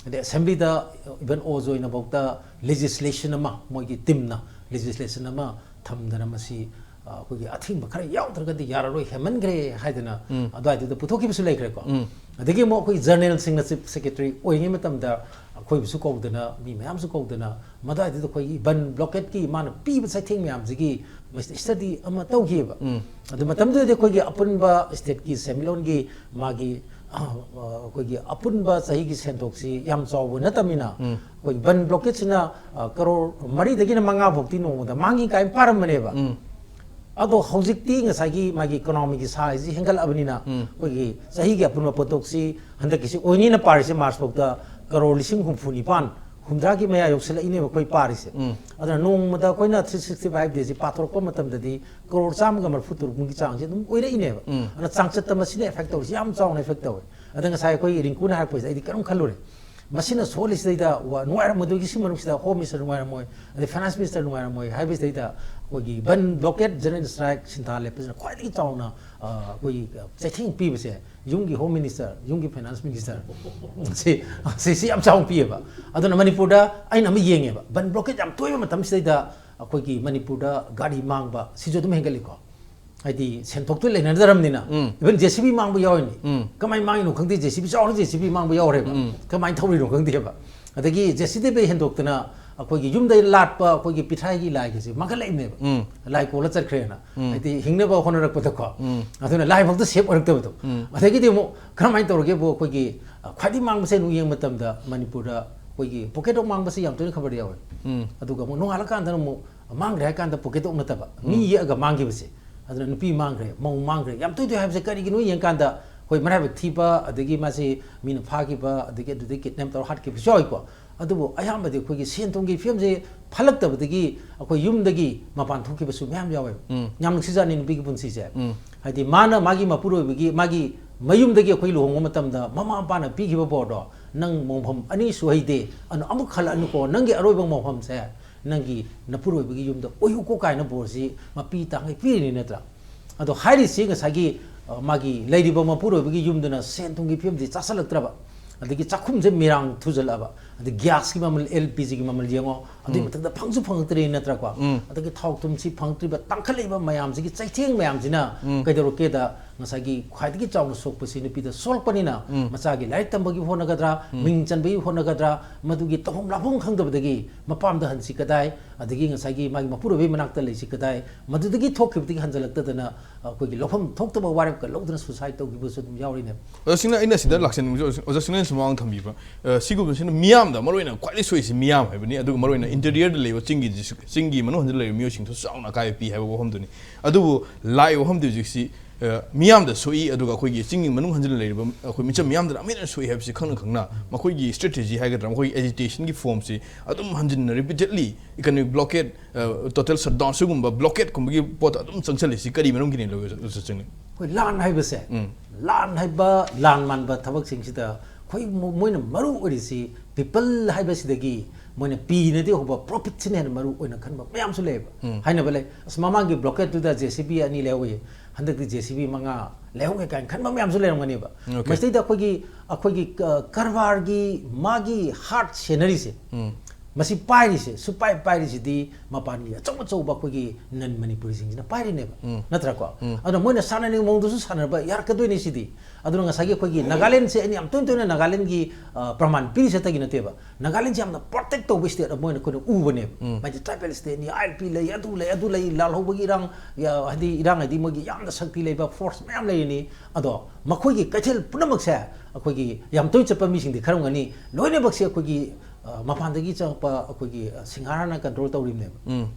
ꯑꯗꯩ assembly ꯗ even ꯑꯣꯖ ꯑꯣꯏꯅꯐꯥꯎꯗ legislation ꯑꯃ, ꯃꯣꯏꯒꯤ team ꯅ legislation ꯑꯃ ꯊꯝꯗꯅ ꯃꯁꯤ, ꯑ, ꯑꯩꯈꯣꯏꯒꯤ ꯑꯊꯤꯡꯕ ꯈꯔ ꯌꯥꯎꯗ꯭ꯔꯒꯗꯤ ꯌꯥꯔꯔꯣꯏ, ꯍꯦꯟꯃꯟꯈ꯭ꯔꯦ ꯍꯥꯏꯗꯅ ꯎꯝ꯫ ꯑꯗꯨꯋꯥꯏꯗꯨꯗ ꯄꯨꯊꯣꯛꯈꯤꯕꯁꯨ ꯂꯩꯈ꯭ꯔꯦꯀꯣ꯫ ꯎꯝ꯫ ꯑꯗꯒꯤ ꯑꯃꯨꯛ ꯑꯩꯈꯣꯏ ꯖꯔꯅꯦꯜꯁꯤꯡꯅ chief secretary ꯑꯣꯏꯔꯤꯉꯩ ꯃꯇꯝꯗ ꯑꯩꯈꯣꯏꯕꯨꯁꯨ ꯀꯧꯗꯅ, ꯃꯤ ꯃꯌꯥꯝꯁꯨ ꯀꯧꯗꯅ, ꯃꯗꯨꯋꯥꯏꯗꯨꯗ ꯑꯩꯈꯣꯏꯒꯤ ꯕꯟ blockade ꯀꯤ ꯃꯥꯅ ꯄꯤꯕ ꯆꯩꯊꯦꯡ ꯃꯌꯥꯝꯁꯤꯒꯤ study ꯑꯃ ꯇꯧꯈꯤꯑꯕ꯫ ꯎꯝ꯫ ꯑꯗꯨ ꯃꯇꯝꯗꯨꯗꯗꯤ ꯑꯩꯈꯣꯏꯒꯤ ꯑꯄꯨꯟꯕ state ꯀꯤ ꯁꯦꯟꯃꯤꯠꯂꯣꯟꯒꯤ ꯃꯥꯒꯤ, ꯑ, ꯑ, ꯑꯩꯈꯣꯏꯒꯤ ꯑꯄꯨꯟꯕ ꯆꯍꯤꯒꯤ ꯁꯦꯟꯊꯣꯛꯁꯤ ꯌꯥꯝ ꯆꯥꯎꯕ ꯅꯠꯇꯕꯅꯤꯅ, ꯎꯝ꯫ ꯑꯩꯈꯣꯏꯒꯤ ꯕꯟ blockade ꯁꯤꯅ, ꯑ, ꯀꯔꯣꯔ ꯃꯔꯤꯗꯒꯤꯅ ꯃꯉꯥ ꯐꯥꯎꯗꯤ ꯅꯣꯡꯃꯗ ꯃꯥꯡꯉꯤ ꯀꯥꯏꯅ ꯄꯥꯔꯝꯕꯅꯦꯕ꯫ ꯎꯝ꯫ ꯑꯗꯣ ꯍꯧꯖꯤꯛꯇꯤ ꯉꯁꯥꯏꯒꯤ ꯃꯥꯒꯤ economy ꯒꯤ size ꯁꯤ ꯍꯦꯟꯒꯠꯂꯛꯑꯕꯅꯤꯅ, ꯎꯝ꯫ ꯑꯩꯈꯣꯏꯒꯤ ꯆꯍꯤꯒꯤ ꯑꯄꯨꯟꯕ ꯄꯣꯠꯊꯣꯛꯁꯤ ꯍꯟꯗꯛꯀꯤꯁꯤ ꯑꯣꯏꯅꯤꯅ ꯄꯥꯔꯤꯁꯦ March ꯐꯥꯎꯗ ꯀꯔꯣꯔ ꯂꯤꯁꯤꯡ ꯍꯨꯝꯐꯨ ꯅꯤꯄꯥꯟ, ꯍꯨꯝꯗ꯭ꯔꯥꯒꯤ ꯃꯌꯥ ꯌꯧꯁꯤꯜꯂꯛꯏꯅꯦꯕ ꯑꯩꯈꯣꯏ ꯄꯥꯔꯤꯁꯦ꯫ ꯎꯝ꯫ ꯑꯗꯨꯅ ꯅꯣꯡꯃꯗ ꯑꯩꯈꯣꯏꯅ three sixty five days ꯁꯤ ꯄꯥꯊꯣꯔꯛꯄ ꯃꯇꯝꯗꯗꯤ ꯀꯔꯣꯔ ꯆꯥꯝꯃꯒ ꯃꯔꯤꯐꯨ ꯇꯔꯨꯛ ꯃꯨꯛꯀꯤ ꯆꯥꯡꯁꯦ ꯑꯗꯨꯝ ꯑꯣꯏꯔꯛꯏꯅꯦꯕ꯫ ꯎꯝ꯫ ꯑꯗꯨꯅ ꯆꯥꯡꯆꯠꯇ ꯃꯁꯤꯅ effect ꯇꯧꯔꯤꯁꯦ ꯌꯥꯝ ꯆꯥꯎꯅ effect ꯇꯧꯋꯦ꯫ ꯑꯗ ꯉꯁꯥꯏ ꯑꯩꯈꯣꯏ ꯔꯤꯡꯀꯨꯅ ꯍꯥꯏꯔꯛꯄꯁꯤꯗ ꯑꯩꯗꯤ ꯀꯔꯝ ꯈꯜꯂꯨꯔꯦ꯫ ꯃꯁꯤꯅ ꯁꯣꯛꯍꯜꯂꯤꯁꯤꯗꯩꯗ ꯋꯥ-, ꯅꯨꯡꯉꯥꯏꯔꯝꯃꯣꯏꯗꯣꯏꯒꯤ ꯁꯤ ꯃꯅꯨꯡꯁꯤꯗ Home Minister ꯅꯨꯡꯉꯥꯏꯔꯝꯃꯣꯏ, ꯑꯗꯩ Finance Minister ꯅꯨꯡꯉꯥꯏꯔꯝꯃꯣꯏ ꯍꯥꯏꯕꯁꯤꯗꯩꯗ ꯑꯩꯈꯣꯏꯒꯤ ꯕꯟ blockade general strike ꯁꯤꯟꯊꯥ ꯂꯦꯞꯄꯁꯤꯅ ꯈ꯭ꯋꯥꯏꯗꯒꯤ ꯆꯥꯎꯅ, ꯑ, ꯑꯩꯈꯣꯏꯒꯤ ꯆꯩꯊꯦꯡ ꯄꯤꯕꯁꯦ ꯌꯨꯝꯒꯤ Home Minister, ꯌꯨꯝꯒꯤ Finance Minister ꯁꯤ, ꯁꯤ, ꯁꯤ ꯌꯥꯝ ꯆꯥꯎꯅ ꯄꯤꯌꯦꯕ꯫ ꯑꯗꯨꯅ ꯃꯅꯤꯄꯨꯔꯗ ꯑꯩꯅ ꯑꯃ ꯌꯦꯡꯉꯦꯕ, ꯕꯟ blockade ꯌꯥꯝ ꯇꯣꯏꯕ ꯃꯇꯝꯁꯤꯗꯩꯗ ꯑꯩꯈꯣꯏꯒꯤ ꯃꯅꯤꯄꯨꯔꯗ ꯒꯥꯔꯤ ꯃꯥꯡꯕ ꯁꯤꯁꯨ ꯑꯗꯨꯝ ꯍꯦꯟꯒꯠꯂꯤꯀꯣ꯫ ꯍꯥꯏꯗꯤ ꯁꯦꯟꯊꯣꯛꯇꯣ ꯂꯩꯅꯗ꯭ꯔꯕꯅꯤꯅ, ꯎꯝ꯫ Even JCB ꯃꯥꯡꯕ ꯌꯥꯎꯔꯤꯅꯤ꯫ ꯎꯝ꯫ ꯀꯃꯥꯏꯅ ꯃꯥꯡꯉꯤꯅꯣ ꯈꯪꯗꯦ, JCB ꯆꯥꯎꯅ JCB ꯃꯥꯡꯕ ꯌꯥꯎꯔꯦꯕ꯫ ꯎꯝ꯫ ꯀꯃꯥꯏꯅ ꯊꯧꯔꯤꯅꯣ ꯈꯪꯗꯦꯕ꯫ ꯑꯗꯒꯤ JCB ꯗꯩ ꯍꯦꯟꯗꯣꯛꯇꯅ ꯑꯩꯈꯣꯏꯒꯤ ꯌꯨꯝꯗ ꯂꯥꯠꯄ ꯑꯩꯈꯣꯏꯒꯤ ꯄꯤꯊ꯭ꯔꯥꯏꯒꯤ ꯂꯥꯏꯒꯁꯦ ꯃꯥꯡꯈꯠꯂꯛꯏꯕꯅꯦꯕ꯫ ꯎꯝ꯫ ꯂꯥꯏ ꯀꯣꯜꯂ ꯆꯠꯈ꯭ꯔꯦꯅ꯫ ꯎꯝ꯫ ꯍꯥꯏꯗꯤ ꯍꯤꯡꯅꯕ ꯍꯣꯠꯅꯔꯛꯄꯗꯀꯣ꯫ ꯎꯝ꯫ ꯑꯗꯨꯅ ꯂꯥꯏꯐꯥꯎꯗ ꯁꯦꯞ ꯑꯣꯏꯔꯛꯇꯕꯗꯣ꯫ ꯎꯝ꯫ ꯑꯗꯒꯤꯗꯤ ꯑꯃꯨꯛ ꯀꯔꯝꯍꯥꯏꯅ ꯇꯧꯔꯒꯦꯕꯨ ꯑꯩꯈꯣꯏꯒꯤ, ꯑ, ꯈ꯭ꯋꯥꯏꯗꯒꯤ ꯃꯥꯡꯕꯁꯦ ꯑꯃꯨꯛ ꯌꯦꯡꯕ ꯃꯇꯝꯗ ꯃꯅꯤꯄꯨꯔꯗ ꯑꯩꯈꯣꯏꯒꯤ ꯄꯣꯀꯦꯠ ꯗꯣꯛ ꯃꯥꯡꯕꯁꯦ ꯌꯥꯝ ꯇꯣꯏꯅ ꯈꯕꯔꯗ ꯌꯥꯎꯋꯦ꯫ ꯎꯝ꯫ ꯑꯗꯨꯒ ꯑꯃꯨꯛ ꯅꯣꯡꯉꯥꯜꯂꯀꯥꯟꯗꯅ ꯑꯃꯨꯛ ꯃꯥꯡꯈ꯭ꯔꯦ ꯍꯥꯏ ꯀꯥꯟꯗ ꯄꯣꯀꯦꯠ ꯗꯣꯛ ꯅꯠꯇꯕ ꯃꯤ ꯎꯝ꯫ ꯌꯦꯛꯑꯒ ꯃꯥꯡꯈꯤꯕꯁꯦ꯫ ꯑꯗꯨꯅ ꯅꯨꯄꯤ ꯃꯥꯡꯈ꯭ꯔꯦ, ꯃꯧ ꯃꯥꯡꯈ꯭ꯔꯦ꯫ ꯌꯥꯝ ꯇꯣꯏ ꯇꯣꯏ ꯍꯥꯏꯕꯁꯦ ꯀꯔꯤꯒꯤꯅꯣ ꯌꯦꯡꯀꯥꯟꯗ ꯑꯩꯈꯣꯏ ꯃꯔꯥꯏꯕꯛ ꯊꯤꯕ, ꯑꯗꯒꯤ ꯃꯥꯁꯤ ꯃꯤꯅ ꯐꯥꯈꯤꯕ, ꯑꯗꯒꯤ ꯑꯗꯨꯗꯒꯤ ꯀꯤꯗꯅꯦꯞ ꯇꯧꯔ ꯍꯥꯠꯈꯤꯕꯁꯨ ꯌꯥꯎꯏꯀꯣ꯫ ꯑꯗꯨꯕꯨ ꯑꯌꯥꯝꯕꯗꯤ ꯑꯩꯈꯣꯏꯒꯤ ꯁꯦꯟ ꯊꯨꯝꯒꯤ ꯐꯤꯕꯝꯁꯦ ꯐꯠꯂꯛꯇꯕꯗꯒꯤ ꯑꯩꯈꯣꯏ ꯌꯨꯝꯗꯒꯤ ꯃꯄꯥꯟ ꯊꯣꯛꯈꯤꯕꯁꯨ ꯃꯌꯥꯝ ꯌꯥꯎꯋꯦꯕ꯫ ꯎꯝ꯫ ꯌꯥꯝ ꯅꯨꯡꯁꯤꯖꯥꯠꯅꯤ ꯅꯨꯄꯤꯒꯤ ꯄꯨꯟꯁꯤꯁꯦ꯫ ꯎꯝ꯫ ꯍꯥꯏꯗꯤ ꯃꯥꯅ ꯃꯥꯒꯤ ꯃꯄꯨꯔꯣꯏꯕꯒꯤ, ꯃꯥꯒꯤ ꯃꯌꯨꯝꯗꯒꯤ ꯑꯩꯈꯣꯏ ꯂꯨꯍꯣꯡꯕ ꯃꯇꯝꯗ ꯃꯃꯥ ꯃꯄꯥꯅ ꯄꯤꯈꯤꯕ ꯕꯣꯔꯗꯣ, "ꯅꯪ ꯃꯣꯡꯐꯝ ꯑꯅꯤ ꯁꯨꯍꯩꯗꯦ, ꯑꯗꯨꯅ ꯑꯃꯨꯛ ꯈꯜꯂꯛꯑꯅꯨꯀꯣ, ꯅꯪꯒꯤ ꯑꯔꯣꯏꯕ ꯃꯣꯡꯐꯝꯁꯦ ꯅꯪꯒꯤ ꯅꯄꯨꯔꯣꯏꯕꯒꯤ ꯌꯨꯝꯗ ꯑꯣꯏꯌꯨꯀꯣ" ꯀꯥꯏꯅ ꯕꯣꯔꯁꯤ ꯃꯄꯤ ꯇꯥꯡꯈꯩ ꯄꯤꯔꯤꯅꯤ ꯅꯠꯇ꯭ꯔꯥ? ꯑꯗꯣ ꯍꯥꯏꯔꯤꯁꯤ ꯉꯁꯥꯏꯒꯤ, ꯑ, ꯃꯥꯒꯤ ꯂꯩꯔꯤꯕ ꯃꯄꯨꯔꯣꯏꯕꯒꯤ ꯌꯨꯝꯗꯨꯅ ꯁꯦꯟ ꯊꯨꯝꯒꯤ ꯐꯤꯕꯝꯁꯤ ꯆꯥꯁꯤꯜꯂꯛꯇ꯭ꯔꯕ, ꯑꯗꯒꯤ ꯆꯥꯛꯈꯨꯝꯁꯦ ꯃꯤꯔꯥꯡ ꯊꯨꯖꯜꯂꯛꯑꯕ, ꯑꯗꯩ ꯒ꯭ꯌꯥꯁꯀꯤ ꯃꯃꯜ, ꯑꯦꯜ ꯄꯤ ꯖꯤꯒꯤ ꯃꯃꯜ ꯌꯦꯡꯉꯣ, ꯑꯗꯨꯒꯤ ꯎꯝ꯫ ꯃꯊꯛꯇ ꯐꯪꯁꯨ ꯐꯪꯉꯛꯇ꯭ꯔꯦ ꯅꯠꯇ꯭ꯔꯥꯀꯣ? ꯎꯝ꯫ ꯑꯗꯒꯤ ꯊꯥꯎ ꯊꯨꯝꯁꯤ ꯐꯪꯉꯛꯇ꯭ꯔꯤꯕ, ꯇꯥꯡꯈꯠꯂꯛꯏꯕ ꯃꯌꯥꯝꯁꯤꯒꯤ ꯆꯩꯊꯦꯡ ꯃꯌꯥꯝꯁꯤꯅ ꯎꯝ꯫ ꯀꯩꯗꯧꯔꯛꯀꯦꯗ, ꯉꯁꯥꯏꯒꯤ ꯈ꯭ꯋꯥꯏꯗꯒꯤ ꯆꯥꯎꯅ ꯁꯣꯛꯄꯁꯤ ꯅꯨꯄꯤꯗ ꯁꯣꯛꯂꯛꯄꯅꯤꯅ, ꯎꯝ꯫ ꯃꯆꯥꯒꯤ ꯂꯥꯏꯔꯤꯛ ꯇꯝꯕꯒꯤ ꯍꯣꯠꯅꯒꯗ꯭ꯔꯥ, ꯎꯝ꯫ ꯃꯤꯡ ꯆꯟꯕꯒꯤ ꯍꯣꯠꯅꯒꯗ꯭ꯔꯥ, ꯃꯗꯨꯒꯤ ꯇꯧꯐꯝ ꯂꯥꯛꯐꯝ ꯈꯪꯗꯕꯗꯒꯤ ꯃꯄꯥꯝꯗ ꯍꯟꯁꯤ ꯀꯗꯥꯏ, ꯑꯗꯒꯤ ꯉꯁꯥꯏꯒꯤ ꯃꯥꯒꯤ ꯃꯄꯨꯔꯣꯏꯕꯒꯤ ꯃꯅꯥꯛꯇ ꯂꯩꯁꯤ ꯀꯗꯥꯏ, ꯃꯗꯨꯗꯒꯤ ꯊꯣꯛꯈꯤꯕꯗꯒꯤ ꯍꯟꯖꯤꯜꯂꯛꯇꯗꯅ ꯑꯩꯈꯣꯏꯒꯤ ꯂꯧꯐꯝ ꯊꯣꯛꯇꯕ ꯋꯥꯔꯦꯞꯀ ꯂꯧꯗꯨꯅ ꯁꯨꯁꯥꯏꯠ ꯇꯧꯈꯤꯕꯁꯨ ꯑꯗꯨꯝ ꯌꯥꯎꯔꯤꯅꯦ꯫ ꯑꯣꯖꯥ ꯁꯤꯡꯅ, ꯑꯩꯅ ꯁꯤꯗ ꯂꯥꯛꯆꯅꯤꯡꯕꯁꯦ, ꯑꯣꯖꯥ, ꯑꯣꯖꯥ ꯁꯤꯡꯅ ꯁꯨꯃꯥꯡ ꯊꯝꯕꯤꯕ, ꯑ, ꯁꯤꯒꯨꯝꯕꯁꯤꯅ ꯃꯤꯌꯥꯝꯗ, ꯃꯔꯨꯑꯣꯏꯅ ꯈ꯭ꯋꯥꯏꯗꯒꯤ ꯁꯣꯛꯏꯁꯤ ꯃꯤꯌꯥꯝ ꯍꯥꯏꯕꯅꯤ, ꯑꯗꯨꯒ ꯃꯔꯨꯑꯣꯏꯅ ꯏꯟꯇꯤꯔꯤꯌꯔꯗ ꯂꯩꯕ ꯆꯤꯡꯒꯤ, ꯆꯤꯡꯒꯤ ꯃꯅꯨꯡ ꯍꯟꯖꯤꯜꯂ ꯂꯩꯔꯤꯕ ꯃꯤꯑꯣꯏꯁꯤꯡꯗꯁꯨ ꯆꯥꯎꯅ ꯑꯀꯥꯏꯕ ꯄꯤ ꯍꯥꯏꯕ ꯋꯥꯐꯝꯗꯨꯅꯤ꯫ ꯑꯗꯨꯕꯨ ꯂꯥꯛꯏꯕ ꯋꯥꯐꯝꯗꯤ ꯍꯧꯖꯤꯛꯁꯤ, ꯑ, ꯃꯤꯌꯥꯝꯗ ꯁꯣꯛꯏ, ꯑꯗꯨꯒ ꯑꯩꯈꯣꯏꯒꯤ ꯆꯤꯡꯒꯤ ꯃꯅꯨꯡ ꯍꯟꯖꯤꯜꯂ ꯂꯩꯔꯤꯕ ꯑꯩꯈꯣꯏ ꯃꯤꯆꯝ ꯃꯤꯌꯥꯝꯗꯅ ꯑꯃꯨꯛ ꯍꯦꯟꯅ ꯁꯣꯛꯏ ꯍꯥꯏꯕꯁꯤ ꯈꯪꯅ ꯈꯪꯅ ꯃꯈꯣꯏꯒꯤ ꯁ꯭ꯇ꯭ꯔꯦꯇꯦꯖꯤ ꯍꯥꯏꯒꯗ꯭ꯔꯥ, ꯃꯈꯣꯏꯒꯤ ꯑꯦꯖꯤꯇꯦꯁꯟꯒꯤ ꯐꯣꯔꯝꯁꯤ ꯑꯗꯨꯝ ꯍꯟꯖꯤꯟꯅ ꯔꯤꯄꯤꯇꯦꯗꯂꯤ ꯏꯀꯅꯣꯃꯤꯛ ꯕ꯭ꯂꯣꯀꯦꯠ, ꯑ, ꯇꯣꯇꯦꯜ ꯁꯠꯗꯥꯎꯟ, ꯁꯤꯒꯨꯝꯕ ꯕ꯭ꯂꯣꯀꯦꯠꯀꯨꯝꯕꯒꯤ ꯄꯣꯠꯇ ꯑꯗꯨꯝ ꯆꯪꯁꯤꯜꯂꯤꯁꯤ ꯀꯔꯤ ꯃꯔꯝꯒꯤꯅꯤ, ꯂꯧꯖ-, ꯂꯧꯖ-, ꯆꯪꯅꯤ? ꯑꯩꯈꯣꯏ ꯂꯥꯟ ꯍꯥꯏꯕꯁꯦ, ꯎꯝ꯫ ꯂꯥꯟ ꯍꯥꯏꯕ, ꯂꯥꯟ ꯃꯥꯟꯕ ꯊꯕꯛꯁꯤꯡꯁꯤꯗ ꯑꯩꯈꯣꯏ ꯃꯣ-, ꯃꯣꯏꯅ ꯃꯔꯨ ꯑꯣꯏꯔꯤꯁꯤ ꯄꯤꯄꯜ ꯍꯥꯏꯕꯁꯤꯗꯒꯤ ꯃꯣꯏꯅ ꯄꯤꯅꯗꯤ ꯍꯧꯕ ꯄ꯭ꯔꯣꯐꯤꯠꯁꯤꯅ ꯍꯦꯟꯅ ꯃꯔꯨ ꯑꯣꯏꯅ ꯈꯟꯕ ꯃꯌꯥꯝꯁꯨ ꯂꯩꯌꯦꯕ꯫ ꯎꯝ꯫ ꯍꯥꯏꯅꯕ ꯂꯩ, "ꯑꯁ, ꯃꯃꯥꯡꯒꯤ ꯕ꯭ꯂꯣꯀꯦꯠꯇꯨꯗ ꯖꯦ ꯁꯤ ꯕꯤ ꯑꯅꯤ ꯂꯩꯍꯧꯏ, ꯍꯟꯗꯛꯇꯤ ꯖꯦ ꯁꯤ ꯕꯤ ꯃꯉꯥ ꯂꯩꯍꯧꯒꯦ" ꯀꯥꯏꯅ ꯈꯟꯕ ꯃꯌꯥꯝꯁꯨ ꯂꯩꯔꯝꯒꯅꯦꯕ꯫ ꯑꯣꯀꯦ꯫ ꯃꯁꯤꯗꯩꯗ ꯑꯩꯈꯣꯏꯒꯤ, ꯑꯩꯈꯣꯏꯒꯤ ꯀ-, ꯀꯔꯕꯥꯔꯒꯤ ꯃꯥꯒꯤ ꯍꯥꯔꯠ ꯁꯦꯟꯅꯔꯤꯁꯦ, ꯎꯝ꯫ ꯃꯁꯤ ꯄꯥꯏꯔꯤꯁꯦ, ꯁꯨꯄꯥꯏ ꯄꯥꯏꯔꯤꯁꯤꯗꯤ ꯃꯄꯥꯟꯒꯤ ꯑꯆꯧ ꯑꯆꯧꯕ ꯑꯩꯈꯣꯏꯒꯤ ꯅꯟ ꯃꯅꯤꯄꯨꯔꯤꯁꯤꯡꯁꯤꯅ ꯄꯥꯏꯔꯤꯅꯦꯕ, ꯅꯠꯇ꯭ꯔꯀꯣ? ꯑꯗꯨꯅ ꯃꯣꯏꯅ ꯁꯥꯟꯅꯅꯤꯡꯕ ꯃꯑꯣꯡꯗꯁꯨ ꯁꯥꯟꯅꯕ ꯌꯥꯔꯛꯀꯗꯣꯏꯅꯤ ꯁꯤꯗꯤ꯫ ꯑꯗꯨꯅ ꯉꯁꯥꯏꯒꯤ ꯑꯩꯈꯣꯏꯒꯤ ꯅꯥꯒꯥꯂꯦꯟꯁꯦ ꯑꯩꯅ ꯌꯥꯝ ꯇꯣꯏꯅ ꯇꯣꯏꯅ ꯅꯥꯒꯥꯂꯦꯟꯒꯤ, ꯑ, ꯄ꯭ꯔꯃꯥꯟ ꯄꯤꯔꯤꯁꯦ ꯑꯇꯩꯒꯤ ꯅꯠꯇꯦꯕ꯫ ꯅꯥꯒꯥꯂꯦꯟꯁꯦ ꯌꯥꯝꯅ ꯄ꯭ꯔꯣꯇꯦꯛ ꯇꯧꯕ ꯁ꯭ꯇꯦꯠ ꯑꯃ ꯑꯣꯏꯅ ꯑꯩꯈꯣꯏꯅ ꯎꯕꯅꯦꯕ꯫ ꯃꯥꯏꯗꯤ ꯇ꯭ꯔꯥꯏꯕꯦꯜ ꯁ꯭ꯇꯦꯠꯅꯤ, ꯑꯥꯏ ꯑꯦꯜ ꯄꯤ ꯂꯩ, ꯑꯗꯨ ꯂꯩ, ꯑꯗꯨ ꯂꯩ, ꯂꯥꯜꯍꯧꯕꯒꯤ ꯏꯔꯥꯡ, ꯌꯥ-, ꯍꯥꯏꯗꯤ ꯏꯔꯥꯡ ꯍꯥꯏꯗꯤ ꯃꯣꯏꯒꯤ ꯌꯥꯝꯅ ꯁꯛꯇꯤ ꯂꯩꯕ ꯐꯣꯔꯁ ꯃꯌꯥꯝ ꯂꯩꯔꯤꯅꯤ꯫ ꯑꯗꯣ ꯃꯈꯣꯏꯒꯤ ꯀꯩꯊꯦꯜ ꯄꯨꯝꯅꯃꯛꯁꯦ ꯑꯩꯈꯣꯏꯒꯤ ꯌꯥꯝ ꯇꯣꯏꯅ ꯆꯠꯄ ꯃꯤꯁꯤꯡꯗꯤ ꯈꯔꯝꯒꯅꯤ, ꯂꯣꯏꯅꯃꯛꯁꯦ ꯑꯩꯈꯣꯏꯒꯤ, ꯑ, ꯃꯄꯥꯟꯗꯒꯤ ꯆꯪꯉꯛꯄ ꯑꯩꯈꯣꯏꯒꯤ, ꯑ, ꯁꯤꯡꯍꯥꯔꯥꯅ ꯀꯟꯇ꯭ꯔꯣꯜ ꯇꯧꯔꯤꯕꯅꯦꯕ꯫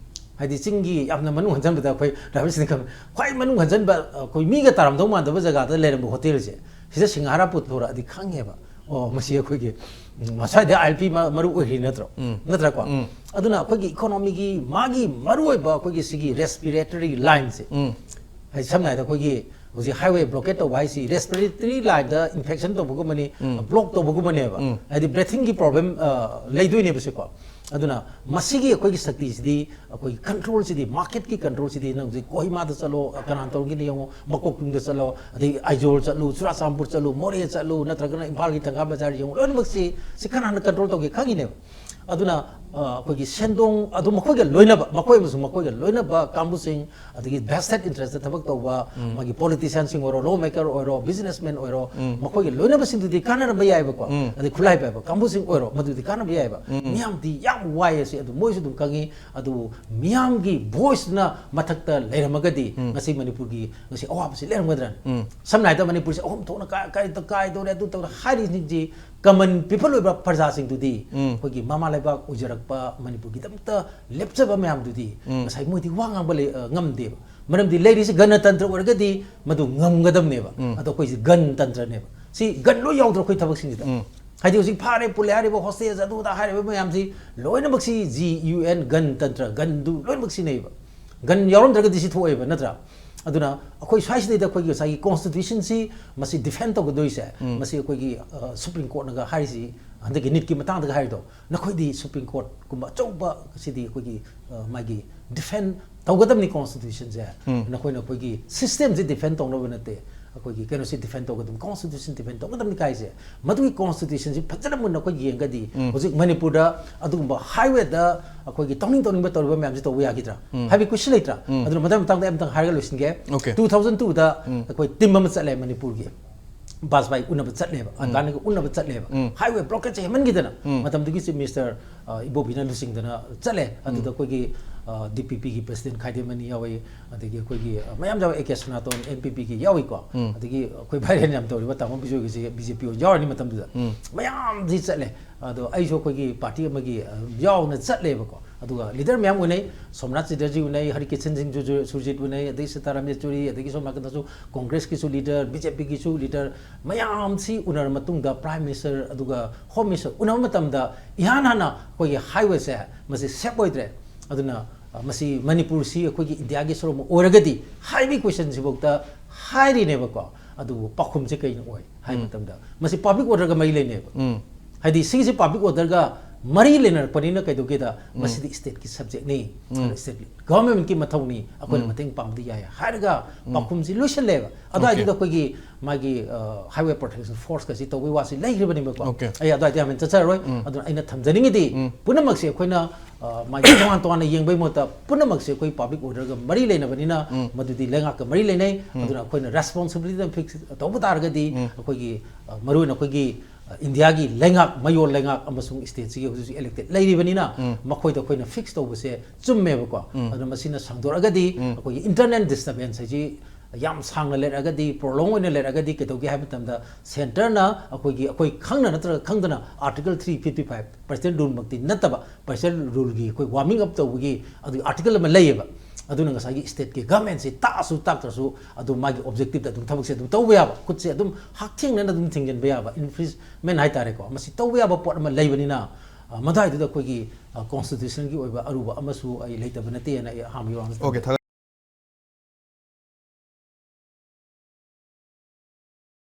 ꯍꯥꯏꯗꯤ ꯆꯤꯡꯒꯤ ꯌꯥꯝꯅ ꯃꯅꯨꯡ ꯍꯟꯖꯟꯕꯗ ꯑꯩꯈꯣꯏ ꯗ꯭ꯔꯥꯏꯚꯔꯁꯤꯡꯅ ꯈꯪ-, ꯈ꯭ꯋꯥꯏ ꯃꯅꯨꯡ ꯍꯟꯖꯟꯕ, ꯑꯩꯈꯣꯏ ꯃꯤꯒ ꯇꯥꯔꯝꯗꯧ ꯃꯥꯟꯗꯕ ꯖꯒꯥꯗ ꯂꯩꯔꯝꯕ ꯍꯣꯇꯦꯜꯁꯦ, ꯁꯤꯗ ꯁꯤꯡꯍꯥꯔꯥ ꯄꯨꯊꯣꯔꯛꯑꯗꯤ ꯈꯪꯉꯦꯕ, ꯑꯣ, ꯃꯁꯤ ꯑꯩꯈꯣꯏꯒꯤ, ꯎꯝ, ꯃꯁ꯭ꯋꯥꯏꯗ ꯑꯥꯏ ꯑꯦꯜ ꯄꯤ ꯃ-, ꯃꯔꯨ ꯑꯣꯏꯔꯤ ꯅꯠꯇ꯭ꯔꯣ? ꯅꯠꯇ꯭ꯔꯀꯣ? ꯑꯗꯨꯅ ꯑꯩꯈꯣꯏꯒꯤ ꯏꯀꯣꯅꯣꯃꯤꯒꯤ ꯃꯥꯒꯤ ꯃꯔꯨꯑꯣꯏꯕ ꯑꯩꯈꯣꯏꯒꯤ ꯁꯤꯒꯤ ꯔꯦꯁꯄꯤꯔꯦꯇꯔꯤ ꯂꯥꯏꯟꯁꯦ, ꯍꯥꯏꯗꯤ ꯁꯝꯅ ꯍꯥꯏꯔꯕꯗ ꯑꯩꯈꯣꯏꯒꯤ ꯍꯧꯖꯤꯛ ꯍꯥꯏꯋꯦ ꯕ꯭ꯂꯣꯀꯦꯠ ꯇꯧꯕ ꯍꯥꯏꯁꯤ ꯔꯦꯁꯄꯤꯔꯦꯇꯔꯤ ꯂꯥꯏꯟꯗ ꯏꯟꯐꯦꯛꯁꯟ ꯇꯧꯕꯒꯨꯝꯕꯅꯤ, ꯕ꯭ꯂꯣꯛ ꯇꯧꯕꯒꯨꯝꯕꯅꯦꯕ꯫ ꯍꯥꯏꯗꯤ ꯕ꯭ꯔꯦꯊꯤꯡꯒꯤ ꯄ꯭ꯔꯣꯕ꯭ꯂꯦꯝ, ꯑ, ꯂꯩꯗꯣꯏꯅꯦꯕꯁꯦꯀꯣ꯫ ꯑꯗꯨꯅ ꯃꯁꯤꯒꯤ ꯑꯩꯈꯣꯏꯒꯤ ꯁꯛꯇꯤꯁꯤꯗꯤ, ꯑꯩꯈꯣꯏꯒꯤ ꯀꯟꯇ꯭ꯔꯣꯜꯁꯤꯗꯤ, ꯃꯥꯔꯀꯦꯠꯀꯤ ꯀꯟꯇ꯭ꯔꯣꯜꯁꯤꯗꯤ, ꯅꯪ ꯍꯧꯖꯤꯛ ꯀꯣꯍꯤꯃꯥꯗ ꯆꯠꯂꯣ, ꯀꯅꯥꯇꯣꯟꯒꯤꯅ ꯌꯦꯡꯉꯣ, ꯃꯀꯣꯛꯇꯨꯡꯗ ꯆꯠꯂꯣ, ꯑꯗꯩ ꯑꯥꯏꯖꯣꯜ ꯆꯠꯂꯨ, ꯆꯨꯔꯥꯆꯥꯟꯄꯨꯔ ꯆꯠꯂꯨ, ꯃꯣꯔꯦ ꯆꯠꯂꯨ, ꯅꯠꯇ꯭ꯔꯒꯅ ꯏꯝꯐꯥꯜꯒꯤ ꯊꯪꯒꯥꯜ ꯕꯖꯥꯔ ꯌꯦꯡꯉꯨ, ꯂꯣꯏꯅꯃꯛꯁꯤ ꯁꯤ ꯀꯅꯥꯅ ꯀꯟꯇ꯭ꯔꯣꯜ ꯇꯧꯒꯦ ꯈꯪꯉꯤꯅꯦꯕ꯫ ꯑꯗꯨꯅ, ꯑ, ꯑꯩꯈꯣꯏꯒꯤ ꯁꯦꯟꯗꯣꯡ ꯑꯗꯨ ꯃꯈꯣꯏꯒ ꯂꯣꯏꯅꯕ, ꯃꯈꯣꯏ ꯑꯃꯁꯨꯡ ꯃꯈꯣꯏꯒ ꯂꯣꯏꯅꯕ ꯀꯥꯡꯕꯨꯁꯤꯡ, ꯑꯗꯒꯤ ꯚꯦꯁꯇꯦꯠ ꯏꯟꯇꯔꯦꯁꯇ ꯊꯕꯛ ꯇꯧꯕ, ꯃꯥꯒꯤ ꯄꯣꯂꯤꯇꯤꯁꯤꯌꯥꯟꯁꯤꯡ ꯑꯣꯏꯔꯣ, ꯂꯣ ꯃꯦꯀꯔ ꯑꯣꯏꯔꯣ, ꯕꯤꯖꯤꯅꯦꯁꯃꯦꯟ ꯑꯣꯏꯔꯣ, ꯃꯈꯣꯏꯒꯤ ꯂꯣꯏꯅꯕꯁꯤꯡꯗꯨꯗꯤ ꯀꯥꯟꯅꯔꯝꯕ ꯌꯥꯏꯕꯀꯣ꯫ ꯑꯗꯩ ꯈꯨꯠꯂꯥꯏ ꯄꯥꯏꯕ ꯀꯥꯡꯕꯨꯁꯤꯡ ꯑꯣꯏꯔꯣ, ꯃꯗꯨꯗꯤ ꯀꯥꯟꯅꯕ ꯌꯥꯏꯕ꯫ ꯃꯤꯌꯥꯝꯗꯤ ꯌꯥꯝ ꯋꯥꯏ ꯑꯁꯤ ꯑꯗꯨ ꯃꯣꯏꯁꯨ ꯑꯗꯨꯝ ꯈꯪꯉꯤ꯫ ꯑꯗꯨꯕꯨ ꯃꯤꯌꯥꯝꯒꯤ ꯚꯣꯏꯁꯇꯨꯅ ꯃꯊꯛꯇ ꯂꯩꯔꯝꯃꯒꯗꯤ ꯉꯁꯤ ꯃꯅꯤꯄꯨꯔꯒꯤ ꯉꯁꯤ ꯑꯋꯥꯕꯁꯤ ꯂꯩꯔꯝꯒꯗ꯭ꯔꯅ? ꯁꯝꯅ ꯍꯥꯏꯔꯕꯗ ꯃꯅꯤꯄꯨꯔꯁꯦ ꯑꯍꯨꯝ ꯊꯣꯛꯅ ꯀꯥꯏ-, ꯀꯥꯏ-, ꯀꯥꯏꯗꯧꯔꯦ, ꯑꯗꯨ ꯇꯧꯔꯦ ꯍꯥꯏꯔꯤꯁꯤꯡꯁꯤ ꯀꯃꯟ ꯄꯤꯄꯜ ꯑꯣꯏꯕ ꯄ꯭ꯔꯖꯥꯁꯤꯡꯗꯨꯗꯤ, ꯑꯩꯈꯣꯏꯒꯤ ꯃꯃꯥ ꯂꯩꯕꯥꯛ ꯑꯣꯏꯖꯔꯛꯄ ꯃꯅꯤꯄꯨꯔꯒꯤꯗꯃꯛꯇ ꯂꯦꯞꯆꯕ ꯃꯌꯥꯝꯗꯨꯗꯤ ꯉꯁꯥꯏ ꯃꯣꯏꯗꯤ ꯋꯥ ꯉꯥꯡꯕ ꯂꯩ-, ꯑ, ꯉꯝꯗꯦꯕ꯫ ꯃꯔꯝꯗꯤ ꯂꯩꯔꯤꯁꯤ ꯒꯅꯇꯟꯇ꯭ꯔ ꯑꯣꯏꯔꯒꯗꯤ ꯃꯗꯨ ꯉꯝꯒꯗꯕꯅꯦꯕ꯫ ꯑꯗꯣ ꯑꯩꯈꯣꯏꯁꯤ ꯒꯟꯇꯟꯇ꯭ꯔꯅꯦꯕ꯫ ꯁꯤ ꯒꯟ ꯂꯣꯏ ꯌꯥꯎꯗ꯭ꯔꯣ ꯑꯩꯈꯣꯏ ꯊꯕꯛꯁꯤꯡꯁꯤꯗ? ꯍꯥꯏꯗꯤ ꯍꯧꯖꯤꯛ ꯐꯥꯔꯦ, ꯄꯨꯜꯂꯦ ꯍꯥꯏꯔꯤꯕ ꯍꯣꯁꯇꯦꯖ ꯑꯗꯨꯗ ꯍꯥꯏꯔꯤꯕ ꯃꯌꯥꯝꯁꯤ ꯂꯣꯏꯅꯃꯛꯁꯤ ꯖꯤ ꯌꯨ ꯑꯦꯟ ꯒꯟꯇꯟꯇ꯭ꯔ, ꯒꯟꯗꯨ ꯂꯣꯏꯅꯃꯛ ꯁꯤꯖꯤꯟꯅꯩꯕ꯫ ꯒꯟ ꯌꯥꯎꯔꯝꯗ꯭ꯔꯒꯗꯤ ꯁꯤ ꯊꯣꯛꯑꯣꯏꯕ, ꯅꯠꯇ꯭ꯔꯥ? ꯑꯗꯨꯅ ꯑꯩꯈꯣꯏ ꯁ꯭ꯋꯥꯏꯁꯤꯗꯩꯗ ꯑꯩꯈꯣꯏꯒꯤ ꯉꯁꯥꯏꯒꯤ ꯀꯣꯟꯁꯇꯤꯇ꯭ꯌꯨꯁꯟꯁꯤ ꯃꯁꯤ ꯗꯤꯐꯦꯟ ꯇꯧꯒꯗꯣꯏꯁꯦ, ꯃꯁꯤ ꯑꯩꯈꯣꯏꯒꯤ, ꯑ, ꯁꯨꯄ꯭ꯔꯤꯝ ꯀꯣꯔꯠꯅꯒ ꯍꯥꯏꯔꯤꯁꯤ, ꯍꯟꯗꯛꯀꯤ ꯅꯤꯠꯀꯤ ꯃꯇꯥꯡꯗꯒ ꯍꯥꯏꯔꯤꯗꯣ, ꯅꯈꯣꯏꯗꯤ ꯁꯨꯄ꯭ꯔꯤꯝ ꯀꯣꯔꯠꯀꯨꯝꯕ ꯑꯆꯧꯕ ꯁꯤꯗꯤ ꯑꯩꯈꯣꯏꯒꯤ, ꯑ, ꯃꯥꯒꯤ ꯗꯤꯐꯦꯟ ꯇꯧꯒꯗꯕꯅꯤ ꯀꯣꯟꯁꯇꯤꯇ꯭ꯌꯨꯁꯟꯁꯦ꯫ ꯅꯈꯣꯏꯅ ꯑꯩꯈꯣꯏꯒꯤ ꯁꯤꯁꯇꯦꯝꯁꯦ ꯗꯤꯐꯦꯟ ꯇꯧꯅꯕ ꯅꯠꯇꯦ, ꯑꯩꯈꯣꯏꯒꯤ ꯀꯩꯅꯣꯁꯤ ꯗꯤꯐꯦꯟ ꯇꯧꯒꯗꯕꯅꯤ, ꯀꯣꯟꯁꯇꯤꯇ꯭ꯌꯨꯁꯟ ꯗꯤꯐꯦꯟ ꯇꯧꯒꯗꯕꯅꯤ ꯀꯥꯏꯁꯦ, ꯃꯗꯨꯒꯤ ꯀꯣꯟꯁꯇꯤꯇ꯭ꯌꯨꯁꯟꯁꯤ ꯐꯖꯅ ꯃꯨꯟꯅ ꯑꯩꯈꯣꯏ ꯌꯦꯡꯒꯗꯤ ꯎꯝ꯫ ꯍꯧꯖꯤꯛ ꯃꯅꯤꯄꯨꯔꯗ ꯑꯗꯨꯒꯨꯝꯕ ꯍꯥꯏꯋꯦꯗ ꯑꯩꯈꯣꯏꯒꯤ ꯇꯧꯅꯤꯡ ꯇꯧꯅꯤꯡꯕ ꯇꯧꯔꯤꯕ ꯃꯌꯥꯝꯁꯤ ꯇꯧꯕ ꯌꯥꯈꯤꯗ꯭ꯔꯥ ꯎꯝ꯫ ꯍꯥꯏꯕꯒꯤ ꯀꯣꯏꯁꯟ ꯂꯩꯇ꯭ꯔꯥ? ꯎꯝ꯫ ꯑꯗꯨꯅ ꯃꯇꯥꯡ ꯃꯇꯥꯡꯗ ꯑꯝꯇꯪ ꯍꯥꯏꯔꯒ ꯂꯣꯏꯁꯤꯟꯒꯦ꯫ Okay꯫ ꯇꯨ ꯊꯥꯎꯖꯟ ꯇꯨꯗ ꯎꯝ꯫ ꯑꯩꯈꯣꯏ ꯇꯤꯝ ꯑꯃ ꯆꯠꯂꯦ ꯃꯅꯤꯄꯨꯔꯒꯤ, ꯕꯥꯖꯄꯥꯏ ꯎꯅꯕ ꯆꯠꯂꯦꯕ, ꯎꯝ꯫ ꯑꯗꯥꯅꯤꯒ ꯎꯅꯕ ꯆꯠꯂꯦꯕ꯫ ꯎꯝ꯫ ꯍꯥꯏꯋꯦ ꯕ꯭ꯂꯣꯀꯦꯠꯁꯦ ꯍꯦꯟꯃꯟꯈꯤꯗꯅ ꯎꯝ꯫ ꯃꯇꯝꯗꯨꯒꯤ ꯆꯤꯐ ꯃꯤꯅꯤꯁꯇꯔ ꯑ, ꯏꯕꯣꯕꯤꯅ ꯂꯨꯆꯤꯡꯗꯅ ꯆꯠꯂꯦ꯫ ꯑꯗꯨꯗ ꯎꯝ꯫ ꯑꯩꯈꯣꯏꯒꯤ, ꯑ, ꯗꯤ ꯄꯤ ꯄꯤꯒꯤ ꯄ꯭ꯔꯁꯤꯗꯦꯟ ꯈꯥꯏꯗꯦꯝꯃꯅꯤ ꯌꯥꯎꯏ, ꯑꯗꯒꯤ ꯑꯩꯈꯣꯏꯒꯤ, ꯑ, ꯃꯌꯥꯝ ꯌꯥꯎꯏ, A K Sanaton, N P ꯄꯤꯒꯤ ꯌꯥꯎꯏꯀꯣ꯫ ꯎꯝ꯫ ꯑꯗꯒꯤ ꯑꯩꯈꯣꯏ ꯚꯥꯏꯔꯦꯟ ꯌꯥꯝ ꯇꯧꯔꯤꯕ ꯇꯥꯃꯣ ꯕꯤꯖꯣꯏꯒꯤꯁꯦ ꯕꯤ ꯖꯦ ꯄꯤ ꯑꯣꯏꯅ ꯌꯥꯎꯔꯅꯤ ꯃꯇꯝꯗꯨꯗ꯫ ꯎꯝ꯫ ꯃꯌꯥꯝꯁꯤ ꯆꯠꯂꯦ꯫ ꯑꯗꯣ ꯑꯩꯁꯨ ꯑꯩꯈꯣꯏꯒꯤ ꯄꯥꯔꯇꯤ ꯑꯃꯒꯤ, ꯑ, ꯌꯥꯎꯅ ꯆꯠꯂꯦꯕꯀꯣ꯫ ꯑꯗꯨꯒ ꯂꯤꯗꯔ ꯃꯌꯥꯝ ꯎꯅꯩ, ꯁꯣꯝꯅꯥꯊ ꯆꯦꯇꯔꯖꯤ ꯎꯅꯩ, ꯍꯔꯤꯀꯤꯁꯟ ꯁꯤꯡ ꯁꯨꯔꯖꯤꯠ ꯎꯅꯩ, ꯑꯗꯒꯤ ꯁꯤꯇꯥꯔꯥꯝ ꯌꯦꯆꯨꯔꯤ, ꯑꯗꯒꯤ ꯁꯣꯝ ꯅꯥꯀꯟꯗꯁꯨ ꯀꯣꯡꯒ꯭ꯔꯦꯁꯀꯤꯁꯨ ꯂꯤꯗꯔ, ꯕꯤ ꯖꯦ ꯄꯤꯒꯤꯁꯨ ꯂꯤꯗꯔ, ꯃꯌꯥꯝꯁꯤ ꯎꯅꯔ ꯃꯇꯨꯡꯗ ꯄ꯭ꯔꯥꯏꯝ ꯃꯤꯅꯤꯁꯇꯔ ꯑꯗꯨꯒ ꯍꯣꯝ ꯃꯤꯅꯤꯁꯇꯔ ꯎꯅꯕ ꯃꯇꯝꯗ ꯏꯍꯥꯟ ꯍꯥꯟꯅ ꯑꯩꯈꯣꯏꯒꯤ ꯍꯥꯏꯋꯦꯁꯦ ꯃꯁꯤ ꯁꯦꯐ ꯑꯣꯏꯗ꯭ꯔꯦ, ꯑꯗꯨꯅ, ꯑ, ꯃꯁꯤ ꯃꯅꯤꯄꯨꯔꯁꯤ ꯑꯩꯈꯣꯏꯒꯤ ꯏꯟꯗꯤꯌꯥꯒꯤ ꯁꯔꯨꯛ ꯑꯃ ꯑꯣꯏꯔꯒꯗꯤ ꯍꯥꯏꯕꯒꯤ ꯀꯣꯏꯁꯟꯁꯤꯐꯥꯎꯗ ꯍꯥꯏꯔꯤꯅꯦꯕꯀꯣ꯫ ꯑꯗꯨꯕꯨ ꯄꯥꯎꯈꯨꯝꯁꯦ ꯀꯩꯅꯣ ꯑꯣꯏ ꯍꯥꯏꯕ ꯎꯝ꯫ ꯃꯇꯝꯗ ꯃꯁꯤ ꯄꯕ꯭ꯂꯤꯛ ꯑꯣꯔꯗꯔꯒ ꯃꯔꯤ ꯂꯩꯅꯩꯕ꯫ ꯎꯝ꯫ ꯍꯥꯏꯗꯤ ꯁꯤꯒꯤꯁꯤ ꯄꯕ꯭ꯂꯤꯛ ꯑꯣꯔꯗꯔꯒ ꯃꯔꯤ ꯂꯩꯅꯔꯛꯄꯅꯤꯅ ꯀꯩꯗꯧꯒꯦꯗ ꯎꯝ꯫ ꯃꯁꯤꯗꯤ ꯁ꯭ꯇꯦꯠꯀꯤ ꯁꯕꯖꯦꯛꯅꯤ꯫ ꯎꯝ꯫ ꯑꯗꯨꯅ ꯁ꯭ꯇꯦꯠꯀꯤ ꯒꯚꯔꯟꯃꯦꯟꯠꯀꯤ ꯃꯊꯧꯅꯤ, ꯑꯩꯈꯣꯏꯅ ꯎꯝ꯫ ꯃꯇꯦꯡ ꯄꯥꯡꯕꯗꯤ ꯌꯥꯏ ꯍꯥꯏꯔꯒ ꯎꯝ꯫ ꯄꯥꯎꯈꯨꯝꯁꯤ ꯂꯣꯏꯁꯜꯂꯦꯕ꯫ ꯑꯗꯨꯋꯥꯏꯗꯨꯗ Okay꯫ ꯑꯩꯈꯣꯏꯒꯤ ꯃꯥꯒꯤ, ꯑ, ꯍꯥꯏꯋꯦ ꯄ꯭ꯔꯣꯇꯦꯛꯁꯟ ꯐꯣꯔꯁꯀꯁꯤ ꯇꯧꯕꯒꯤ ꯋꯥꯁꯤ ꯂꯩꯈ꯭ꯔꯤꯕꯅꯦꯕꯀꯣ꯫ Okay꯫ ꯑꯩ ꯑꯗꯨꯋꯥꯏꯗ ꯌꯥꯝ ꯍꯦꯟꯅ ꯆꯠꯆꯔꯔꯣꯏ꯫ ꯎꯝ꯫ ꯑꯗꯨꯅ ꯑꯩꯅ ꯊꯝꯖꯅꯤꯡꯉꯤꯗꯤ ꯎꯝ꯫ ꯄꯨꯝꯅꯃꯛꯁꯦ ꯑꯩꯈꯣꯏꯅ, ꯑ, ꯃꯥꯒꯤ ꯇꯣꯉꯥꯟ ꯇꯣꯉꯥꯟꯅ ꯌꯦꯡꯕꯒꯤ ꯃꯍꯨꯠꯇ ꯄꯨꯝꯅꯃꯛꯁꯦ ꯑꯩꯈꯣꯏ ꯄꯕ꯭ꯂꯤꯛ ꯑꯣꯔꯗꯔꯒ ꯃꯔꯤ ꯂꯩꯅꯕꯅꯤꯅ ꯎꯝ꯫ ꯃꯗꯨꯗꯤ ꯂꯩꯉꯥꯛꯀ ꯃꯔꯤ ꯂꯩꯅꯩ꯫ ꯎꯝ꯫ ꯑꯗꯨꯅ ꯑꯩꯈꯣꯏꯅ ꯔꯦꯁꯄꯣꯟꯁꯤꯕꯤꯂꯤꯇꯤ ꯑꯃ ꯐꯤꯛꯁ ꯇꯧꯕ ꯇꯥꯔꯒꯗꯤ ꯎꯝ꯫ ꯑꯩꯈꯣꯏꯒꯤ, ꯑ, ꯃꯔꯨꯑꯣꯏꯅ ꯑꯩꯈꯣꯏꯒꯤ, ꯑ, ꯏꯟꯗꯤꯌꯥꯒꯤ ꯂꯩꯉꯥꯛ, ꯃꯌꯣꯜ ꯂꯩꯉꯥꯛ ꯑꯃꯁꯨꯡ ꯁ꯭ꯇꯦꯠꯁꯤꯒꯤ ꯍꯧꯖꯤꯛ ꯍꯧꯖꯤꯛ ꯏꯂꯦꯛꯇꯦꯗ ꯂꯩꯔꯤꯕꯅꯤꯅ ꯎꯝ꯫ ꯃꯈꯣꯏꯗ ꯑꯩꯈꯣꯏꯅ ꯐꯤꯛꯁ ꯇꯧꯕꯁꯦ ꯆꯨꯝꯃꯦꯕꯀꯣ꯫ ꯎꯝ꯫ ꯑꯗꯨꯅ ꯃꯁꯤꯅ ꯁꯥꯡꯗꯣꯔꯛꯑꯒꯗꯤ ꯎꯝ꯫ ꯑꯩꯈꯣꯏꯒꯤ ꯏꯟꯇꯔꯅꯦꯜ ꯗꯤꯁꯇꯔꯕꯦꯟꯁ ꯍꯥꯏꯁꯤ ꯌꯥꯝ ꯁꯥꯡꯅ ꯂꯩꯔꯛꯑꯒꯗꯤ, ꯄ꯭ꯔꯣꯂꯣꯡ ꯑꯣꯏꯅ ꯂꯩꯔꯛꯑꯒꯗꯤ ꯀꯩꯗꯧꯒꯦ ꯍꯥꯏꯕ ꯃꯇꯝꯗ ꯁꯦꯟꯇꯔꯅ ꯑꯩꯈꯣꯏꯒꯤ, ꯑꯩꯈꯣꯏ ꯈꯪꯅ ꯅꯠꯇ꯭ꯔꯒ ꯈꯪꯗꯅ article three fifty five, president ꯔꯨꯜꯃꯛꯇꯤ ꯅꯠꯇꯕ, ꯄ꯭ꯔꯁꯤꯗꯦꯟ ꯔꯨꯜꯒꯤ ꯑꯩꯈꯣꯏ ꯋꯥꯔꯃꯤꯡ ꯑꯞ ꯇꯧꯕꯒꯤ ꯑꯗꯨꯒꯤ ꯑꯥꯔꯇꯤꯀꯜ ꯑꯃ ꯂꯩꯌꯦꯕ꯫ ꯑꯗꯨꯅ ꯉꯁꯥꯏꯒꯤ ꯁ꯭ꯇꯦꯠꯀꯤ ꯒꯚꯔꯟꯃꯦꯟꯠꯁꯤ ꯇꯥꯛꯑꯁꯨ ꯇꯥꯛꯇ꯭ꯔꯁꯨ ꯑꯗꯨ ꯃꯥꯒꯤ ꯑꯣꯕꯖꯦꯛꯇꯤꯞꯇ ꯑꯗꯨꯝ ꯊꯕꯛꯁꯦ ꯑꯗꯨꯝ ꯇꯧꯕ ꯌꯥꯕ, ꯈꯨꯠꯁꯦ ꯑꯗꯨꯝ ꯍꯛꯊꯦꯡꯅꯅ ꯑꯗꯨꯝ ꯊꯤꯡꯖꯤꯟꯕ ꯌꯥꯕ, ꯏꯟꯐ꯭ꯔꯤꯟꯖꯃꯦꯟꯠ ꯍꯥꯏꯇꯥꯔꯦꯀꯣ, ꯃꯁꯤ ꯇꯧꯕ ꯌꯥꯕ ꯄꯣꯠ ꯑꯃ ꯂꯩꯕꯅꯤꯅ, ꯑ, ꯃꯗꯨꯋꯥꯏꯗꯨꯗ ꯑꯩꯈꯣꯏꯒꯤ, ꯑ, ꯀꯣꯟꯁꯇꯤꯇ꯭ꯌꯨꯁꯟꯒꯤ ꯑꯣꯏꯕ ꯑꯔꯨꯕ ꯑꯃꯁꯨ ꯑꯩ ꯂꯩꯇꯕ ꯅꯠꯇꯦꯅ ꯑꯩ ꯑꯍꯥꯟꯕꯒꯤ ꯋꯥꯍꯪ Okay, ꯊꯥꯒꯠ-